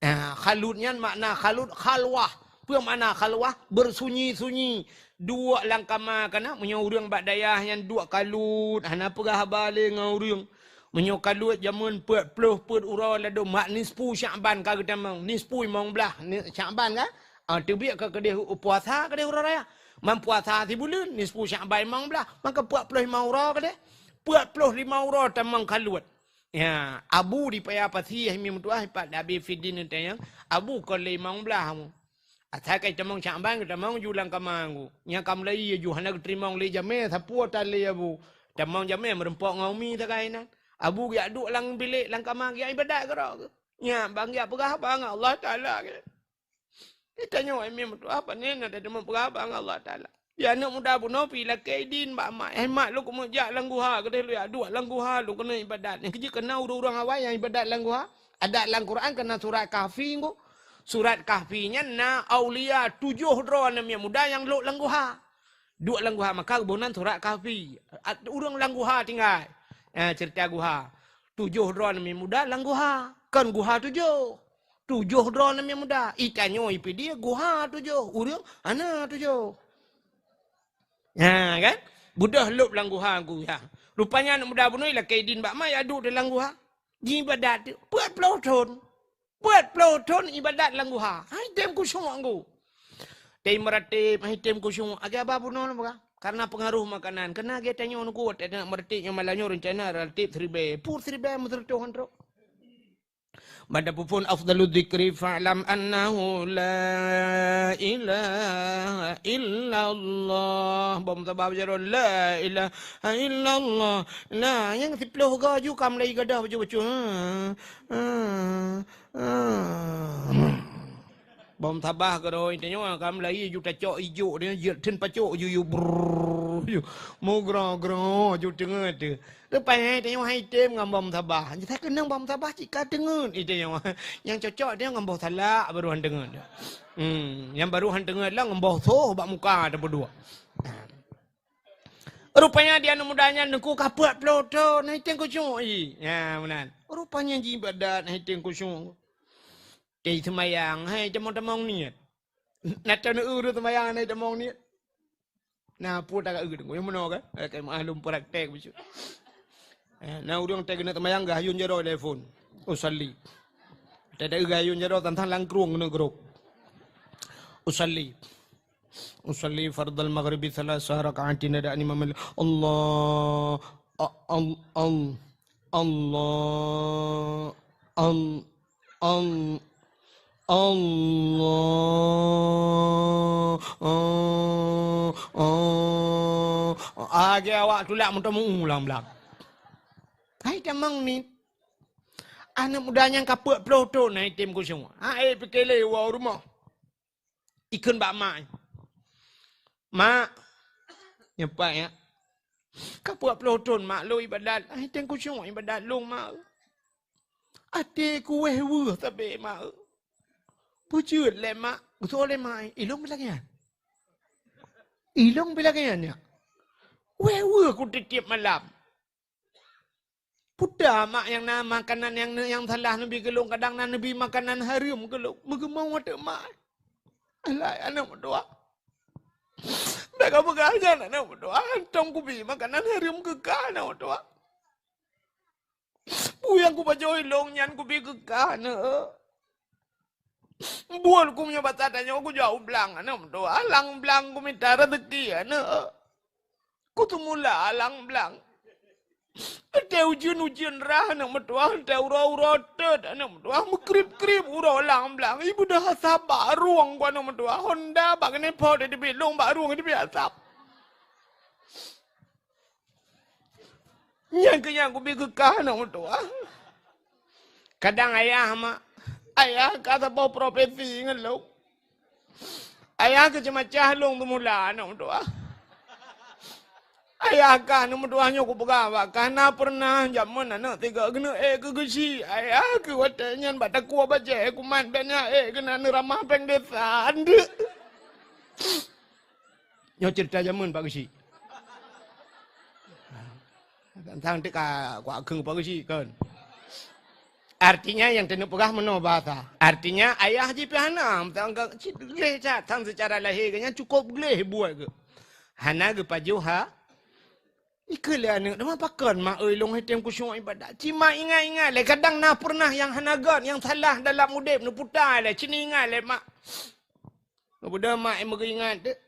Ah, khalut nyan makna khalut khalwah. Peue makna khalwah? Bersunyi-sunyi. Duek lam kama kana, meunyoe ureueng bak dayah nyan duek kalut, hana peugah haba lé ngon ureueng. Meunyoe kalut jameun peuet ploh peuet uroe ladôm mak nisfu Syakban ka geutamong, nisfu limong blaih ni-, Syakban kan? Ah, teubiet ka keudeh puasa keudeh uroe raya. Man puasa sibuleuen, nisfu Syakban limong blaih, maka peuet ploh limong uroe keudeh. Peuet ploh limong uroe tamong kalut. Ya, abu di paya pasi hai mi meutuah pat Abi Fidin tanyong, abu kon lé limong blaih mu. Asai ka tamong Syakban, tamong ju lam kama ngku. Nyang ka mulai ju hana geuteurimong lé jamé, sapeue tan lé abu. Tamong jamé meureumpok ngon umi sagai nan. Abu geujak duek lam bilék, lam kama geujak ibadat keudroe. Nyan ban geujak peugah haba ngon Allah Taala. Geutanyoe hai mi meutuah, pane na tateumé peugah bak Allah Taala. Di aneuk muda bunoe pi lakèe idin bak mak. Hai mak, lôn keumeujak lam guha, keudeh lôn jak duek lam guha, lôn keuneuk ibadat. Nyang keujeuet keu na ureueng-ureueng awai nyang ibadat lam guha. Adak lam Quran keu na surat Kahfi ngku. Surat Kahfi nyan na aulia tujoh droe aneuk miet muda nyang lhok lam guha. Duek lam guha maka geuboh nan surat Kahfi. At-, ureueng lam guha tinggai. Eh, cerita guha. Tujoh droe aneuk miet muda lam guha. Kon guha tujoh. Tujoh droe aneuk miet muda. Itanyoe ipidie guha tujoh. Ureueng hana tujoh. Ha, kan? Beudôh lôb lam guha ngku, ya. Rupanya aneuk muda bunoe ilakèe idin bak mak, ya duek di lam guha. Jiibadat teuk. Peuet ploh thon. Peuet ploh thon ibadat lam guha. Hai tem khusyuk ngku. Tem meuratéb, hai tem khusyuk. Lagèe haba bunoe peugah. Karena pengaruh makanan. Keunan lagèe tanyoe ngku, watèe na meuratéb nyang malam nyoe rencana ratéb siribèe. Pur siribèe meuseureutoh trok. Banda pupun afdalu dzikri fa'lam annahu la ilaha illallah. Bom tabah beujaroe, la ilaha illallah. Nah, nyang siploh go ju ka mulai gadoh bacut-bacut. Ha, ha, ha. Bom tabah keudroe tanyoe ka mulai ju tacok ijok dia, jeuet then pacok ju, ju, brrrr, ju. Mugroe-groe ju teungeut tu. Leupah hai tanyoe hai tem ngon bom tabah. Jih keunong bom tabah cit ka teungeut i tanyoe. Nyang cocok dia ngon boh salak baru han teungeut. Hmm, nyang baru han teungeut lah ngon boh soh bak muka tapeuduek. Rupanya di aneuk muda nyan teungku ka peuet ploh thon, hai tem khusyuk i. Ya, meunan. Rupanya jiibadat, hai tem khusyuk. Teuh seumayang, hai tamong-tamong niet. Na teuh neu-eu seumayang, hai tamong niet. Na peue taeu teungku, nyang meunoe kan? Hai tem ahlum praktek bacut. Eh, na ureueng teuh keuneuk seumayang geuhayun jaroe telepon. Usalli. Teuh geuhayun jaroe tantang langkrueng keuneuk grup. Usalli. Usalli fardal maghribi thalatsa raka'atin, ada imam. Allah, a-, al-, al-, Allah, al-, al-, Allah, a-, a-, age awak tulak meuteumeu ulang blang. Hai tamong niet. Aneuk muda nyang ka peuet ploh thon hai tem khusyuk. Hai pike lé woe rumoh. Ikheun bak mak, "Mak, nyoe pat ya. Ka peuet ploh thon mak lôn ibadat, hai tem khusyuk ibadat lôn mak. Até ku wéh weueh sabe mak. Peue jeuet lé mak?" Geusoe lé mak, "Ilong pih lagèe nyan? Ilong pih lagèe nyan ya? Wéh weueh ku tiep-tiep malam." Peue mak nyang na makanan nyang, nyang salah neubi keu lôn, kadang na neubi makanan hareuem keu lôn. Meugeumong watèe mak. Alah aneuk meutuah. Bèk kapeugah nyan aneuk meutuah, hantom kubi makanan hareuem keu kah aneuk meutuah. Peue nyang kupajoh ilông nyan kubi keu kah, aneuk. Buet ku meunyoe bak that tanyoe kujak u blang, aneuk meutuah. Lam blang kumita raseuki, aneuk. Kuteumula lam blang. Watèe ujeuen-ujeuen rhah, aneuk meutuah, watèe uroe-uroe teut, aneuk meutuah, meukrip-krip uroe lam blang. Ibeudôh asap bak rueng ku, aneuk meutuah. Honda bak keuneuk po teubiet, lông bak rueng teubiet asap. Nyan keuh nyang kubi keu kah, aneuk meutuah. Kadang ayah, mak, ayah ka saboh profesi ngon lông. Ayah keuh ceumacah lông teumula, aneuk meutuah. Ayah kah, aneuk meutuah, nyoe kupeugah bak kah, na peureunah jameun aneuk tiga keuneuk ék keu geuchik. Ayah keuh watèe nyan bak takue bajèe kuman bèk na ék keunan neuramah péng desa. Nyoe ceurita jameun Pak Geuchik. Tang teuk ka kuakheun Pak Geuchik kon. Artinya nyang teuneuk peugah meunoe bahasa. Artinya ayah jih pih hana, meutanggong cit gleh that, sang seucara lahé geuh nyan cukôp gleh buet geuh. Hana geupajoh ha. Ikheun lé aneuk, "Teuma pakon mak oi, lông hana tem khusyuk ibadat." Cit mak ingat-ingat lé, kadang na peureunah nyang hana göt, nyang salah dalam udép neuputa lé, cit ingat lé mak. Mudah-mudahan mak meuingat teuk.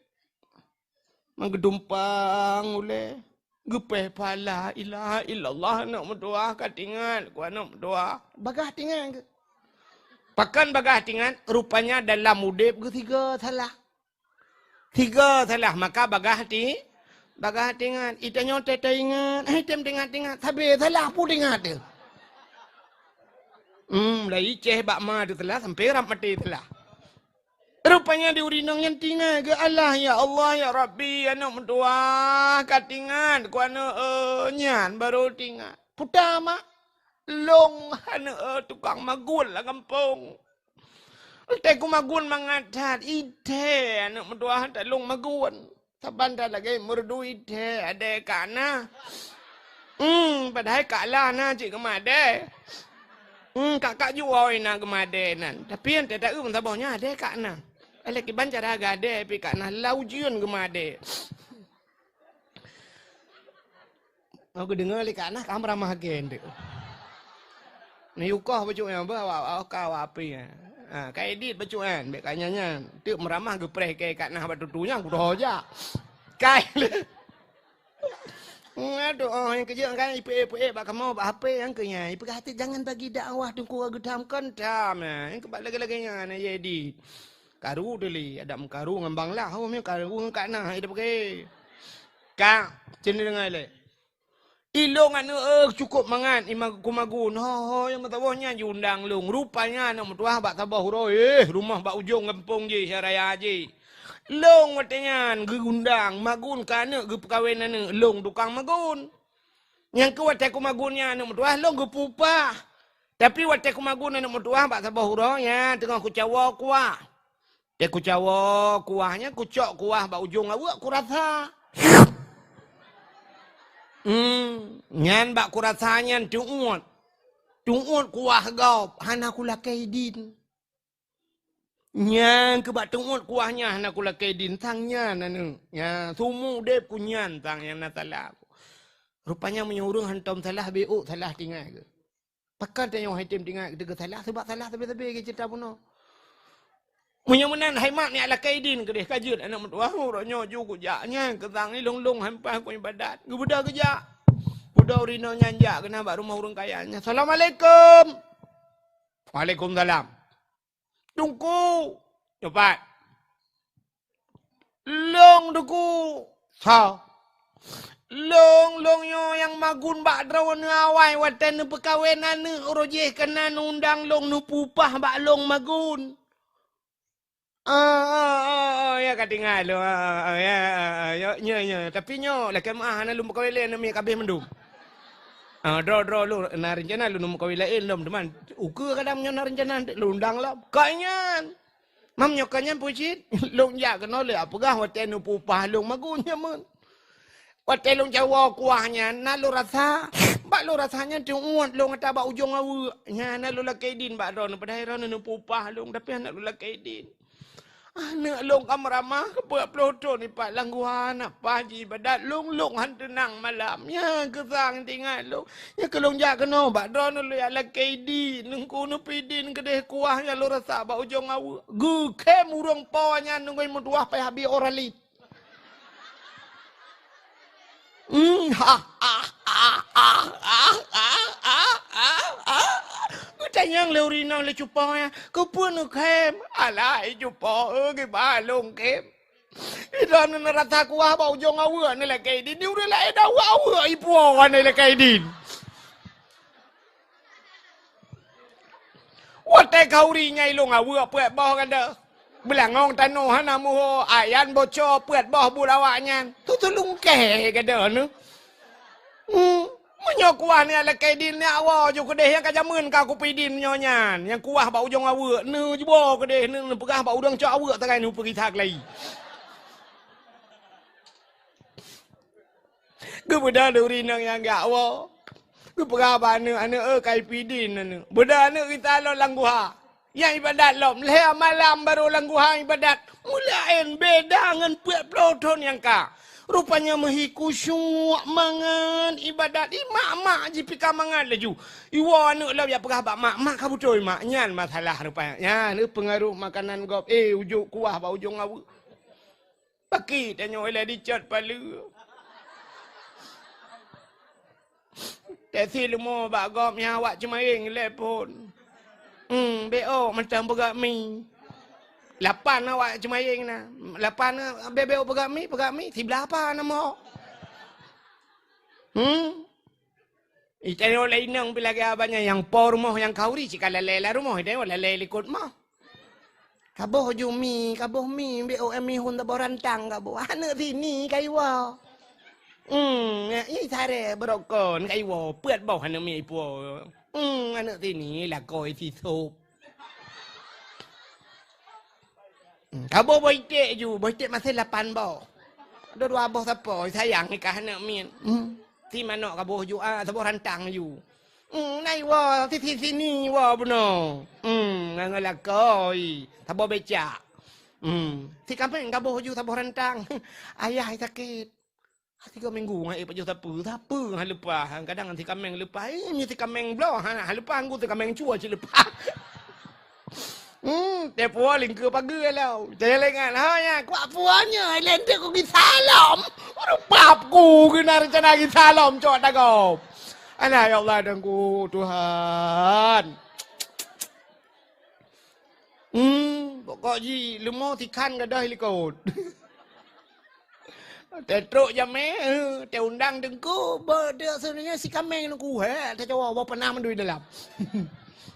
Meugeudong pang ulèe, geupéh phala, "La ilaha illallah, aneuk meutuah, ka teuingat ku aneuk meutuah." Bagaih teuingat keuh. Pakon bagaih teuingat? Rupanya dalam udép geuh sigoe salah. Sigoe salah, maka bagaih teu-, bagaih teuingat. Ita nyoe teuingat, eh, tem teuingat-teuingat, sabé salah pun teuingat teuh. Hmm, dari céh bak ma teuh salah, sampai rab maté salah. Rupanya di ureueng inong nyan teuingat keu Allah, "Ya Allah, ya Rabbi, aneuk meutuah, ka teuingat ku aneuk, eh, nyan baru teuingat." Puta mak, lông aneuk, eh, tukang magun lam gampông. Watèe kumagun mangat that, idèe aneuk meutuah that lông magun. Saban that lagèe meureudu idèe, adèe ka na. Hmm, padahai ka la na cit geumadèe. Hmm, ka, ka juwai na geumadèe nan. Tapi nyang teuta eu meusaboh nyan adèe ka na. Alah kiban cara gadèe pih ka na, lam ujeuen geumadèe. Aku deungoe lé ka na, ka meuramah gen tu. Neuyue koh bacut nyan, bah, awak, awak ka awak api nyan. Ha, ka edit bacut nyan, bèk ka nyan-nyan. Teuk meuramah geupreh keu ka na bak tutu nyan, kudoh jak. Kai. Aduh, oh, nyang keujeuet kan, ipeuék-peuék bak kamoe, bak H P nyang keu nyan. Ipeugah até, "Jangan bagi dakwah Teungku Geutam," kon tam nyan. Nyang keu bak lagèe-lagèe nyan, na edit. Karu tu lé, adak meukaru ngon bang lah, oh, meukaru ngon ka na, hai dah pakai. Ka, sini dengar lé. Ilông aneuk, eh, cukôp mangat, ima-, kumagun. Ho, ho, nyang meusaboh nyan jiundang lông. Rupanya aneuk meutuah bak saboh uroe, eh, rumoh bak ujong gampông jih, raya jih. Lông watèe nyan geuundang, magun keu aneuk geupeukawen aneuk, lông tukang magun. Nyang keu watèe kumagun nyan aneuk meutuah, lông geupeu upah. Tapi watèe kumagun aneuk meutuah bak saboh uroe, nyan teungoh kucawoe kuah. Watèe kucawoe kuah nyan, kucok kuah bak ujong aweuek, kurasa. Hmm, nyan bak kurasa nyan teuuet. Teuuet kuah gob, hana kulakèe idin. Nyan keu bak teuuet kuah nyan hana kulakèe idin, sang nyan aneuk. Nyan, seumeu udép ku nyan sang nyang na salah. Rupanya meunyoe ureueng hantom salah, beuôt salah teuingat keuh. Pakon tanyoe han tem teuingat keu salah, sabab salah sabé-sabé geuceurita bunoe. Meunyoe meunan, hai mak, neulakèe idin keudéh ka jeuet aneuk meutuah, uroe nyoe ju kujak nyan keu sang ni lông-lông han paih ku ibadat. Geubeudôh geujak. Beudôh ureueng inong nyan jak keunan bak rumoh ureueng kaya nyan. "Assalamualaikum." "Waalaikumsalam." "Teungku." "Nyoe pat." "Lông, Teungku." "Soe?" "Lông, lông nyoe nyang magun bak droeneuh awai watèe neupeukawen aneuk, uroe jih keunan undang lông neupeu upah bak lông magun." "Ah, ah, ah, ah, ya ka teuingat lôn. Ah, ah, ah, ya, ah, ah, ya, ya, ya. Tapi nyoe lakèe meu'ah hana lôn peukawen lé, aneuk miet ka abéh mandum." "Ah, droe, droe lôn, na reuncana lôn neupeukawen laén lom, teuma ukeue kadang nyoe na reuncana lôn undang lom." "Kon nyan." "Mam nyoe kon nyan peue cit?" "Lông jak keunoe lé, peugah watèe neupeu upah lông magun nyan meunan. Watèe lông cawoe kuah nyan, na lôn rasa. Bak lông rasa nyan teuuet lông ata bak ujong aweuek. Nyan na lôn lakèe idin bak droeneuh, padahai droeneuh neupeu upah lông, tapi hana lôn lakèe idin." Aneuk lôn ka meuramah keu peuet ploh thon ipat lam guha, na paih jiibadat, lôn-lôn han teunang malam. Nyan keuh sang teuingat lôn. Nyan keuh lôn jak keunoe bak droeneuh, lôn jak lakée idin. Teungku, neupeue idin keudeh kuah nyang lôn rasa bak ujong aweuek. Geukhém ureuëng po nyan ngon meutuah payah bie Oralid. Hmm, ha, ha, ha. Geutanyong lé ureuëng inong lé cupo nyan, "Keupeue neukhém?" "Alah, i cupo, eh, kiban lôn khém." Idong neurasa kuah bak ujong aweuek neulakée idin, di ureuëng laén aweuek-aweuek ipuwoe neulakée idin. Watée khauri nyang ilong aweuek peuet boh gada. Beulangong tanoh hana muho, ayan boco peuet boh buet awaknyan. Tutulung keh gada neu. Hmm. Meunyoe kuah neulakée idin neujak woe ju keudeh nyang ka jameun ka kupeue idin nyoe nyan. Nyang kuah bak ujong aweuek neujak woe keudeh neu, neupeugah bak ureuëng cok aweuek sagai neupeugisa keulayi. Geubeudôh lé ureuëng inong nyang geujak woe. Geupeugah bak aneuk, "Aneuk, eh, ka ipeue idin, aneuk." Beudôh aneuk geutalon lam guha. Nyang ibadat lom, lhée malam barô lam guha ibadat. Meulaén beda ngon peuet ploh thon nyang ka. Rupanya meuhi khusyuk mangat ibadat. Ih, mak-mak jipika mangat laju. Iwoe aneuk lom jak peugah bak mak, "Mak, ka beutôi, Mak." Nyan masalah rupanya. Nyan peungaroh makanan gob. Eh, ujok kuah bak ujong aweuek. Pakri tanyoe ilée dicot paleue. Teusi leumo bak gob nyan awak ceumayeng ilée phon. Hmm, beu mantong peugah mi. Lapan awak ceumayeng na. Lapan beu-beu peugah mi, peugah mi, siblah apa nama? Hmm. Itanyoe lé inong pih lagée abang nyan nyang po rumoh nyang khauri cit ka lalée lam rumoh, itanyoe lalée likot moh. Kaboh ju mi, kaboh mi, beu mi hun taboh rantang kaboh. Aneuk sini ka iwoe. Hmm, ih sare beurokon ka iwoe, peuet boh aneuk mi ipuwoe. Hmm, aneuk sini lakoe sisop. Hmm, kaboh boh iték ju, boh iték masen lapan boh. Dua-dua boh sapo, sayang nikah aneuk miet. Hmm. Si manok kaboh ju, ah, saboh rantang ju. Hmm, na iwoe, si, si sini iwoe bunoe. Hmm, ngon lakoe, saboh becak. Hmm, si kaméng kaboh ju saboh rantang. Ayah sakét. Tiga minggu ngon ék pajoh sapeue, sapeue han leupah. Kadang si kaméng leupah, eh, nyoe si kaméng bloe, han, han leupah, ngon si kaméng cue cit leupah. Hmm, teupeu lingkeu pageue lom. Telengan, ha, nyan, kuak puan nyoe, lenteu ku gisa lom. Aduh, pap ku, keunan rencana gisa lom, cok tagob. Alah, ya Allah, dan ku Tuhan. Hmm, pokok jih leumo sikhan gadôh likot. Teutrok jamé, eh, teuundang teungku, beudeuk seunanya si kaméng teungku, he, teucawa boh peunah mandui dalam.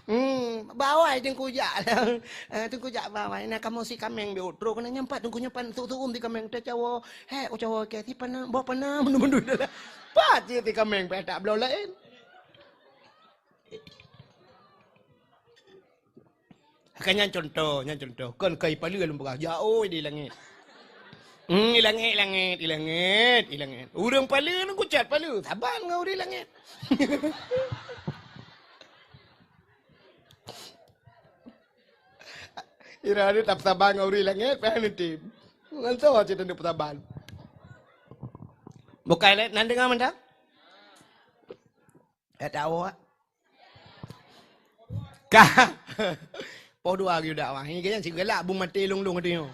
Hmm, bawai teungku jak. Eh, teungku jak bawai. Nah, kamoe si kaméng biôh trok keunan nyampat teungku nyampat su-, suum si kaméng teucawa. He, ucawa ke si peunah, boh peunah mandui-mandui dalam. Pat si kaméng pih tak bloe laén. Ka nyan contoh, nyan contoh. Kon kai paleue lôn peugah, jaoe di langét. Hmm, di langét, langét, di langét, di langét. Ureuëng paleue nyoe kucat paleue, saban ngon ureuëng langét. Ira ni tak saban ngon ureuëng langét, payah neutem. Ngon soe cit teuntèe peusaban. Bukai lé, nan deungoe mantong? Eh, tak awak. Ka. Poh dua geudak wah. Ini kan si galak bung maté lung-lung tu.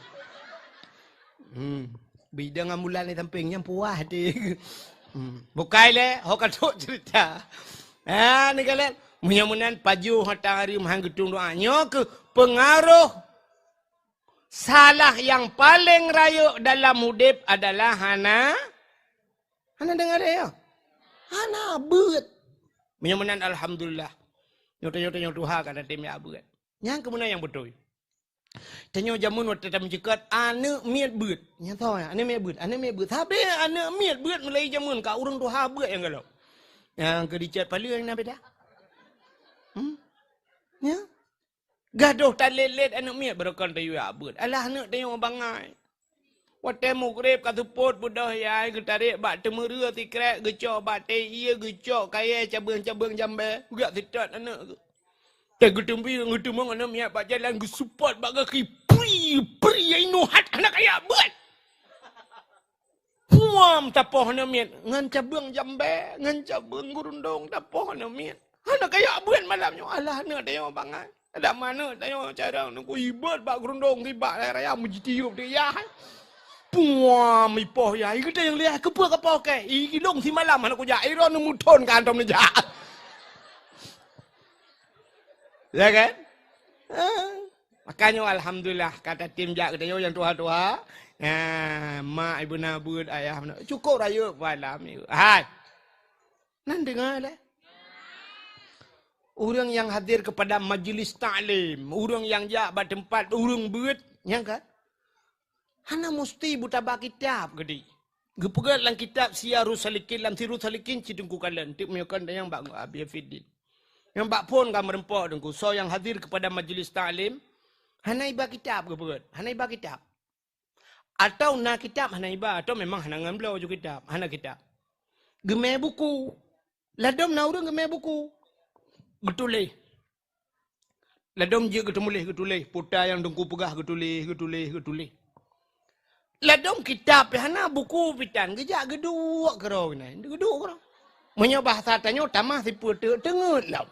Hmm. Bidang ambulan di samping nyang puah hati. Hmm. Bukai lé, ho ka trok cerita. Ha, ni galak. Meunyoe meunan pajoh hata hari meuhan geutung doa. Nyoe keuh pengaruh salah yang paling rayeuk dalam udép adalah hana Hana deungoe deh, ya? Hana beuet. Meunyoe meunan, alhamdulillah. Nyoe tanyoe, tanyoe tuha ka tatem ya beuet. Nyang keumeuna nyang beutôi. Tanyoe jameun watèe tameuceukat aneuk miet beuet. Nyang soe ya? Aneuk miet beuet, aneuk miet beuet. Sabe aneuk miet beuet mulai jameun ka ureueng tuha beuet nyang galak. Nyang keu dicet paleue nyang na beda. Hmm? Ya? Gadoh talét-lét aneuk miet beureukan tayue abeuet. Alah aneuk tanyoe bangai. Watèe mugreb ka seupôt beudôh yai geutarek bak teumeureu sikrek, geucok bak tée ié, geucok kayèe cabeueng-cabeueng jambé, geujak seutôt aneuk geuh. Teuh geuteumbi geuteumong aneuk miet bak jalan geuseupôt bak gaki. Pui! Ih, pri ai nuhat hana kaya buet. Huam tapoh na miet ngon cabeueng jambé, ngon cabeueng gurundong tapoh na miet. Hana kaya buet malam nyoe. Alah, aneuk tanyoe bangai. Ada mana tanyoe cara nunggu ibet bak gurundong, tibak raya-raya meujitiup di yah. Puam ipoh yah, i geutanyoe liah keupeue kapoh kèe. I gilong simalam hana kujak, i droeneuh meuthon ka hantom neujak. Ya kan? Ah. Makanya alhamdulillah ka tatem jak geutanyoe nyang tuha-tuha. Ah, mak ibu na buet, ayah na. Cukup rayeuk pahala. Hai. Nan deungoe lé. Ureueng nyang hadir kepada majlis taklim, ureueng nyang jak bak teumpat ureueng beuet, nyan kan? Hana musti buta bak kitab geude. Geupeugah lam kitab Siyarus Salikin, lam Sirus Salikin cit Teungku kalon, teuk meunyoe kon nyang bak Abi Fiddin. Nyang bak phon ka meureumpok Teungku, soe nyang hadir kepada majlis taklim, hana iba kitab geupeugah, hana iba kitab. Atau na kitab hana iba, atau memang hana ngon bloe ju kitab, hana kitab. Geumé buku. Ladom na ureueng geumé buku. Geutuléh. Ladom jeuet geuteumuléh, geutuléh. Puta nyang Teungku peugah geutuléh, geutuléh, geutuléh. Ladom kitab pih hana, buku pih tan, geujak geuduek keudroe nyan, geuduek keudroe. Meunyoe bahasa tanyoe tamah sipeue teuk, teungeut lom.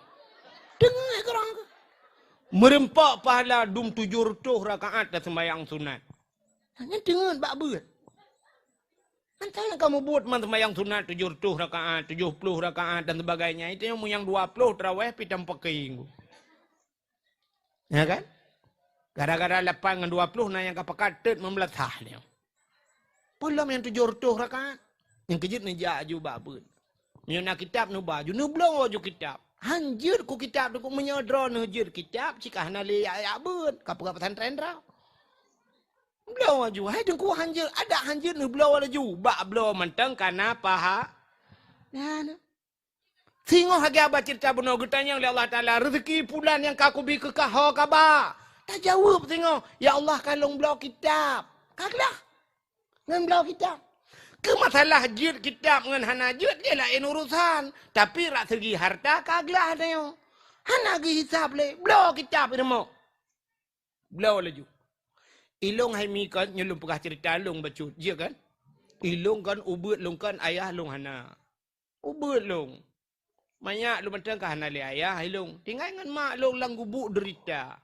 Teungeut keudroe. Meureumpok pahala dum tujoh reutôh rakaat dan sembahyang sunat. Nyan teungeut bak beuet. Mantong nyang kamoe buet man sembahyang sunat tujoh reutôh rakaat, tujoh ploh rakaat dan sebagainya. Itu nyang meunyoe dua ploh tarawih pih tampakeng. Ya kan? Gara-gara lapan ngon dua ploh na nyang ka pakat teuk meumeulasah nyoe. Peulom nyang tujoh reutôh rakaat. Nyang keujeuet neujak aju bak beuet. Meunyoe na kitab neuba aju, neubloe aju kitab. Han jeuet ku kitab Teungku, meunyoe droeneuh jeuet kitab, cit ka hana lé jak-jak beuet, ka peugah pesantren droe. Bloe aju, hai Teungku han jeuet, adak han jeuet neubloe laju, bak bloe mantong ka na paha. Nah, nah. Singoh lagèe haba ceurita bunoe geutanyong lé Allah Taala, "Reuzeki pulan nyang ka kubi keu kah ho ka ba?" Tajaweueb singoh, "Ya Allah, ka lôn bloe kitab." Ka glah. Ngon bloe kitab. Keu masalah jeuet kitab ngon hana jeuet, nyan laén urusan. Tapi rak segi harta ka glah tanyoe. Hana geuhisab lé, bloe kitab i rumoh. Bloe laju. Ilôn hai mi kon, nyoe lôn peugah ceurita lôn bacut, jeuet kan? Ilôn kon, ubeuet lôn kon, ayah lôn hana. Ubeuet lôn. Manyak lôn mantong ka hana lé ayah ilôn. Tinggai ngon mak lôn lam gubuk deurita.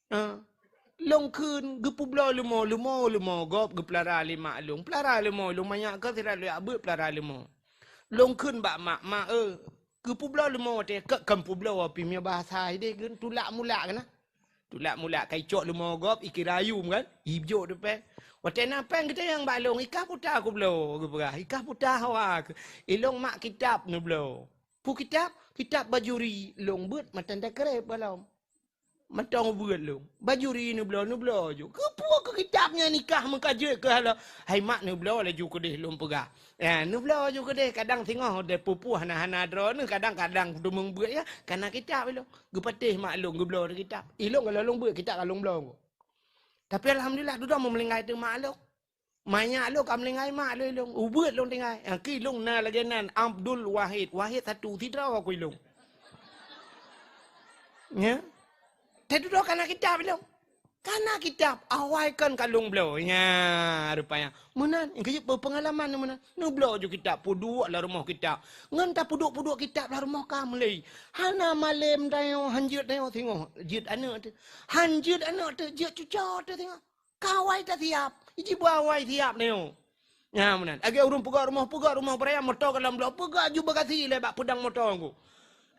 Ah. Lôn kheun geupeubloe leumo, leumo, leumo gob geupeulara lé mak lôn. Peulara leumo lôn, manyak kon sira lôn jak beuet peulara leumo. Lôn kheun bak mak, "Mak, eu, geupeubloe leumo watèe keu kon peubloe pih meunyoe bahasa idéh kheun tulak mulak keunan." Tulak mulak ka icok leumo gob, ikira ayum kan? Ijok di péng. Watèe na péng geutanyong bak lôn, "I kah peue ta kubloe?" Geupeugah, "I kah peue ta hawa keuh?" Ilôn mak kitab neubloe. Peue kitab? Kitab Bajuri. Lôn beuet mantong takreb bak lom. Mantong beuet lôn. Bajuri neubloe, neubloe ju. Keupeue keu kitab nyan i kah meuka jeuet keu halo? Hai mak neubloe laju keudéh lôn peugah. Ya, neubloe ju keudéh, kadang singoh deh pupuh hana-hana droeneuh, kadang-kadang teumeung beuet ya, kana kitab ilôn. Geupatéh mak lôn geubloe kitab. Ilôn ka lôn beuet kitab ka lôn bloe. Tapi alhamdulillah dudoe meulinggai teuk mak lôn. Manyak lôn ka meulinggai mak lôn ilôn. Ubeuet lôn tinggai. Nyang keu ilôn na lagèe nan Abdul Wahid. Wahid satu sidroe ku ilôn. Ya. Teududoe kana kitab ilôn. Kana kitab, awai kon ka lôn bloe. Nya, rupanya. Meunan, nyang keujeuet pengalaman meunan. Neubloe ju kitab, peuduek lam rumoh kitab. Ngon tapeuduek-peuduek kitab lam rumoh ka meulé. Hana malém tanyoe, han jeuet tanyoe singoh. Jeuet aneuk teuh. Han jeuet aneuk teuh, jeuet cucoe teuh singoh. Ka awai tasiap. Jiba awai siap tanyoe. Nya, meunan. Lagèe ureueng peugöt rumoh, peugöt rumoh beuraya, moto ka lôn bloe, peugöt aju bagasi lé bak peudong moto ngku.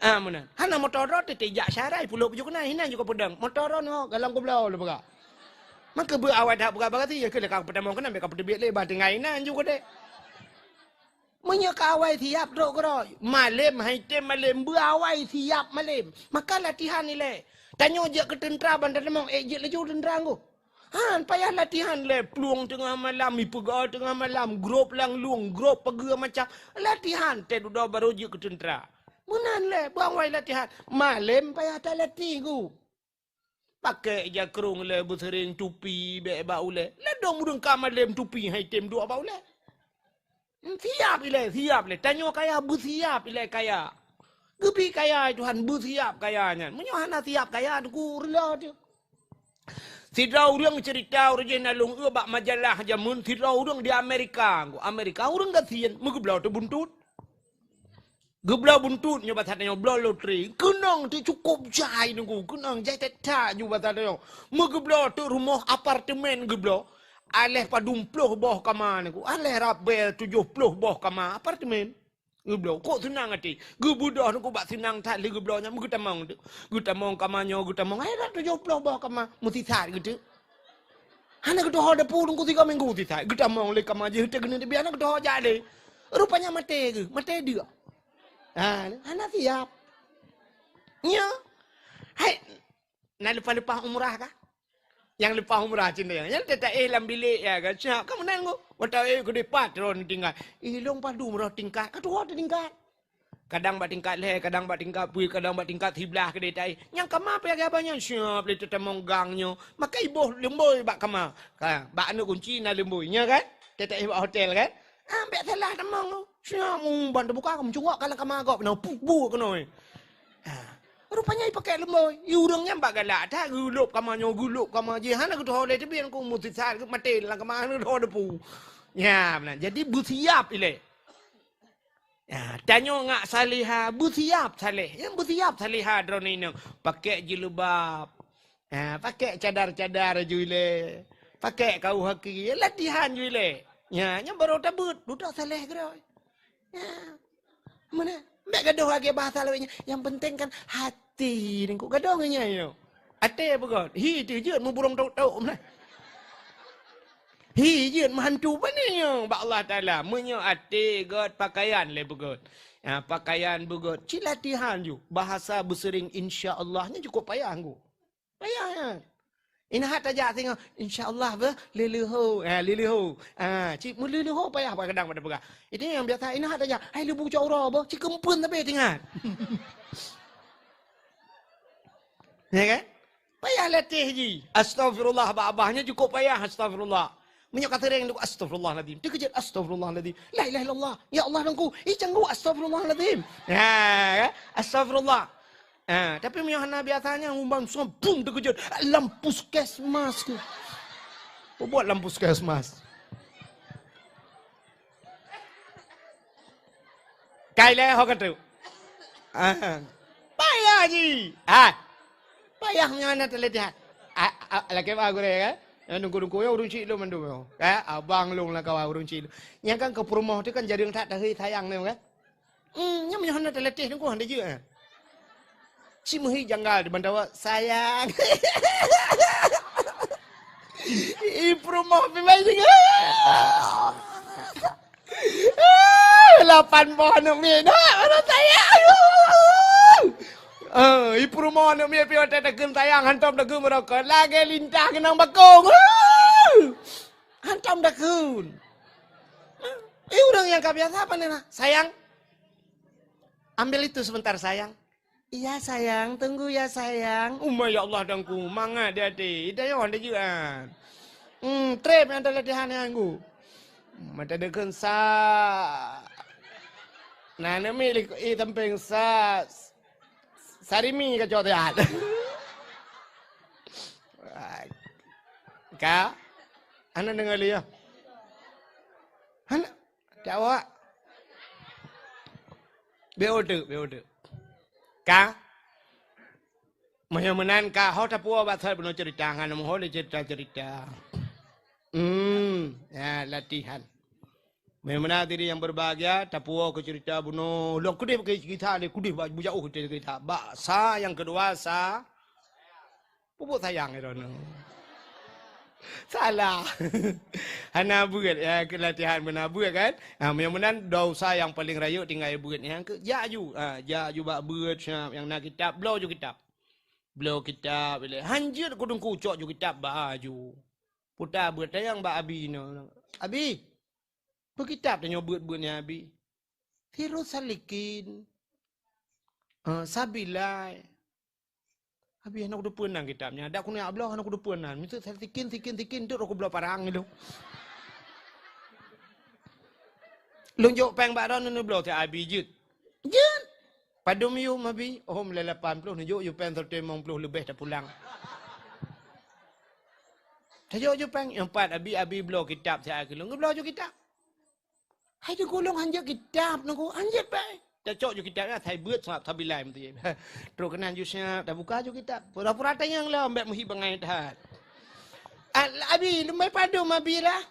Ah, meunan. Hana moto droe teuh, teuh jak syarai pulo bujur keunan, hinan ju ka peudong. Moto droe nyoe galong kubloe lé peugah. Maka beu awai that peugah bagasi, ya keuh lé ka peutamong keunan, bèk ka peuteubiet lé, bah tinggai inan ju keudéh. Meunyoe ka awai siap trok keudroe, malém hai tem malém, beu awai siap malém. Maka latihan ilèe. Tanyoe jeuet keu teuntra ban tatamong, ék jeuet laju teuntra ngku. Han payah latihan lé, plueng teungoh malam, ipeugah teungoh malam, grob lam lueng, grob pageue macam. Latihan teududoe barô jeuet keu teuntra. Meunan lé, beu awai latihan. Malém payah talatih ngku. Pakék jakrong lé, beuseuréng tupi bèk bak ulèe. Ladôm ureueng ka malém tupi hai tem duek bak ulèe. Siap ilèe, siap ilèe. Tanyoe kaya, beusiap ilèe kaya. Geubi kaya Tuhan, beusiap kaya nyan. Meunyoe hana siap kaya, teungku reuloh teuh. Sidroe ureuëng cerita, ureuëng jih na lôn eu bak majalah jameun, sidroe ureuëng di Amerika. Ngon Amerika ureuëng gasien, meugeubloe teuh buntut. Geubloe buntut nyoe basa tanyoe, bloe lotri. Keunong teuh cukôp jai nunggu, keunong jai that-that ju basa tanyoe. Meugeubloe teuh rumoh apartemen geubloe. Aléh padum ploh boh kama nunggu, aléh rabel tujoh ploh boh kama apartemen. Geubloe, kok seunang até. Geubeudôh nunggu bak seunang that lé geubloe nyan, geutamong teuh. Geutamong kama nyoe, geutamong, hai rot tujoh ploh boh kama, meusisat geuteuk. Hana geutoho depu nunggu tiga minggu sisat. Geutamong lé kama jih teuh keuneuk teubiet, hana geutoho jak lé. Rupanya maté geuh, maté deuk. Ha, hana siap. Nyo. Hai, na leupah-leupah umrah kah? Nyang leupah umrah cit nyan. Nyan teutaéh lam bilék ya kan. Siap ka meunan ngu. Watèe éh keudéh pat droe tingkat. Ilong padum roh tingkat. Ka tuha teutingkat. Kadang bak tingkat lhèe, kadang bak tingkat peuet, kadang bak tingkat siblaih keudéh taéh. Nyang kama pih lagèe abah nyan siap lé teutamong gang nyoe. Maka iboh leumbôi bak kama. Ka, bak aneuk kunci na leumbôi. Nya kan? Teutaéh bak hotel kan? Ah, bèk salah tamong. Siap, um, ban teubuka, meucungok ka lam kama gob. Nah, pu, bu keunoe. Ha. Rupanya ipakèk leumbôi. I ureueng nyan bak galak that, geulôp kama nyoe, geulôp kama jih. Hana geutoho lé teubiet ku, meusisat geuh maté lam kama, hana geutoho depu. Nya, meunan. Jadi, beusiap ilèe. Ya, tanyoe ngat saleha, beusiap saleh. Nyang beusiap saleha droeneuh inong. Pakèk jilbab. Ha, pakèk cadar-cadar ju ilèe. Pakèk kaoh kaki, latihan ju ilèe. Nya, nyan barô tabeuet, dudoe saleh keudroe. Ya. Meunan? Bèk gadôh lagèe bahasa lawét nyan. Yang penting kan hati ningku. Gadôh ngon nyan nyoe. Até peugöt. Hi teuh jeuet meuburông tôk-tôk meunan. Hi jeuet meuhantu pane nyoe bak Allah Taala. Meunyoe até göt, pakaian lé beugöt. Ha, pakaian beugöt. Cit latihan ju. Bahasa beuseuring insya Allah nyan cukôp payah ningku. Payah nyan. Ingat tajak singoh, insya Allah beuh, leuleuho. Ha, leuleuho. Ha, cit meuleuho payah bak kadang pada peugah. Itu nyang biasa, ingat tajak, hai leubu cot uroe beuh, cit keumpeuen tapi ingat. Ya kan? Payah latih ji. Astagfirullah bak abah nyan cukôp payah astagfirullah. Meunyoe ka seuring, astagfirullahalazim. Teukeujot, astagfirullahalazim. La ilaha illallah. Ya Allah, Tuhanku. Ih, canggu, astagfirullahalazim. Ha, kan? Astagfirullah. Ha, tapi meunyoe hana biasa nyan, umbang song, bum, teukeujot. Lam puskesmas ke? Peue buet lam puskesmas? Kai lé ho ka trok. Ah. Payah ji. Ah. Payah nyan na teulatih. Ah, ah, lakèe bah gurèe kan? Nyan dungku-dungku nyan ureueng chik lôn mandum nyoe. Kan? Abang lôn lam kawan ureueng chik lôn. Nyan kan keu peurumoh tu kan jareueng that tahi sayang nyoe kan? Hmm, nyan meunyoe hana teulatih dungku hana jeuet. Cit meuhi janggal di bantawa, sayang. Ih, peurumoh pih bai deungoe. Lapan boh aneuk miet, nak, baru sayang. Eh, ih, peurumoh aneuk miet pih watèe takheun sayang, hantom takheun meurokok. Lagèe lintah keunong bakong. Hantom takheun. Ih, ureueng nyang ka biasa pane na? Sayang, ambil itu sebentar, sayang. Iya, sayang, tunggu ya, sayang. Uma, ya Allah, dangku, mangat di até. Ida nyoe hana jeuet. Hmm, trép nyang ada latihan nyang ku. Mata deukeun sa. Nah, nami lik i samping sa. Sarimi ka cok tiat. Ka? Hana deungoe lé ya? Hana. Cak awak. Beu teuk, beu teuk. Ka? Meunyoe meunan ka, ho tapuwoe bak sot bunoe cerita, ngon meuho lé cerita-cerita. Hmm, ya, latihan. Meunyoe meunan diri yang berbahagia, tapuwoe keu cerita bunoe. Lôn keudeh bak kisah lé, keudeh bak bujauh cerita. Bak sa yang kedua, sa Pupuk sayang droeneuh. Salah. Hana beuet, ya, keu latihan beuna beuet kan? Ha, meunyoe meunan, desya nyang paleng rayeuk tinggai beuet nyan keu jak ju. Ha, jak ju bak beuet siap nyang na kitab, bloe ju kitab. Bloe kitab ilèe. Han jeuet keu teungku cok ju kitab bak aju. Puta beuet tayang bak abi nyoe. Abi, peu kitab tanyoe beuet-beuet nyan abi. Sirus Salikin. Ha, Sabilai. Abi hana kuteupeu nan kitab nyan. Dak keuneuk bloe hana kuteupeu nan. Miseu sikin, sikin, sikin, deuek rot kubloe parang ilong. Lôn jok péng bak droeneuh neubloe, si abi jeuet. Jeuet. Padum yum abi? Oh, mulai lapan ploh, neujok yum péng seratus limong ploh leubeh tapulang. Tajok ju péng, nyang pat abi, abi bloe kitab siat keu lôn, geubloe ju kitab. Hai Teungku, lôn hanjeuet kitab Teungku, hanjeuet péng. Tacok ju kitab nyan, hai beuet sabab tabilai meuti. Trok keunan ju siap, tabuka ju kitab. Pura-pura tanyong lom, bèk meuhi bangai that. Al-, abi, lôn bèk padum abi lah.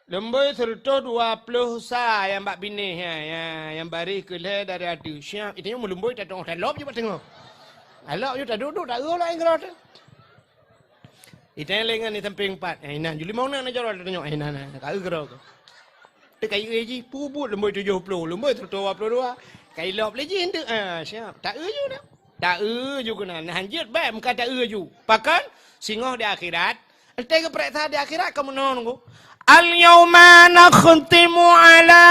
Lôn bri seureutôh dua ploh sa nyang bak binéh nyan, nyang, nyang baréh keu lhèe dari ateueh. Siap, itanyong meulumbôi tatong talop ju bak teungoh. Talop ju taduek-duek, taeu lom ngon droe teuh. Itanyong lé ngon di sampéng pat. Eh, inan, ju limong na, na jaroe tatanyong. Eh, na, na, na, ka eu keudroe keuh. Teuka eu jih, peubuet lôn bri tujoh ploh, lôn bri seureutôh dua ploh dua. Ka ilop lé jih, enteuk. Ah, siap. Taeu ju na. Taeu ju keunan. Nah, hanjeuet bèk meuka taeu ju. Pakon? Singoh di akhirat, Watèe geupareksa di akhirat ka meunoe Teungku. Al-yauma nakhtimu ala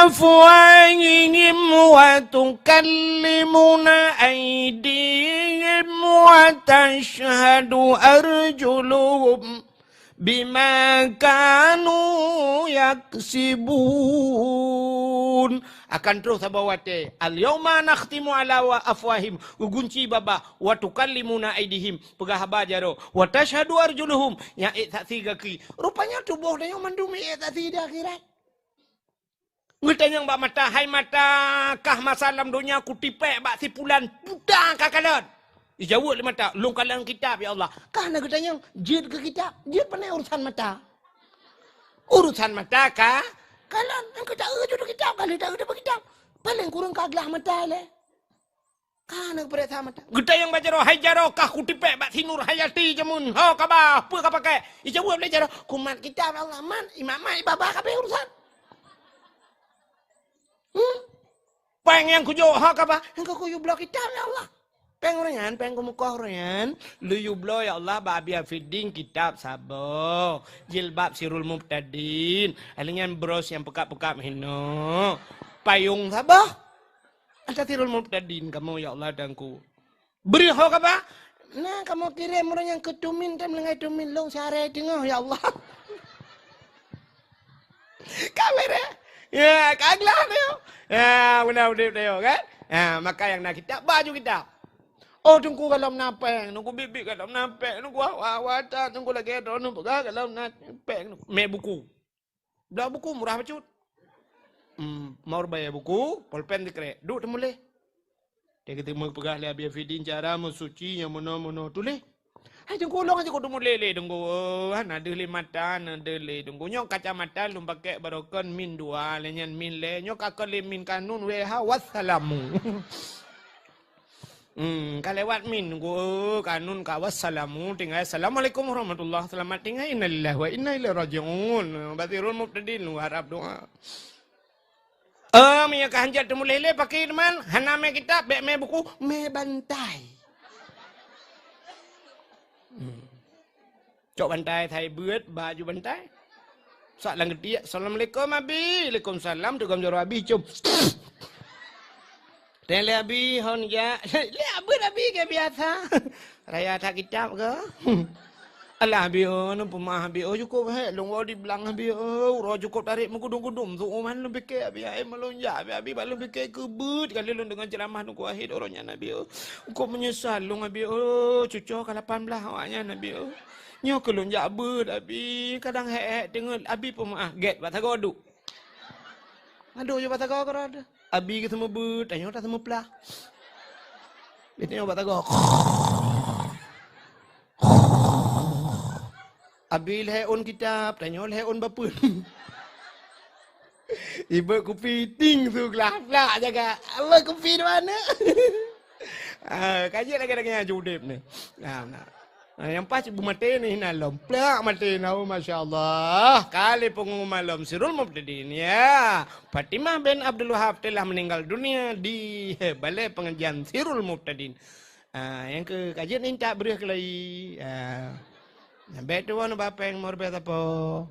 afwahihim wa tukallimuna aidihim wa tashhadu arjuluhum bima kanu yaksibun. Akan troh saboh watèe, al-yauma nakhtimu ala wa afwahihim, geugunci babah, wa tukallimuna aidihim, peugah haba jaroe, wa tashhadu arjuluhum, nyang ék saksi gaki. Rupanya tuboh tanyoe mandum ék saksi di akhirat. Geutanyong bak mata, "Hai mata, kah masa lam donya kutipék bak si pulan buta kakalon?" Ijaweueb lé mata, "Lôn kalon kitab, ya Allah." Ka na geutanyong, "Jeuet keu kitab, jeuet pane urusan mata?" Urusan mata ka kalon, nyang ka taeu jeuet keu kitab, ka lheueh taeu deuh kitab. Paleng kureueng ka glah mata lé. Ka na geupareksa mata. Geutanyong bak jaroe, "Hai jaroe, kah kutipék bak si Nur Hayati jameun? Ho kaba, peue ka pakai?" Ijaweueb lé jaroe, "Kumat kitab, ya Allah, mat, imat-mat, ibaba kabeh urusan." Hmm? Péng nyang kujok, ho kaba, nyang ka kuyue bloe kitab, ya Allah. Péng ureueng nyan, péng keumeukoh ureueng nyan, lôn yue bloe, ya Allah, bak Abi Afiddin kitab saboh, jilbab Sirul Mubtadin, lheueh nyan bros nyang peukab-peukab hinoe, payong saboh. Ata Sirul Mubtadin kamoe, ya Allah, Teungku. Bri ho kaba? Na kamoe kirém ureueng nyang keu tumin, tem leungai tumin lôn siaré teungoh, ya Allah. Ka beureh. Ya, ka glah nyoe. Ya, beuna udép nyoe kan? Ya, maka nyang na kitab, ba ju kitab. Oh, Teungku, gohlom na péng, Teungku, biet-biet gohlom na péng, Teungku, hawa-hawa that, Teungku, lagèe droeneuh peugah gohlom na péng, Teungku. Mé buku. Bloe buku murah bacut. Hmm, mau ribèe buku, polpen sikrek. Duek teumuléh. Watèe geuteumé peugah lé Abi Afiddin cara meusuci nyang meunoe-meunoe tuléh. Hai Teungku, lôn aja kuteumuléh lé Teungku. Oh, hana deuh lé mata, hana deuh lé Teungku. Nyoe kacamata lôn pakék barokon min dua, lé nyan min lé. Nyoe ka kon lé min kanun W H wassalamu. Hmm, ka lewat min, ku, eh, kanun ka wassalamu, tinggai assalamualaikum warahmatullah, selamat tinggai, innalillahi wa inna ilaihi raji'un. Bak Sirul Mubtadin, lu harap doa. Eh, meunyoe ka hanjeuet teumuléh lé, pakri teuma, hana mé kitab, bèk mé buku, mé bantai. Hmm. Cok bantai, sai beuet, ba ju bantai. Sak lam geutiek, "Assalamualaikum, Abi." "Waalaikumsalam." Teugom jaroe Abi, cium. Teuh lé Abi, hon jak. Lé abeuet Abi keu biasa. Raya that kitab keu? "Alah, Abi, oh, neupeumaah, Abi, oh, cukôp hék lôn woe di blang, Abi, oh, uroe cukôp tarek meugudum-gudum, su uman lôn pike, Abi, ai meulôn jak, Abi, Abi, bak lôn pike keu beuet kali lôn deungon ceuramah Teungku Wahid uroe nyan, Abi, oh." Kok meunyeusal lôn, Abi, oh, cucoe ka lapan blaih awak nyan, Abi, oh. Nyoe keu lôn jak beuet, Abi, kadang hék-hék teungeut, Abi peumaah, gèt bak sagoe duek. Aduh, nyoe bak sagoe keudroe. Abi geuseumeubeuet, tanyoe taseumeuplah. Geutanyoe bak sagoe. Abi lhèe ôn kitab, tanyoe lhèe ôn bapeuen. Ibeuet kupi ting su glah plak jaga. Abah kupi di mana? Ah, ka jeuet lagèe-lagèe nyan udép ni. Nah, nah. Ah, nyang pas beumaté ni hina lom. Plak maté na, oh, masya Allah. Kali pengumuman lom Sirul Mubtadin, ya. Fatimah bin Abdul Wahab telah meninggal dunia di balai pengajian Sirul Mubtadin. Ah, nyang keu ka jeuet ni tak breuh keulai. Ah. Nyang bèk tuan ba péng meureubèe sapo.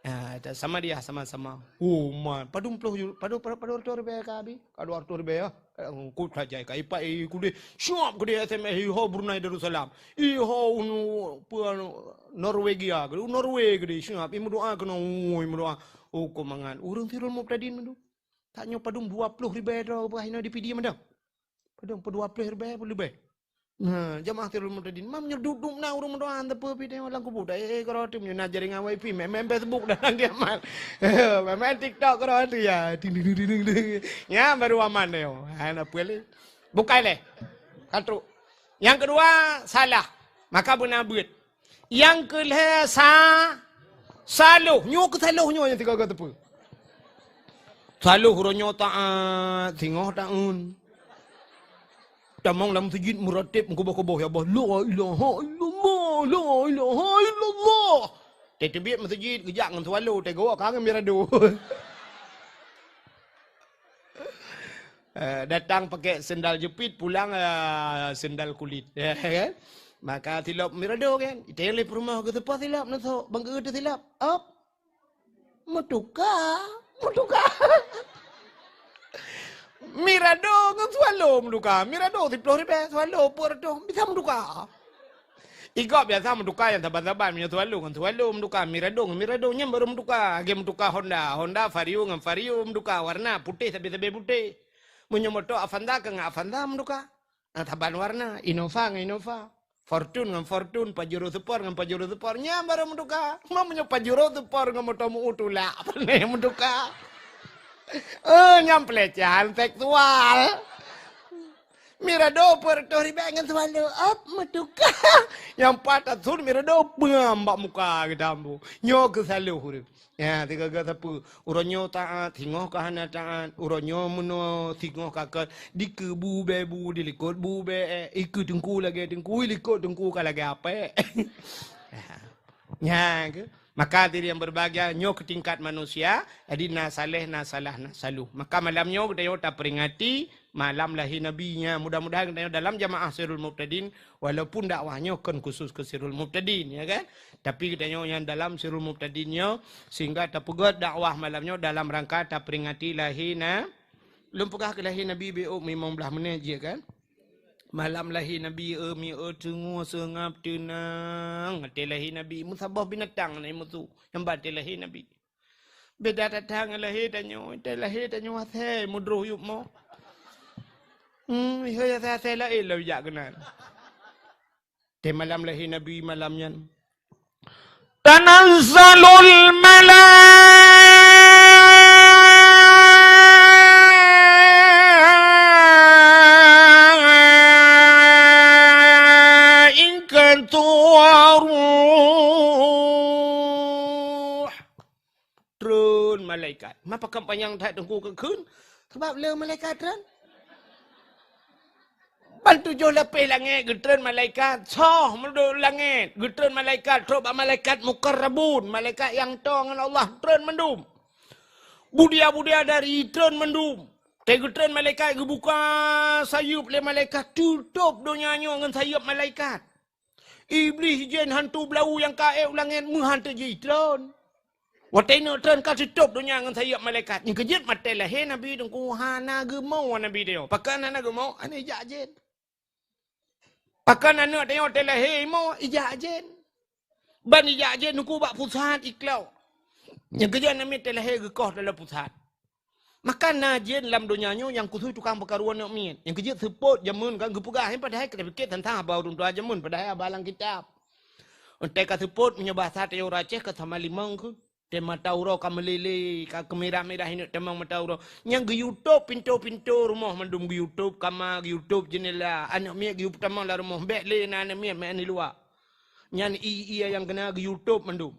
Ah, sama dia, sama-sama. Oh, man. Padum ploh ju-, padum, padum, padum reutôh ribèe ka Abi? Ka dua reutôh ribèe, ya. Engkot saja ka ipak i kudeh. Siap kudeh S M S, iho Brunei Darussalam. Iho unu, peue anu, Norwegia kudeh, Norway kudeh. Siap, imeudoa keunoe, ui, imeudoa. Oh, kok mangat. Ureueng Sirul Mubtadin mandum. Tanyoe padum dua ploh ribèe droe bah inoe di Pidie mandum. Padum, padum dua ploh ribèe, peuleubèh. Ha, jamaah Sirul Mubtadin. Mam nyoe dup-dup na ureueng meudoa, teupeue pih tengok lam kubu. Dah, eh, eh, keudroe tu nyoe na jaringan wifi, main-main Facebook dalam kiamat. Main-main TikTok keudroe tu ya. Ding, ding, ding, ding, ding. Ya, baru aman dah nyoe. Ha, na peue lé. Bukai lé. Ka trok. Nyang keudua, salah. Maka beuna beuet. Nyang keu lhèe sa-, saloh. Nyoe keu saloh nyoe nyang sigoe-goe teupeue. Saloh uroe nyoe taat, singoh taeun. Tamong lam meuseujid meurateb meukuboh-kuboh, "Ya Allah, la ilaha illallah, la ilaha illallah." Teubiet meuseujid, geujak ngon swallow, teugoe ka ngon mirado. Eh, datang pakai sendal jepit, pulang, eh, sendal kulit. Ya kan? Maka silop mirado kan? Itayang lé peurumoh geuseupah silop neusok, bang geu teusilop. Op. Meutuka, meutuka. Mirado ngon swallow meutuka. Mirado siplôh ribèe, swallow peuet reutôh, bisa meutuka. Igob biasa meutuka nyang saban-saban, meunyoe swallow ngon swallow meutuka, mirado ngon mirado nyan baru meutuka. Lagèe meutuka Honda, Honda Vario ngon Vario meutuka, warna putéh sabe-sabe putéh. Meunyoe moto Avanza ka ngon Avanza meutuka. Nyang saban warna, Innova ngon Innova, Fortuner ngon Fortuner, Pajero Sport ngon Pajero Sport, nyan baru meutuka. Meunyoe Pajero Sport ngon moto meu tulak, pane meutuka. Eh, nyan pelecehan seksual. Mirado peuet reutôh ribèe ngon swallow, op, meutuka. Nyang pat asun mirado peungam bak muka geutambu. Nyoe keu saloh ureueng. Ya, sigoe-goe sapeue. Uroe nyoe taat, singoh ka hana taat. Uroe nyoe meunoe, singoh ka kon. Dikeue bu bèe bu, dilikot bu bèe, eh, ikeue teungku lagèe teungku, ilikot teungku ka lagèe apèe. Ya. Nyan keuh. Maka hadirin yang berbahagia, nyoe keu tingkat manusia, jadi na saleh, na salah, na saloh. Maka malam nyoe geutanyoe taperingati malam lahé Nabi nyan. Mudah-mudahan geutanyoe dalam jamaah Sirul Mubtadin, walaupun dakwah nyoe kon khusus keu Sirul Mubtadin, ya kan? Tapi geutanyoe nyang dalam Sirul Mubtadin nyoe, sehingga tapeugöt dakwah malam nyoe dalam rangka taperingati lahé na-, lôn peugah keu lahé Nabi beu limong blaih menit jih, kan? Malam lahé Nabi, eh, mi, eh, teungoh seungab teunang. Watèe lahé Nabi, meusaboh binatang na musuh nyang ba watèe lahé Nabi. Beda that-that ngon lahé tanyoe, watèe lahé tanyoe asèe meudroh yup mo. Hmm, ihôi asèe-asèe laén lom jak keunan. Di malam lahé Nabi malam nyan, tanazzalul malaikatu war-ruh. Treun malaikat. Ma pakon panyang that teungku keu kheun? Sabab le malaikat treun. Ban tujoh lapéh langèt geutreun malaikat, soh meudok langèt geutreun malaikat, trok bak malaikat muqarrabun, malaikat nyang toe ngon Allah treun mandum. Budia-budia dari treun mandum. Watèe geutreun malaikat geubuka sayeuep lé malaikat, tutôp donya nyoe ngon sayeuep malaikat. Iblih jén hantu beulau nyang ka ék u langèt meuhan teujitreun. Watèe neuk treun ka tutôp donya ngon sayeuep malaikat. Nyang keujeuet watèe lahé Nabi teungku hana geumo Nabi nyoe. Pakon hana geumo? Hana ijak jén. Pakon aneuk tanyoe watèe lahé imo ijak jén. Ban ijak jén teungku bak pusat iklok. Nyang keujeuet aneuk miet watèe lahé geukoh dalam pusat. Maka na jén lam donya nyoe nyang khusus tukang peukaru aneuk miet. Nyang keujeuet seupôt jameun kan geupeugah, padahai ka tapiké teuntang haba ureueng tuha jameun, padahai haba lam kitab. Watèe ka seupôt meunyoe basa teuh ureueng Aceh ka sama limong keuh. Watèe mata uroe ka meulilé, ka keumirah-mirah ineuk tamong mata uroe. Nyang geuyutôp pintoe-pintoe rumoh mandum geuyutôp, kama geuyutôp, jeundela, aneuk miet geuyutôp tamong lam rumoh, bèk lé na aneuk miet meu'en di luwa. Nyan ié-ié nyang keuna geuyutôp mandum.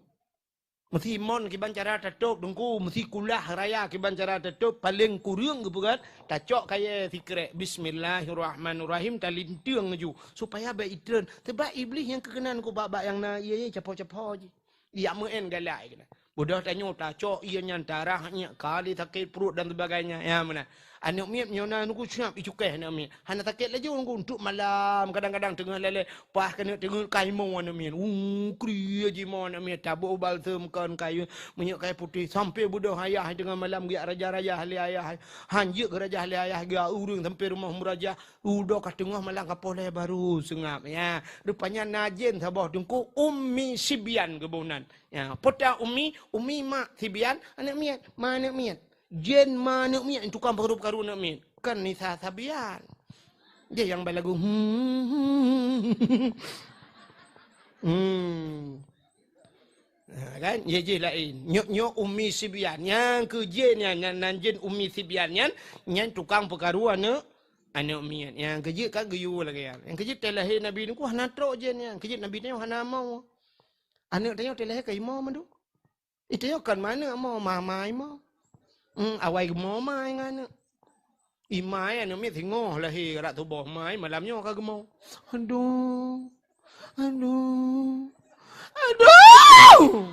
Meusi mon kiban cara tatôp teungku, meusi kulah raya kiban cara tatôp, paleng kureueng geupeugah, tacok kayèe sikrek, bismillahirrahmanirrahim, talinteung laju, supaya bèk itreun. Sabab Iblih nyang keukeunong teungku bak-bak nyang na ié-ié capo-capo jih. Ijak meu'en galak keunan. Beudôh tanyoe tacok ié nyan tarah nyan, kali sakét pruet dan sebagainya. Ya, meunan. Aneuk miet meunyoe na teungku siap icukéh aneuk miet. Hana sakét laju teungku, untuk malam, kadang-kadang teungoh lalé, paih keuneuk teungeut ka imo aneuk miet. Uh, kriet jih imo aneuk miet, taboh balsem kon kayu, minyeuk kayu putéh, sampoe beudôh ayah teungoh malam geujak rajah-rajah lé ayah. Han jeuet geurajah lé ayah, geujak ureueng sampoe rumoh meurajah, udoe ka teungoh malam ka poh lhèe baru seungab. Ya, rupanya na jén saboh teungku Ummi Sibyan geuboh nan. Ya, peue ta Ummi, Ummi mak, Sibyan aneuk miet, ma aneuk miet. Jén ma aneuk miet, tukang peukaru-peukaru aneuk miet. Kan Nisa Sabian. Dia nyang balagu, hmm, hmm, hmm, Hmm. Ha, kan? Ye jih laén. Nyoe, nyoe Ummi Sibyan. Nyang keu jén nyan, nyan, nan jén Ummi Sibyan nyan, nyan tukang peukaru aneuk, aneuk miet. Nyang keu jeuet ka geuyue lagée nyan. Nyang keu jeuet teulahé Nabi nyoe hana trok jén nyan. Keu jeuet Nabi nyoe hana mo. Aneuk tanyoe teulahé ka imo mandum. Itu nyoe kon ma aneuk mo, ma, ma imo. Hmm, awai geumo ma ngon aneuk. Ima aneuk miet singoh lahé rot tuboh ma, malam nyoe ka geumo. Aduh. Aduh. Aduh.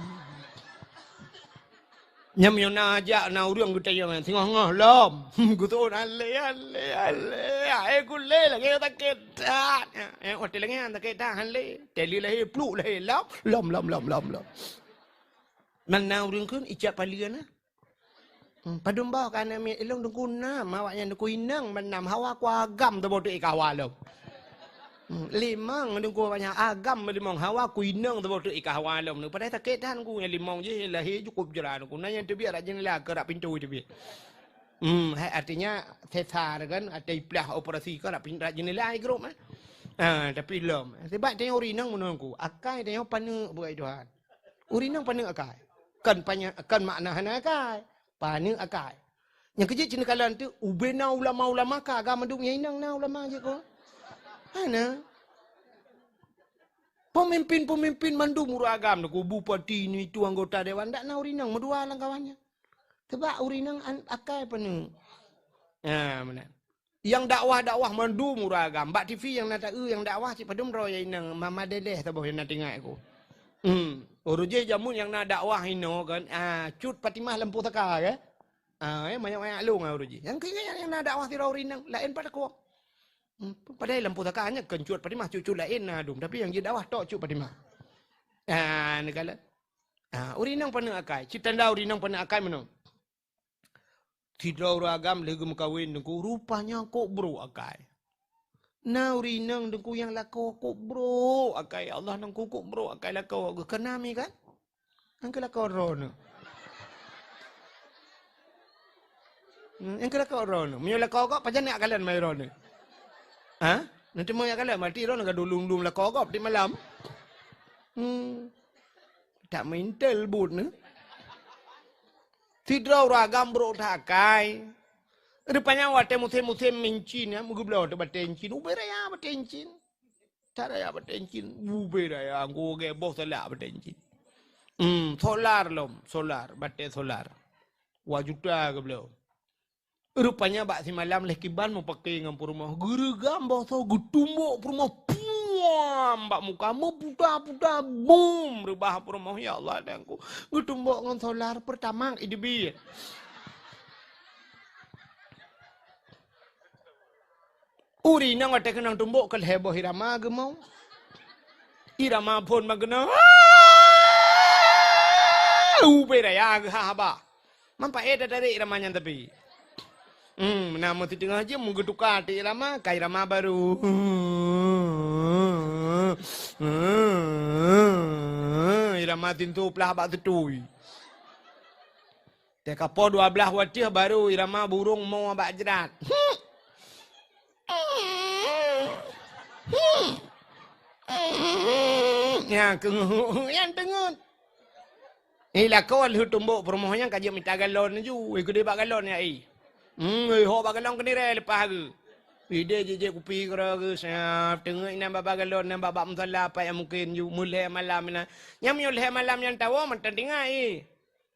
Nyam yo na jak na ureuëng geutanyong singoh ngoh lom. Geutoh na lé, lé, lé. Eh, kulé lagée sakét that. Eh, watée lagée sakét that, han lé. Teli lahé, pluk lahé, lom, lom, lom, lom, lom, lom. Mana ureuëng kheun ijak palian na. Hmm, padum boh ka aneuk miet ilong dengku nam, awaknyan dengku inong, menam hawa ku agam teuboh teuk i kahwa lom. Hmm, limong dengku awaknyan agam limong hawa ku inong teuboh teuk i kahwa lom. Padahai sakét that ku nyang limong jih lahé cukup jra dengku. Na nyang teubiet rak jeunela keu rak pintoe teubiet. Hmm, hai artinya sesar kan, atei plah operasi kan rak pin-, rak jeunela i grup eh. Ha, tapi lom. Sebab tengok ureuëng inong menurutku, akai tengok paneuk bukai Tuhan. Ureuëng inong paneuk akai. Kon panya-, kon makna hana akai. Paneuk akai. Nyang keu jeuet cit neukalon teuk, ubena ulama-ulama ka agam mandum nyang inong na ulama jeuet ko. Hana. Pemimpin-pemimpin mandum ureuëng agam, ku bupati ni tu anggota dewan, dak na ureuëng inong meudua lam kawan nyan. Sebab ureuëng inong an-, akai paneuk. Ha, meunan. Nyang dakwah-dakwah mandum ureuëng agam. Bak T V nyang na taeu nyang dakwah cit padum droe nyang inong, ma-, madedeh saboh nyang na teuingat ku. Hmm. Ureuëng jih jameun nyang na dakwah inoe kan, ah, Cut Fatimah Lampu Saka kan? Ah, eh, manyak-manyak lôn ah ureuëng jih. Nyang keu nyang, nyang na dakwah sidroe ureuëng inong, laén pat takue. Hmm, padahai Lampu Saka nyan kon Cut Fatimah, cut-cut laén na dum, tapi nyang jidakwah tok Cut Fatimah. Ah, neukalon. Ah, ureuëng inong paneuk akai. Cit tanda ureuëng inong paneuk akai meunoe. Sidroe ureuëng agam lheueh geumeukawen teungku, rupanya kok brok akai. Na ureuëng inong teungku nyang lakoe kok brok akai. Ya Allah, teungku kok brok akai lakoe geuh. Keunami kan? Nyang keu lakoe droeneuh. Hmm, nyang keu lakoe droeneuh. Meunyoe lakoe gob, pajan jak kalon mai droeneuh? Ha? Nanti mau jak kalon, berarti droeneuh ka dulung-dulung lakoe gob di malam. Hmm. Tak meuintel buet neuh. Sidroe ureuëng agam brok that akai. Rupanya watée musém-musém mincin, ya, meugeubloe teuh batée incin. Ubé raya batée incin. That raya batée incin. Ubé raya, gobnyan boh salak batée incin. Hmm, solar lom, solar, batée solar. Dua juta geubloe. Rupanya bak simalam lheueh kiban meupaké ngon peurumoh. Geureugam boh soe geutumbok peurumoh. Puam! Bak muka meuputa-puta. Bum! Reubah peurumoh. Ya Allah, Tuhanku. Geutumbok ngon solar Pertamax i teubiet. Ureuëng inong watée keunong tumbok keu lhée boh irama geumong. Irama phon bak keunong. Ubé raya geuhah haba. Manfaét tatarek irama nyan tapi. Hmm, na meuteungoh jeuem geuteuka ateueh irama, ka irama barô. Irama tintu plah bak teutui. Teuka po dua blaih watée barô irama burong mo bak jrat. Nyang keungeut, nyang teungeut. Eh, lakoe lheueh tumbok peurumoh nyan ka jeuet mita galon laju. Eh, keudeh bak galon ya, eh. Hmm, eh, ho bak galon keunirée leupah geuh. Ideh jijak kupi keudroe geuh, siap teungeut inan bak-bak galon, nan bak-bak musala, apa nyang mungken ju, meulhée malam inan. Nyang meunyoe lhée malam nyan tawoe, mantong tinggai, eh.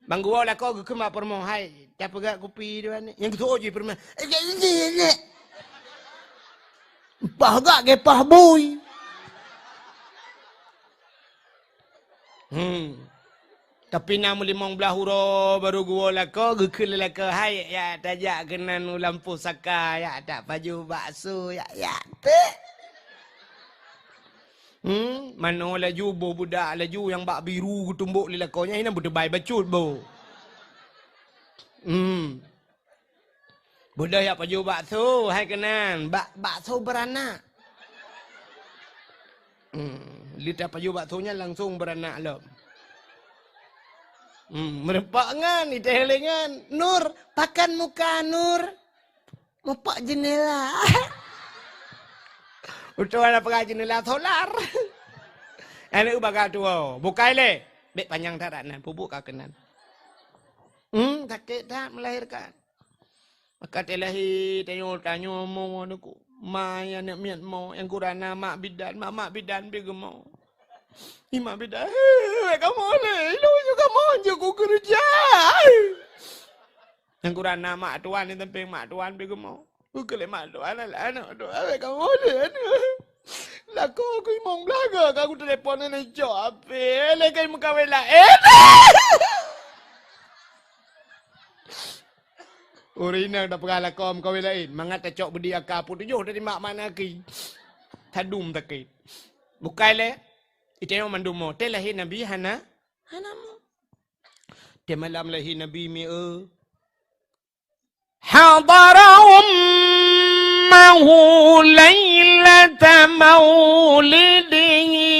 Bang geuwoe lakoe geukheun bak peurumoh, "Hai, tapeugah kupi dua ni." Nyang geusoe jih peurumoh, "Eh, jak, jak, jak." Pah gak gepah bui. Hmm. Tapi na meulimong blaih uroe baru geuwoe lakoe, geukheun lé lakoe, "Hai, ya, tajak keunan u Lampôh Saka, ya, tak pajoh bakso, ya, ya." Tek. Hmm, manoe laju, boh budak laju nyang bak biru geutumbok lé lakoe nyan, inan beuteubai bacut boh. Hmm. Beudôh jak pajoh bakso, hai keunan, bak-, bakso beuranak. Hmm, lé tapajoh bakso nyan langsong beuranak lom. Hmm, meureumpok ngon, iteuh lé ngon, "Nur, pakan muka, Nur." Mupok jeundela. Utoe na peugah jeuneula solar. Aneuk baga tuwoe, bukai lé. Bèk panyang that nan, peubuet ka keunan. Hmm, sakét that melahirkan. Maka teulahé tanyoe, tanyoe mo deungon ma nyang aneuk miet mo, nyang gurana mak bidan, mak, mak bidan pi geumo. Hi mak bidan, "Wék kamoe lé, ilôn nyoe kamoe jeuet kukeureuja." Nyang gurana mak tuan di sampéng mak tuan pi geumo. Bukon lé mak tuan, alah aneuk tuan, "Wék kamoe lé aneuk. Lakoe ku limong blaih ka kutelepon aneuk cok hapé, lé kai meukawen laén." Ureueng inong tapeugah lakoe meukawen laén, mangat tacok beudi aka peutujoh tadi mak mana ki. Tadum sakét. Bukai lé, itanyoe mandum mo. Teuh lahé Nabi hana, hana mo. Teuh malam lahé Nabi mieu. Hadara ummahu lailata maulidihi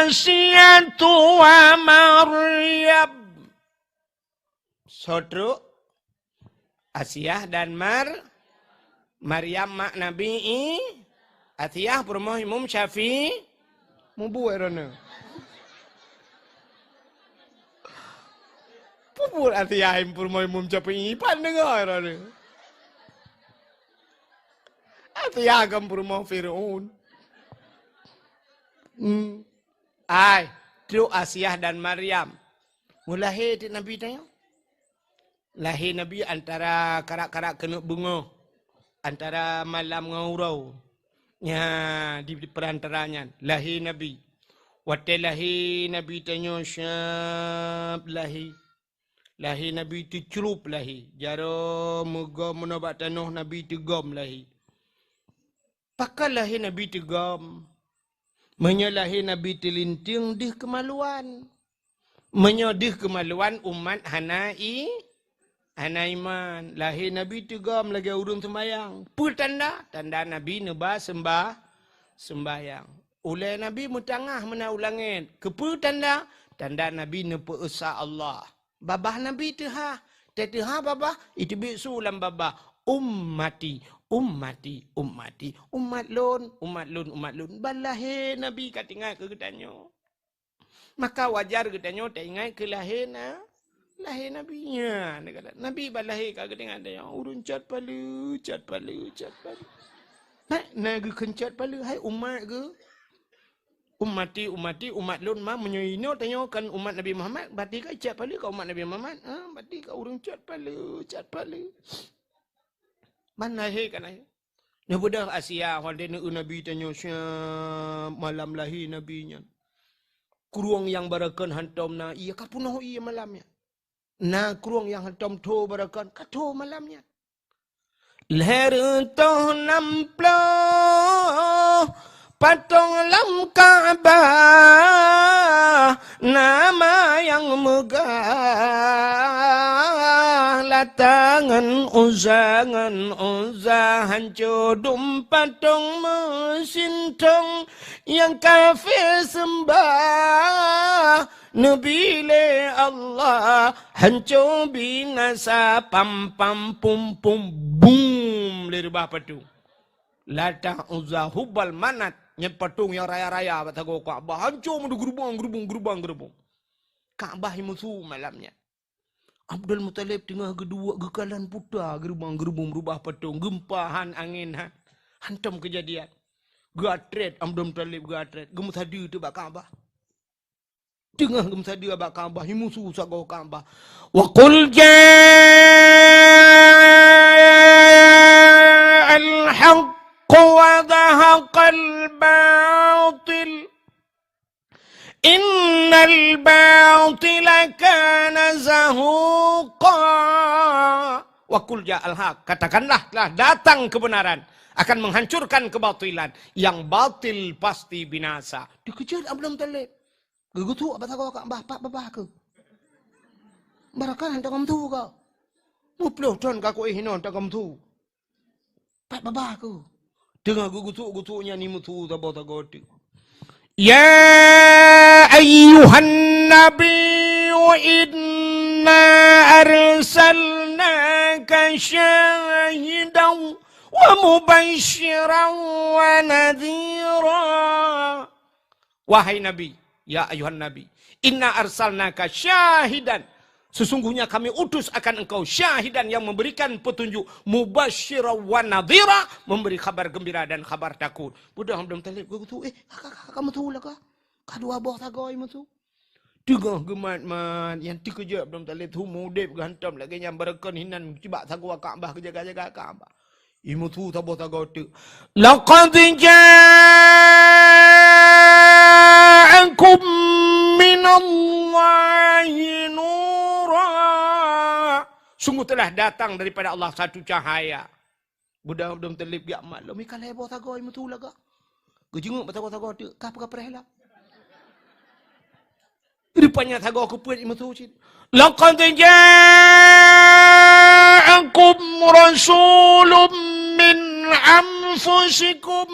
Asiyatu wa Maryam. Soe trok? Asiah dan Mar-, Maryam mak Nabi I-, Asiah peurumoh Imum Syafi'i, mubuet droeneuh. Mubuet Asiah peurumoh Imum Syafi'i, pan deungoe droeneuh. Asiah kan peurumoh Fir'aun. Hmm. Ai, trok Asiah dan Maryam. Meulahé teuk Nabi tanyoe. Lahé Nabi antara karak-karak keuneuk beungoh, antara malam ngon uroe. Nya, di, di peurantara nyan, lahé Nabi. Watée lahé Nabi tanyoe syab lahé. Lahé Nabi teucrup lahé. Jaroe meugom meunoe bak tanoh Nabi teugom lahé. Pakon lahé Nabi teugom? Meunyoe lahé Nabi teulinteung deuh keumaluan. Meunyoe deuh keumaluan umat hana i-, hana iman. Lahé Nabi teugom lagée ureuëng seumbayang. Peue tanda? Tanda Nabi neuba seumbah-, seumbayang. Ulée Nabi meutangah meunan u langét. Keupeue tanda? Tanda Nabi neupeu-esa Allah. Babah Nabi teuhah, teuhah babah, iteubiet su lam babah, "Ummati, ummati, ummati, umat lôn, umat lôn, umat lôn." Ban lahé Nabi ka teuingat keu geutanyoe. Maka wajar geutanyoe taingat keu lahé na-, lahé Nabi. Nya, Nabi ban lahé ka geuteuingat tanyoe, ureuëng cot paleue, cot paleue, cot paleue. Nah, na geukheun cot paleue, hai umat geuh. Ummati, ummati, umat lôn ma, meunyoe inoe tanyoe kon umat Nabi Muhammad, berarti ka cot paleue ka umat Nabi Muhammad, ha, berarti ka ureuëng cot paleue, cot paleue. Ban lahé ka lahé. Neubeudôh Asia, watée neueu Nabi tanyoe siab malam lahé Nabi nyan. Krueng nyang barokon hantom na ié, ka peunoh ié malam nyan. Na krueng nyang hantom tho barokon, ka tho malam nyan. Lhèe reutôh nam ploh patong lam Ka'bah, nama nyang meugah Lata ngon Uzza, ngon Uzza, hanco dum patong meusintong nyang kafé seumbah. Neubi lé Allah, hanco binasa, pam, pam, pum, pum, bum, lé reubah patong. Lata, Uzza, Hubal, Manat, nyan patong nyang raya-raya bak sagoe Ka'bah, hanco meudeuh geurubong, geurubong, geurubong, geurubong. Ka'bah imusu malam nyan. Abdul Muthalib teungoh geuduek geukalon puta geurubong, geurubong, reubah patong, geumpa han, angén han. Hantom keujadian. Geuatrét Abdul Muthalib, geuatrét, geumeusadeue teuk bak Ka'bah. Teungoh geumeusadeue bak Ka'bah, imusu sagoe Ka'bah. Wa qul ja'al haqq wa zahaqal batil. Innal batila kana zahuqa. Wa qul ja'al haqq. Katakanlah, telah datang kebenaran, akan menghancurkan kebatilan. Yang batil pasti binasa. Dikeujot Abdul Muthalib. Geugeutuk bak sagoe Ka'bah, pat babah keuh. Barokon hantom geumeuthu kah. Meuploh thon ka kuéh inoe hantom geumeuthu. Pat babah keuh. Teungoh geugeutuk-geutuk nyan imeuthu saboh sagoe teuk. Ya ayyuhan nabiyyu inna arsalnaka syahidan Wa mubasysyiran wa nadhira. Wahai Nabi, ya ayuhan Nabi, inna arsalnaka syahidan. Sesungguhnya kami utus akan engkau syahidan, yang memberikan petunjuk, mubasysyiran wa nadhira, memberi khabar gembira dan khabar takut. Budak Abdul Muttalib geuthu, eh, ka, ka, ka, ka meuthu lah ka. Ka dua boh sagoe meuthu. Teungoh geumat-mat, nyang teukeujot Abdul Muttalib, teumu udeb geuhantom lagée nyang beureukon hinan cibak sagoe Ka'bah, geujaga-jaga Ka'bah. Imeuthu saboh sagoe teuk. Laqad ja'akum minallahi nura. Sungguh telah datang daripada Allah satu cahaya. Budak Abdul Muttalib geujak mat lom, ka lhée boh sagoe imeuthu lagak. Geujeungok bak sagoe-sagoe teuk, ka peugah preh lah. Rupanya sagoe keupeuet imeuthu cit. Laqad ja'akum rasulun min anfusikum.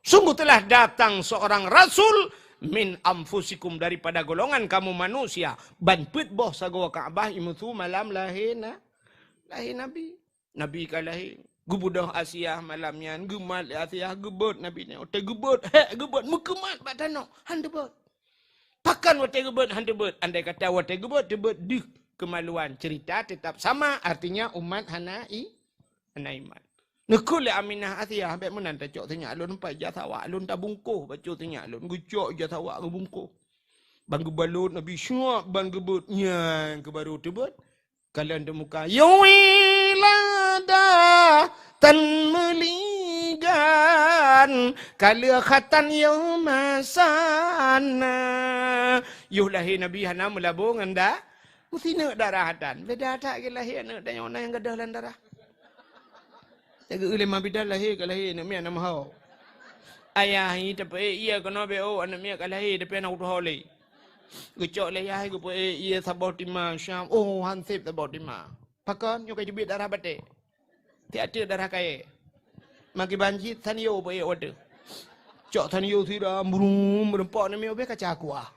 Sungguh telah datang seorang rasul min anfusikum, daripada golongan kamu manusia. Ban peuet boh sagoe Ka'bah imeuthu malam lahé na, lahé Nabi. Nabi ka lahé. Geubeudôh Asiah malam nyan, geumat lé Asiah, geubeuet Nabi nyan. Watée geubeuet, hék geubeuet, meukeumat bak tanoh, han teubeuet. Pakon watée geubeuet han teubeuet? Andai kata watée geubeuet teubeuet deuh keumaluan, ceurita teutap sama, artinya umat hana i-, hana iman. Neukheun lé Aminah Asiah, bék meunan tacok sinyak lôn, pai ija sawak lôn tabungkoh, bacut sinyak lôn, geucok ija sawak geubungkoh. Ban geubalot Nabi, siap ban geubeuet, nyan keuh barô teubeuet. Kalon teumuka, ya wilada, tan meuligan, ka lheueh khatan ya masa na. Yoh lahé Nabi hana meulabô ngon da-, meusineuk darah tan. Beda that keu lahé aneuëk tanyoe na nyang gadôh lam darah. Lagée ulée ma bidan lahé ka lahé aneuëk miet na meuho. Ayah nyan tapeuék ié keunoe bék, oh, aneuëk miet ka lahé tapi hana kutuho lé. Geucok lé yah, geupeuék ié saboh tima, syam, oh, han sép saboh tima. Pakon? Nyoe ka jeubiet darah batée. Tiep-tiep darah kayée. Maki banci sanyo peuék watée. Cok sanyo sira, brum, meureumpok aneuëk miet ubé kaca kuah.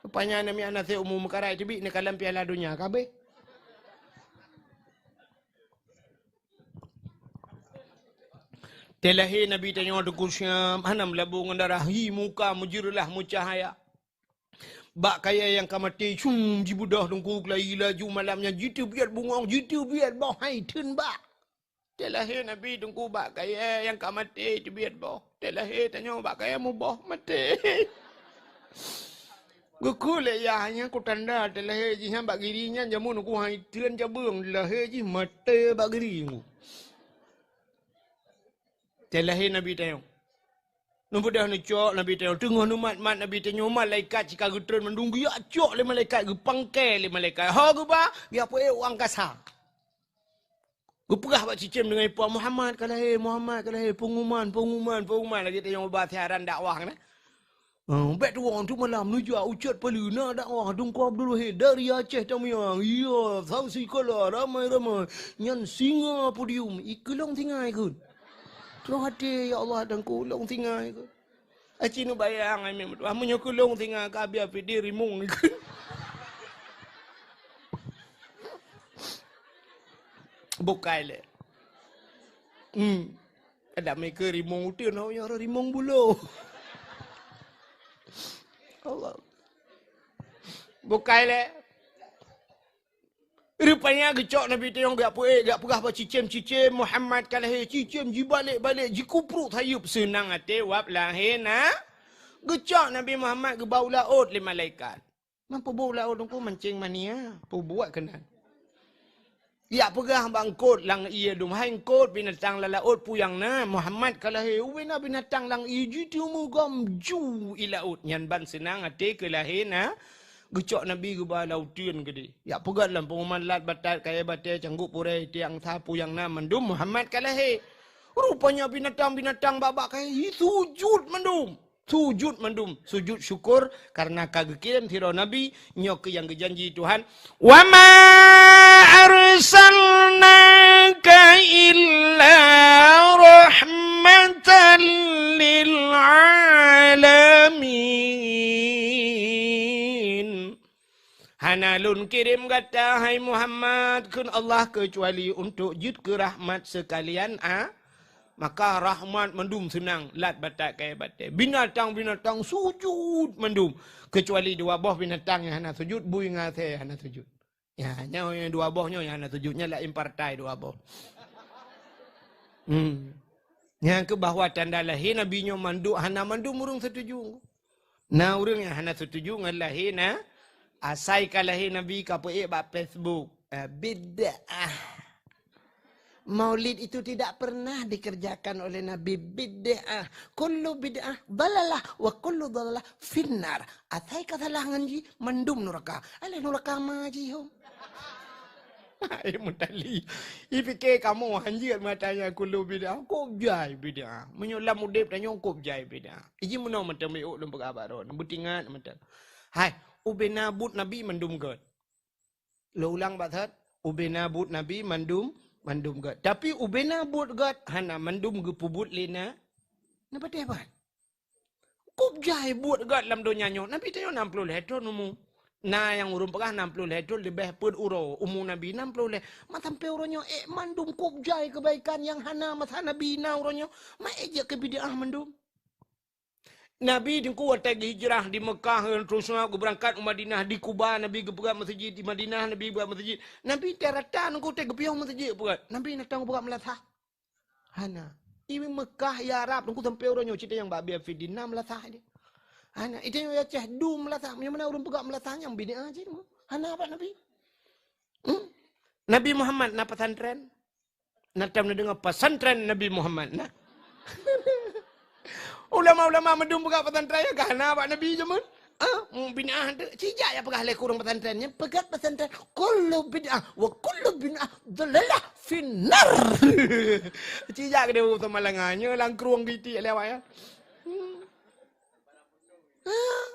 Rupanya aneuëk miet hana sép umu meukarat teubiet neukalon Piala Donya, ka abéh. Teulahé Nabi tanyoe Teungku Syam, hana meulabô ngon darah, hi muka meujeureulah meucahya. Bak kayée nyang ka maté, cum, jibeudôh Teungku, keulayi laju malam nyan jiteubiet bungong, jiteubiet boh hai theun bak. Teulahé Nabi Teungku bak kayée nyang ka maté teubiet boh. Teulahé tanyoe bak kayée muboh maté. Geukheun lé yah nyan keu tanda teulahé jih nyan bak giri nyan, jameun Teungku hai theun cabeueng, lahé jih maté bak giri Teungku. Teulahé Nabi tanyoe. Neubeudôh neucok Nabi tanyoe, teungoh neumat-mat Nabi tanyoe, malaikat cit ka geutreun mandum, geujak cok lé malaikat, geupangkée lé malaikat. Ho geuba, geujak peuék u angkasa. Geupeugah bak cicém deungon ié, "Muhammad ka lahé, Muhammad ka lahé, peunguman, peunguman, peunguman." Lagée tanyoe ba siaran dakwah keunan. Oh, bék tuwoe teuk malam neujak u Cot Paleue na dakwah Teungku Abdul Wahid dari Aceh Tamiang. Iya, saksi kala ramai-ramai. Nyan singa podium, i keulong singa ikot. Troh até, ya Allah, Teungku, lôn singa ikot. Aci neubayang ai meutuah, meunyoe keulong singa ka habéh pidie rimong ikot. Bukai lé. Hmm. Ada mikir rimong uteuen, ho nyoe rimong bulo. Allah. Bukai lé. Rupanya geucok Nabi tanyoe geujak peuék, geujak peugah bak cicém-cicém, "Muhammad ka lahé." Cicém jibalek-balek, jikupruek sayeuep, seunang até wab lahé na. Geucok Nabi Muhammad geuba u laôt lé malaikat. Man peubuet u laôt Teungku, mancing mania, peubuet keunan. Jak peugah bak eungkôt lam ié dum, "Hai eungkôt, binatang lam laôt peue nyang na, Muhammad ka lahé." Ubé na binatang lam ié jiteumeugom ju i laôt. Nyan ban seunang até keu lahé na, geucok Nabi geuba lam uteuen keudéh. Jak peugah lam peunguman lat batat, kayée batée, canggôk purée, tiang sa peue nyang na mandum, Muhammad ka lahé. Rupanya binatang-binatang bak-bak kayée sujut mandum. Sujut mandum, sujut syukur karena ka geukirém sidroe nabi, nyoe keuh nyang geujanji Tuhan, "Wa ma arsalnaka illa rahmatan lil alamin." Hana lôn kirém gata, hai Muhammad, kheun Allah, keucuali untuk jeuet keu rahmat seukalian a-, maka rahmat mandum seunang lat batat kayée batée. Binatang-binatang sujut mandum, keucuali dua boh binatang nyang hana sujut, bui ngon asée hana sujut. Ya, nyoe nyang dua boh nyoe nyang hana sujut, nyan laén partai dua boh. Hmm. Nyang keuh bahwa tanda lahé Nabi nyoe mandum, hana mandum ureuëng setuju. Na ureuëng nyang hana setuju ngon lahé na, asai ka lahé Nabi ka peuék bak Facebook. Ah, bid'ah. Maulid itu tidak pernah dikerjakan oleh Nabi, bid'ah. Kullu bid'ah dalalah wa kullu dalalah finnar. Asai ka salah ngon jih, mandum nuraka. Alah nuraka ma jih hom. Hai meutali. Ipike kamoe hanjeuet meutanya kullu bid'ah, kop jai bid'ah. Meunyoe lam udeb tanyoe kop jai bid'ah. Iji meunoe mantong miôk lôn peugah bak droe, beutingat mantong. Hai, ubena buet Nabi mandum gét. Lôn ulang bak that, ubena buet Nabi mandum, mandum gét. Tapi ubena buet gét hana mandum geupeubuet lé na, na patéh ban. Kop jai buet gét lam donya nyoe. Nabi tanyoe nam ploh lhée thon umu. Na nyang ureuëng peugah nam ploh lhée thon leubeh peuet uroe. Umu Nabi nam ploh lhée. Ma sampoe uroe nyoe ék mandum kop jai keubaikan nyang hana masa Nabi na uroe nyoe. Ma ék jeuet keu bid'ah mandum. Nabi teungku watée geuhijrah di Meukah, geubeurangkat u Madinah, di Kuba Nabi geupeugah meuseujid, di Madinah Nabi geupeugah meuseujid. Nabi rata-rata teungku watée geupiôh meuseujid peugah. Nabi na tang peugah meulasah. Hana. I Meukah, i Arab, teungku sampoe uroe nyoe cit nyang bak biaya fidin na meulasah deh. Hana. Itu nyang Aceh du meulasah. Meunyoe meunan ureuëng peugah meulasah nyang bid'ah cit. Hana bak Nabi. Hmm? Nabi Muhammad na pesantren. Na tam na deungoe pesantren Nabi Muhammad na. Ulama-ulama mandum peugah pesantren ya ka hana bak Nabi jameun. Ah, bid'ah tu. Sijak ya peugah lé kureueng pesantren nyan, peugah pesantren kullu bid'ah wa kullu bid'ah dalalah finnar. Sijak ke dia sama lengan nyoe langkrueng titik lewat ya. Hmm. Ah,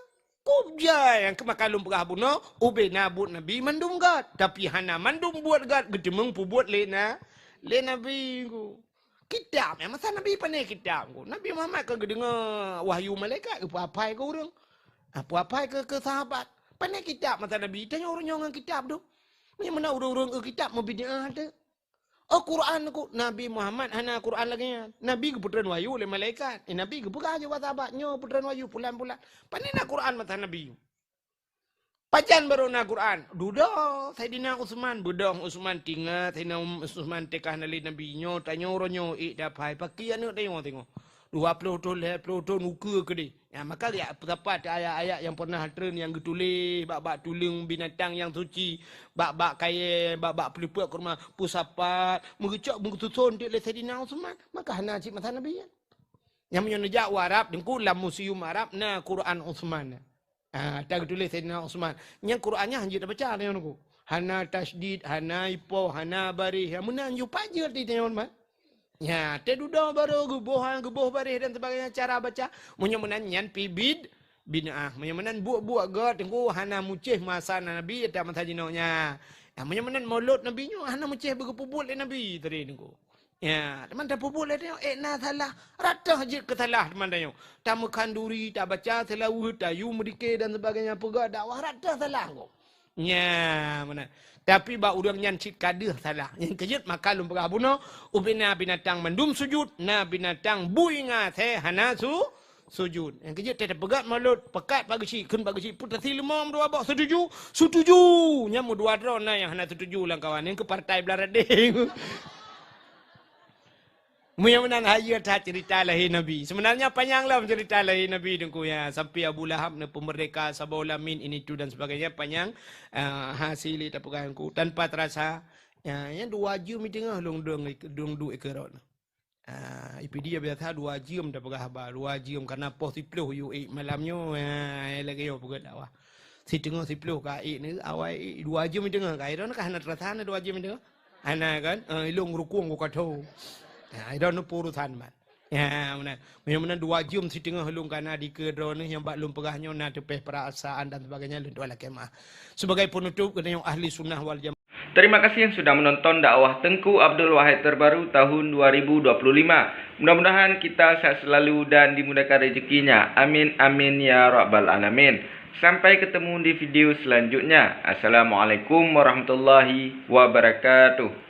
kop jai nyang keu maka lôn peugah bunoe, ubena buet Nabi mandum gét, tapi hana mandum buet gét geuteumeung peubuet lé na, lé Nabi ku. Kitab nyang masa Nabi pané kitab ku. Nabi Muhammad ka geudeungoe wahyu malaikat geupeuapai keu ureuëng. Ah, peuapai keu, keu sahabat. Pané kitab masa Nabi, tanyoe ureuëng nyoe ngon kitab tu. Meunyoe meunan ureuëng-ureuëng eu kitab meubid'ah tu. Oh, Quran ku, Nabi Muhammad hana Quran lagée nyan. Nabi geupeutreun wahyu lé malaikat. Eh, Nabi geupeugah jih bak sahabat nyoe peutreun wahyu pulan-pulan. Pané na Quran masa Nabi? Pajan barô na Quran? Dudoe Saidina Utsman, beudôh Utsman tingat Saidina Um-, Utsman teuka na lé Nabi nyoe, tanyoe uroe nyoe ék dapai. Pakri aneuëk tanyoe teungoh. Dua ploh thon, lhée ploh thon, ukeue keudeh. Ya, maka ya, peutapa ayat-ayat nyang pernah treun nyang geutuléh bak-bak tuleueng binatang nyang suci, bak-bak kayée, bak-bak peuleupeuk kurma, peusapat, meugeucok, meugeususon dek lé Saidina Utsman. Maka hana cit masa Nabi nyan. Nyang meunyoe neujak u Arab, teungku lam museum Arab na Quran Utsman. Ah, ta geutuléh Saidina Utsman. Nyang Quran nyan hanjeuet tabaca tanyoe teungku. Hana tasydid, hana ipoh, hana baréh. Nyang meunan ju pajeut di tanyoe teuma. Nya, teududoe barô geuboh, geuboh baréh dan sebagainya cara baca. Meunyoe meunan nyan pih bid-, bid'ah. Meunyoe meunan buet-buet gét teungku hana mucéh masa Nabi, ata masa jinoe nya. Ya, meunyoe meunan maulud Nabi nyoe hana mucéh beugeupeubuet lé Nabi tadi teungku. Ya, teuma tapeubuet lé tanyoe, ék na salah, rata jeuet keu salah teuma tanyoe. Tameukhanduri, tabaca seulaweuet, tayue meudike dan sebagainya, peugah dakwah rata salah teungku. Nya, meunan. Tapi bak ureuëng nyan cit ka deuh salah. Nyang keujeuet maka lôn peugah bunoe, ubena binatang mandum sujut, na binatang bui ngon asée hana su-, sujut. Nyang keujeuet teupeugah maulud, peukat bak geuchik, kheun bak geuchik, peuet tasi leumo meudua boh, setuju? Setuju! Nyan meudua droe na nyang hana setuju lam kawan, nyang keu partai blah radeng. Meunyoe meunan hayeue that ceurita lahé Nabi. Seubeunarnya panyang lom ceurita lahé Nabi teungku ya. Sampai Abu Lahab neupeumeurdeka saboh lamin ini tu dan sebagainya panyang, eh, hase lé tapeugah teungku. Tanpa terasa, ya, ya dua jeuem teungoh lôn dong, dong duek keu rot. Ah, ipidi biasa dua jeuem tapeugah haba, dua jeuem karena poh siploh yue ék malam nyoe, ah, lagée nyoe peugah dakwah. Siteungoh siploh ka ék ni, awai ék dua jeuem teungoh ka, idong ka hana terasa na dua jeuem teungoh. Hana kan? Ah, ilong rukung ku katho. Ah, idong nu urusan man. Ya, meunan. Meunyoe meunan dua jeuem siteungoh lôn kana di keudroe neuh nyang bak lôn peugah nyoe na teupeh perasaan dan sebagainya lôn tuan lakée meuah. Sebagai penutup keutanyoe ahli sunnah wal jamaah. Terima kasih sudah menonton dakwah Teungku Abdul Wahid terbaru tahun dua ribu dua puluh lima. Mudah-mudahan kita sehat selalu dan dimudahkan rezekinya. Amin, amin, ya rabbal alamin. Sampai ketemu di video selanjutnya. Assalamualaikum warahmatullahi wabarakatuh.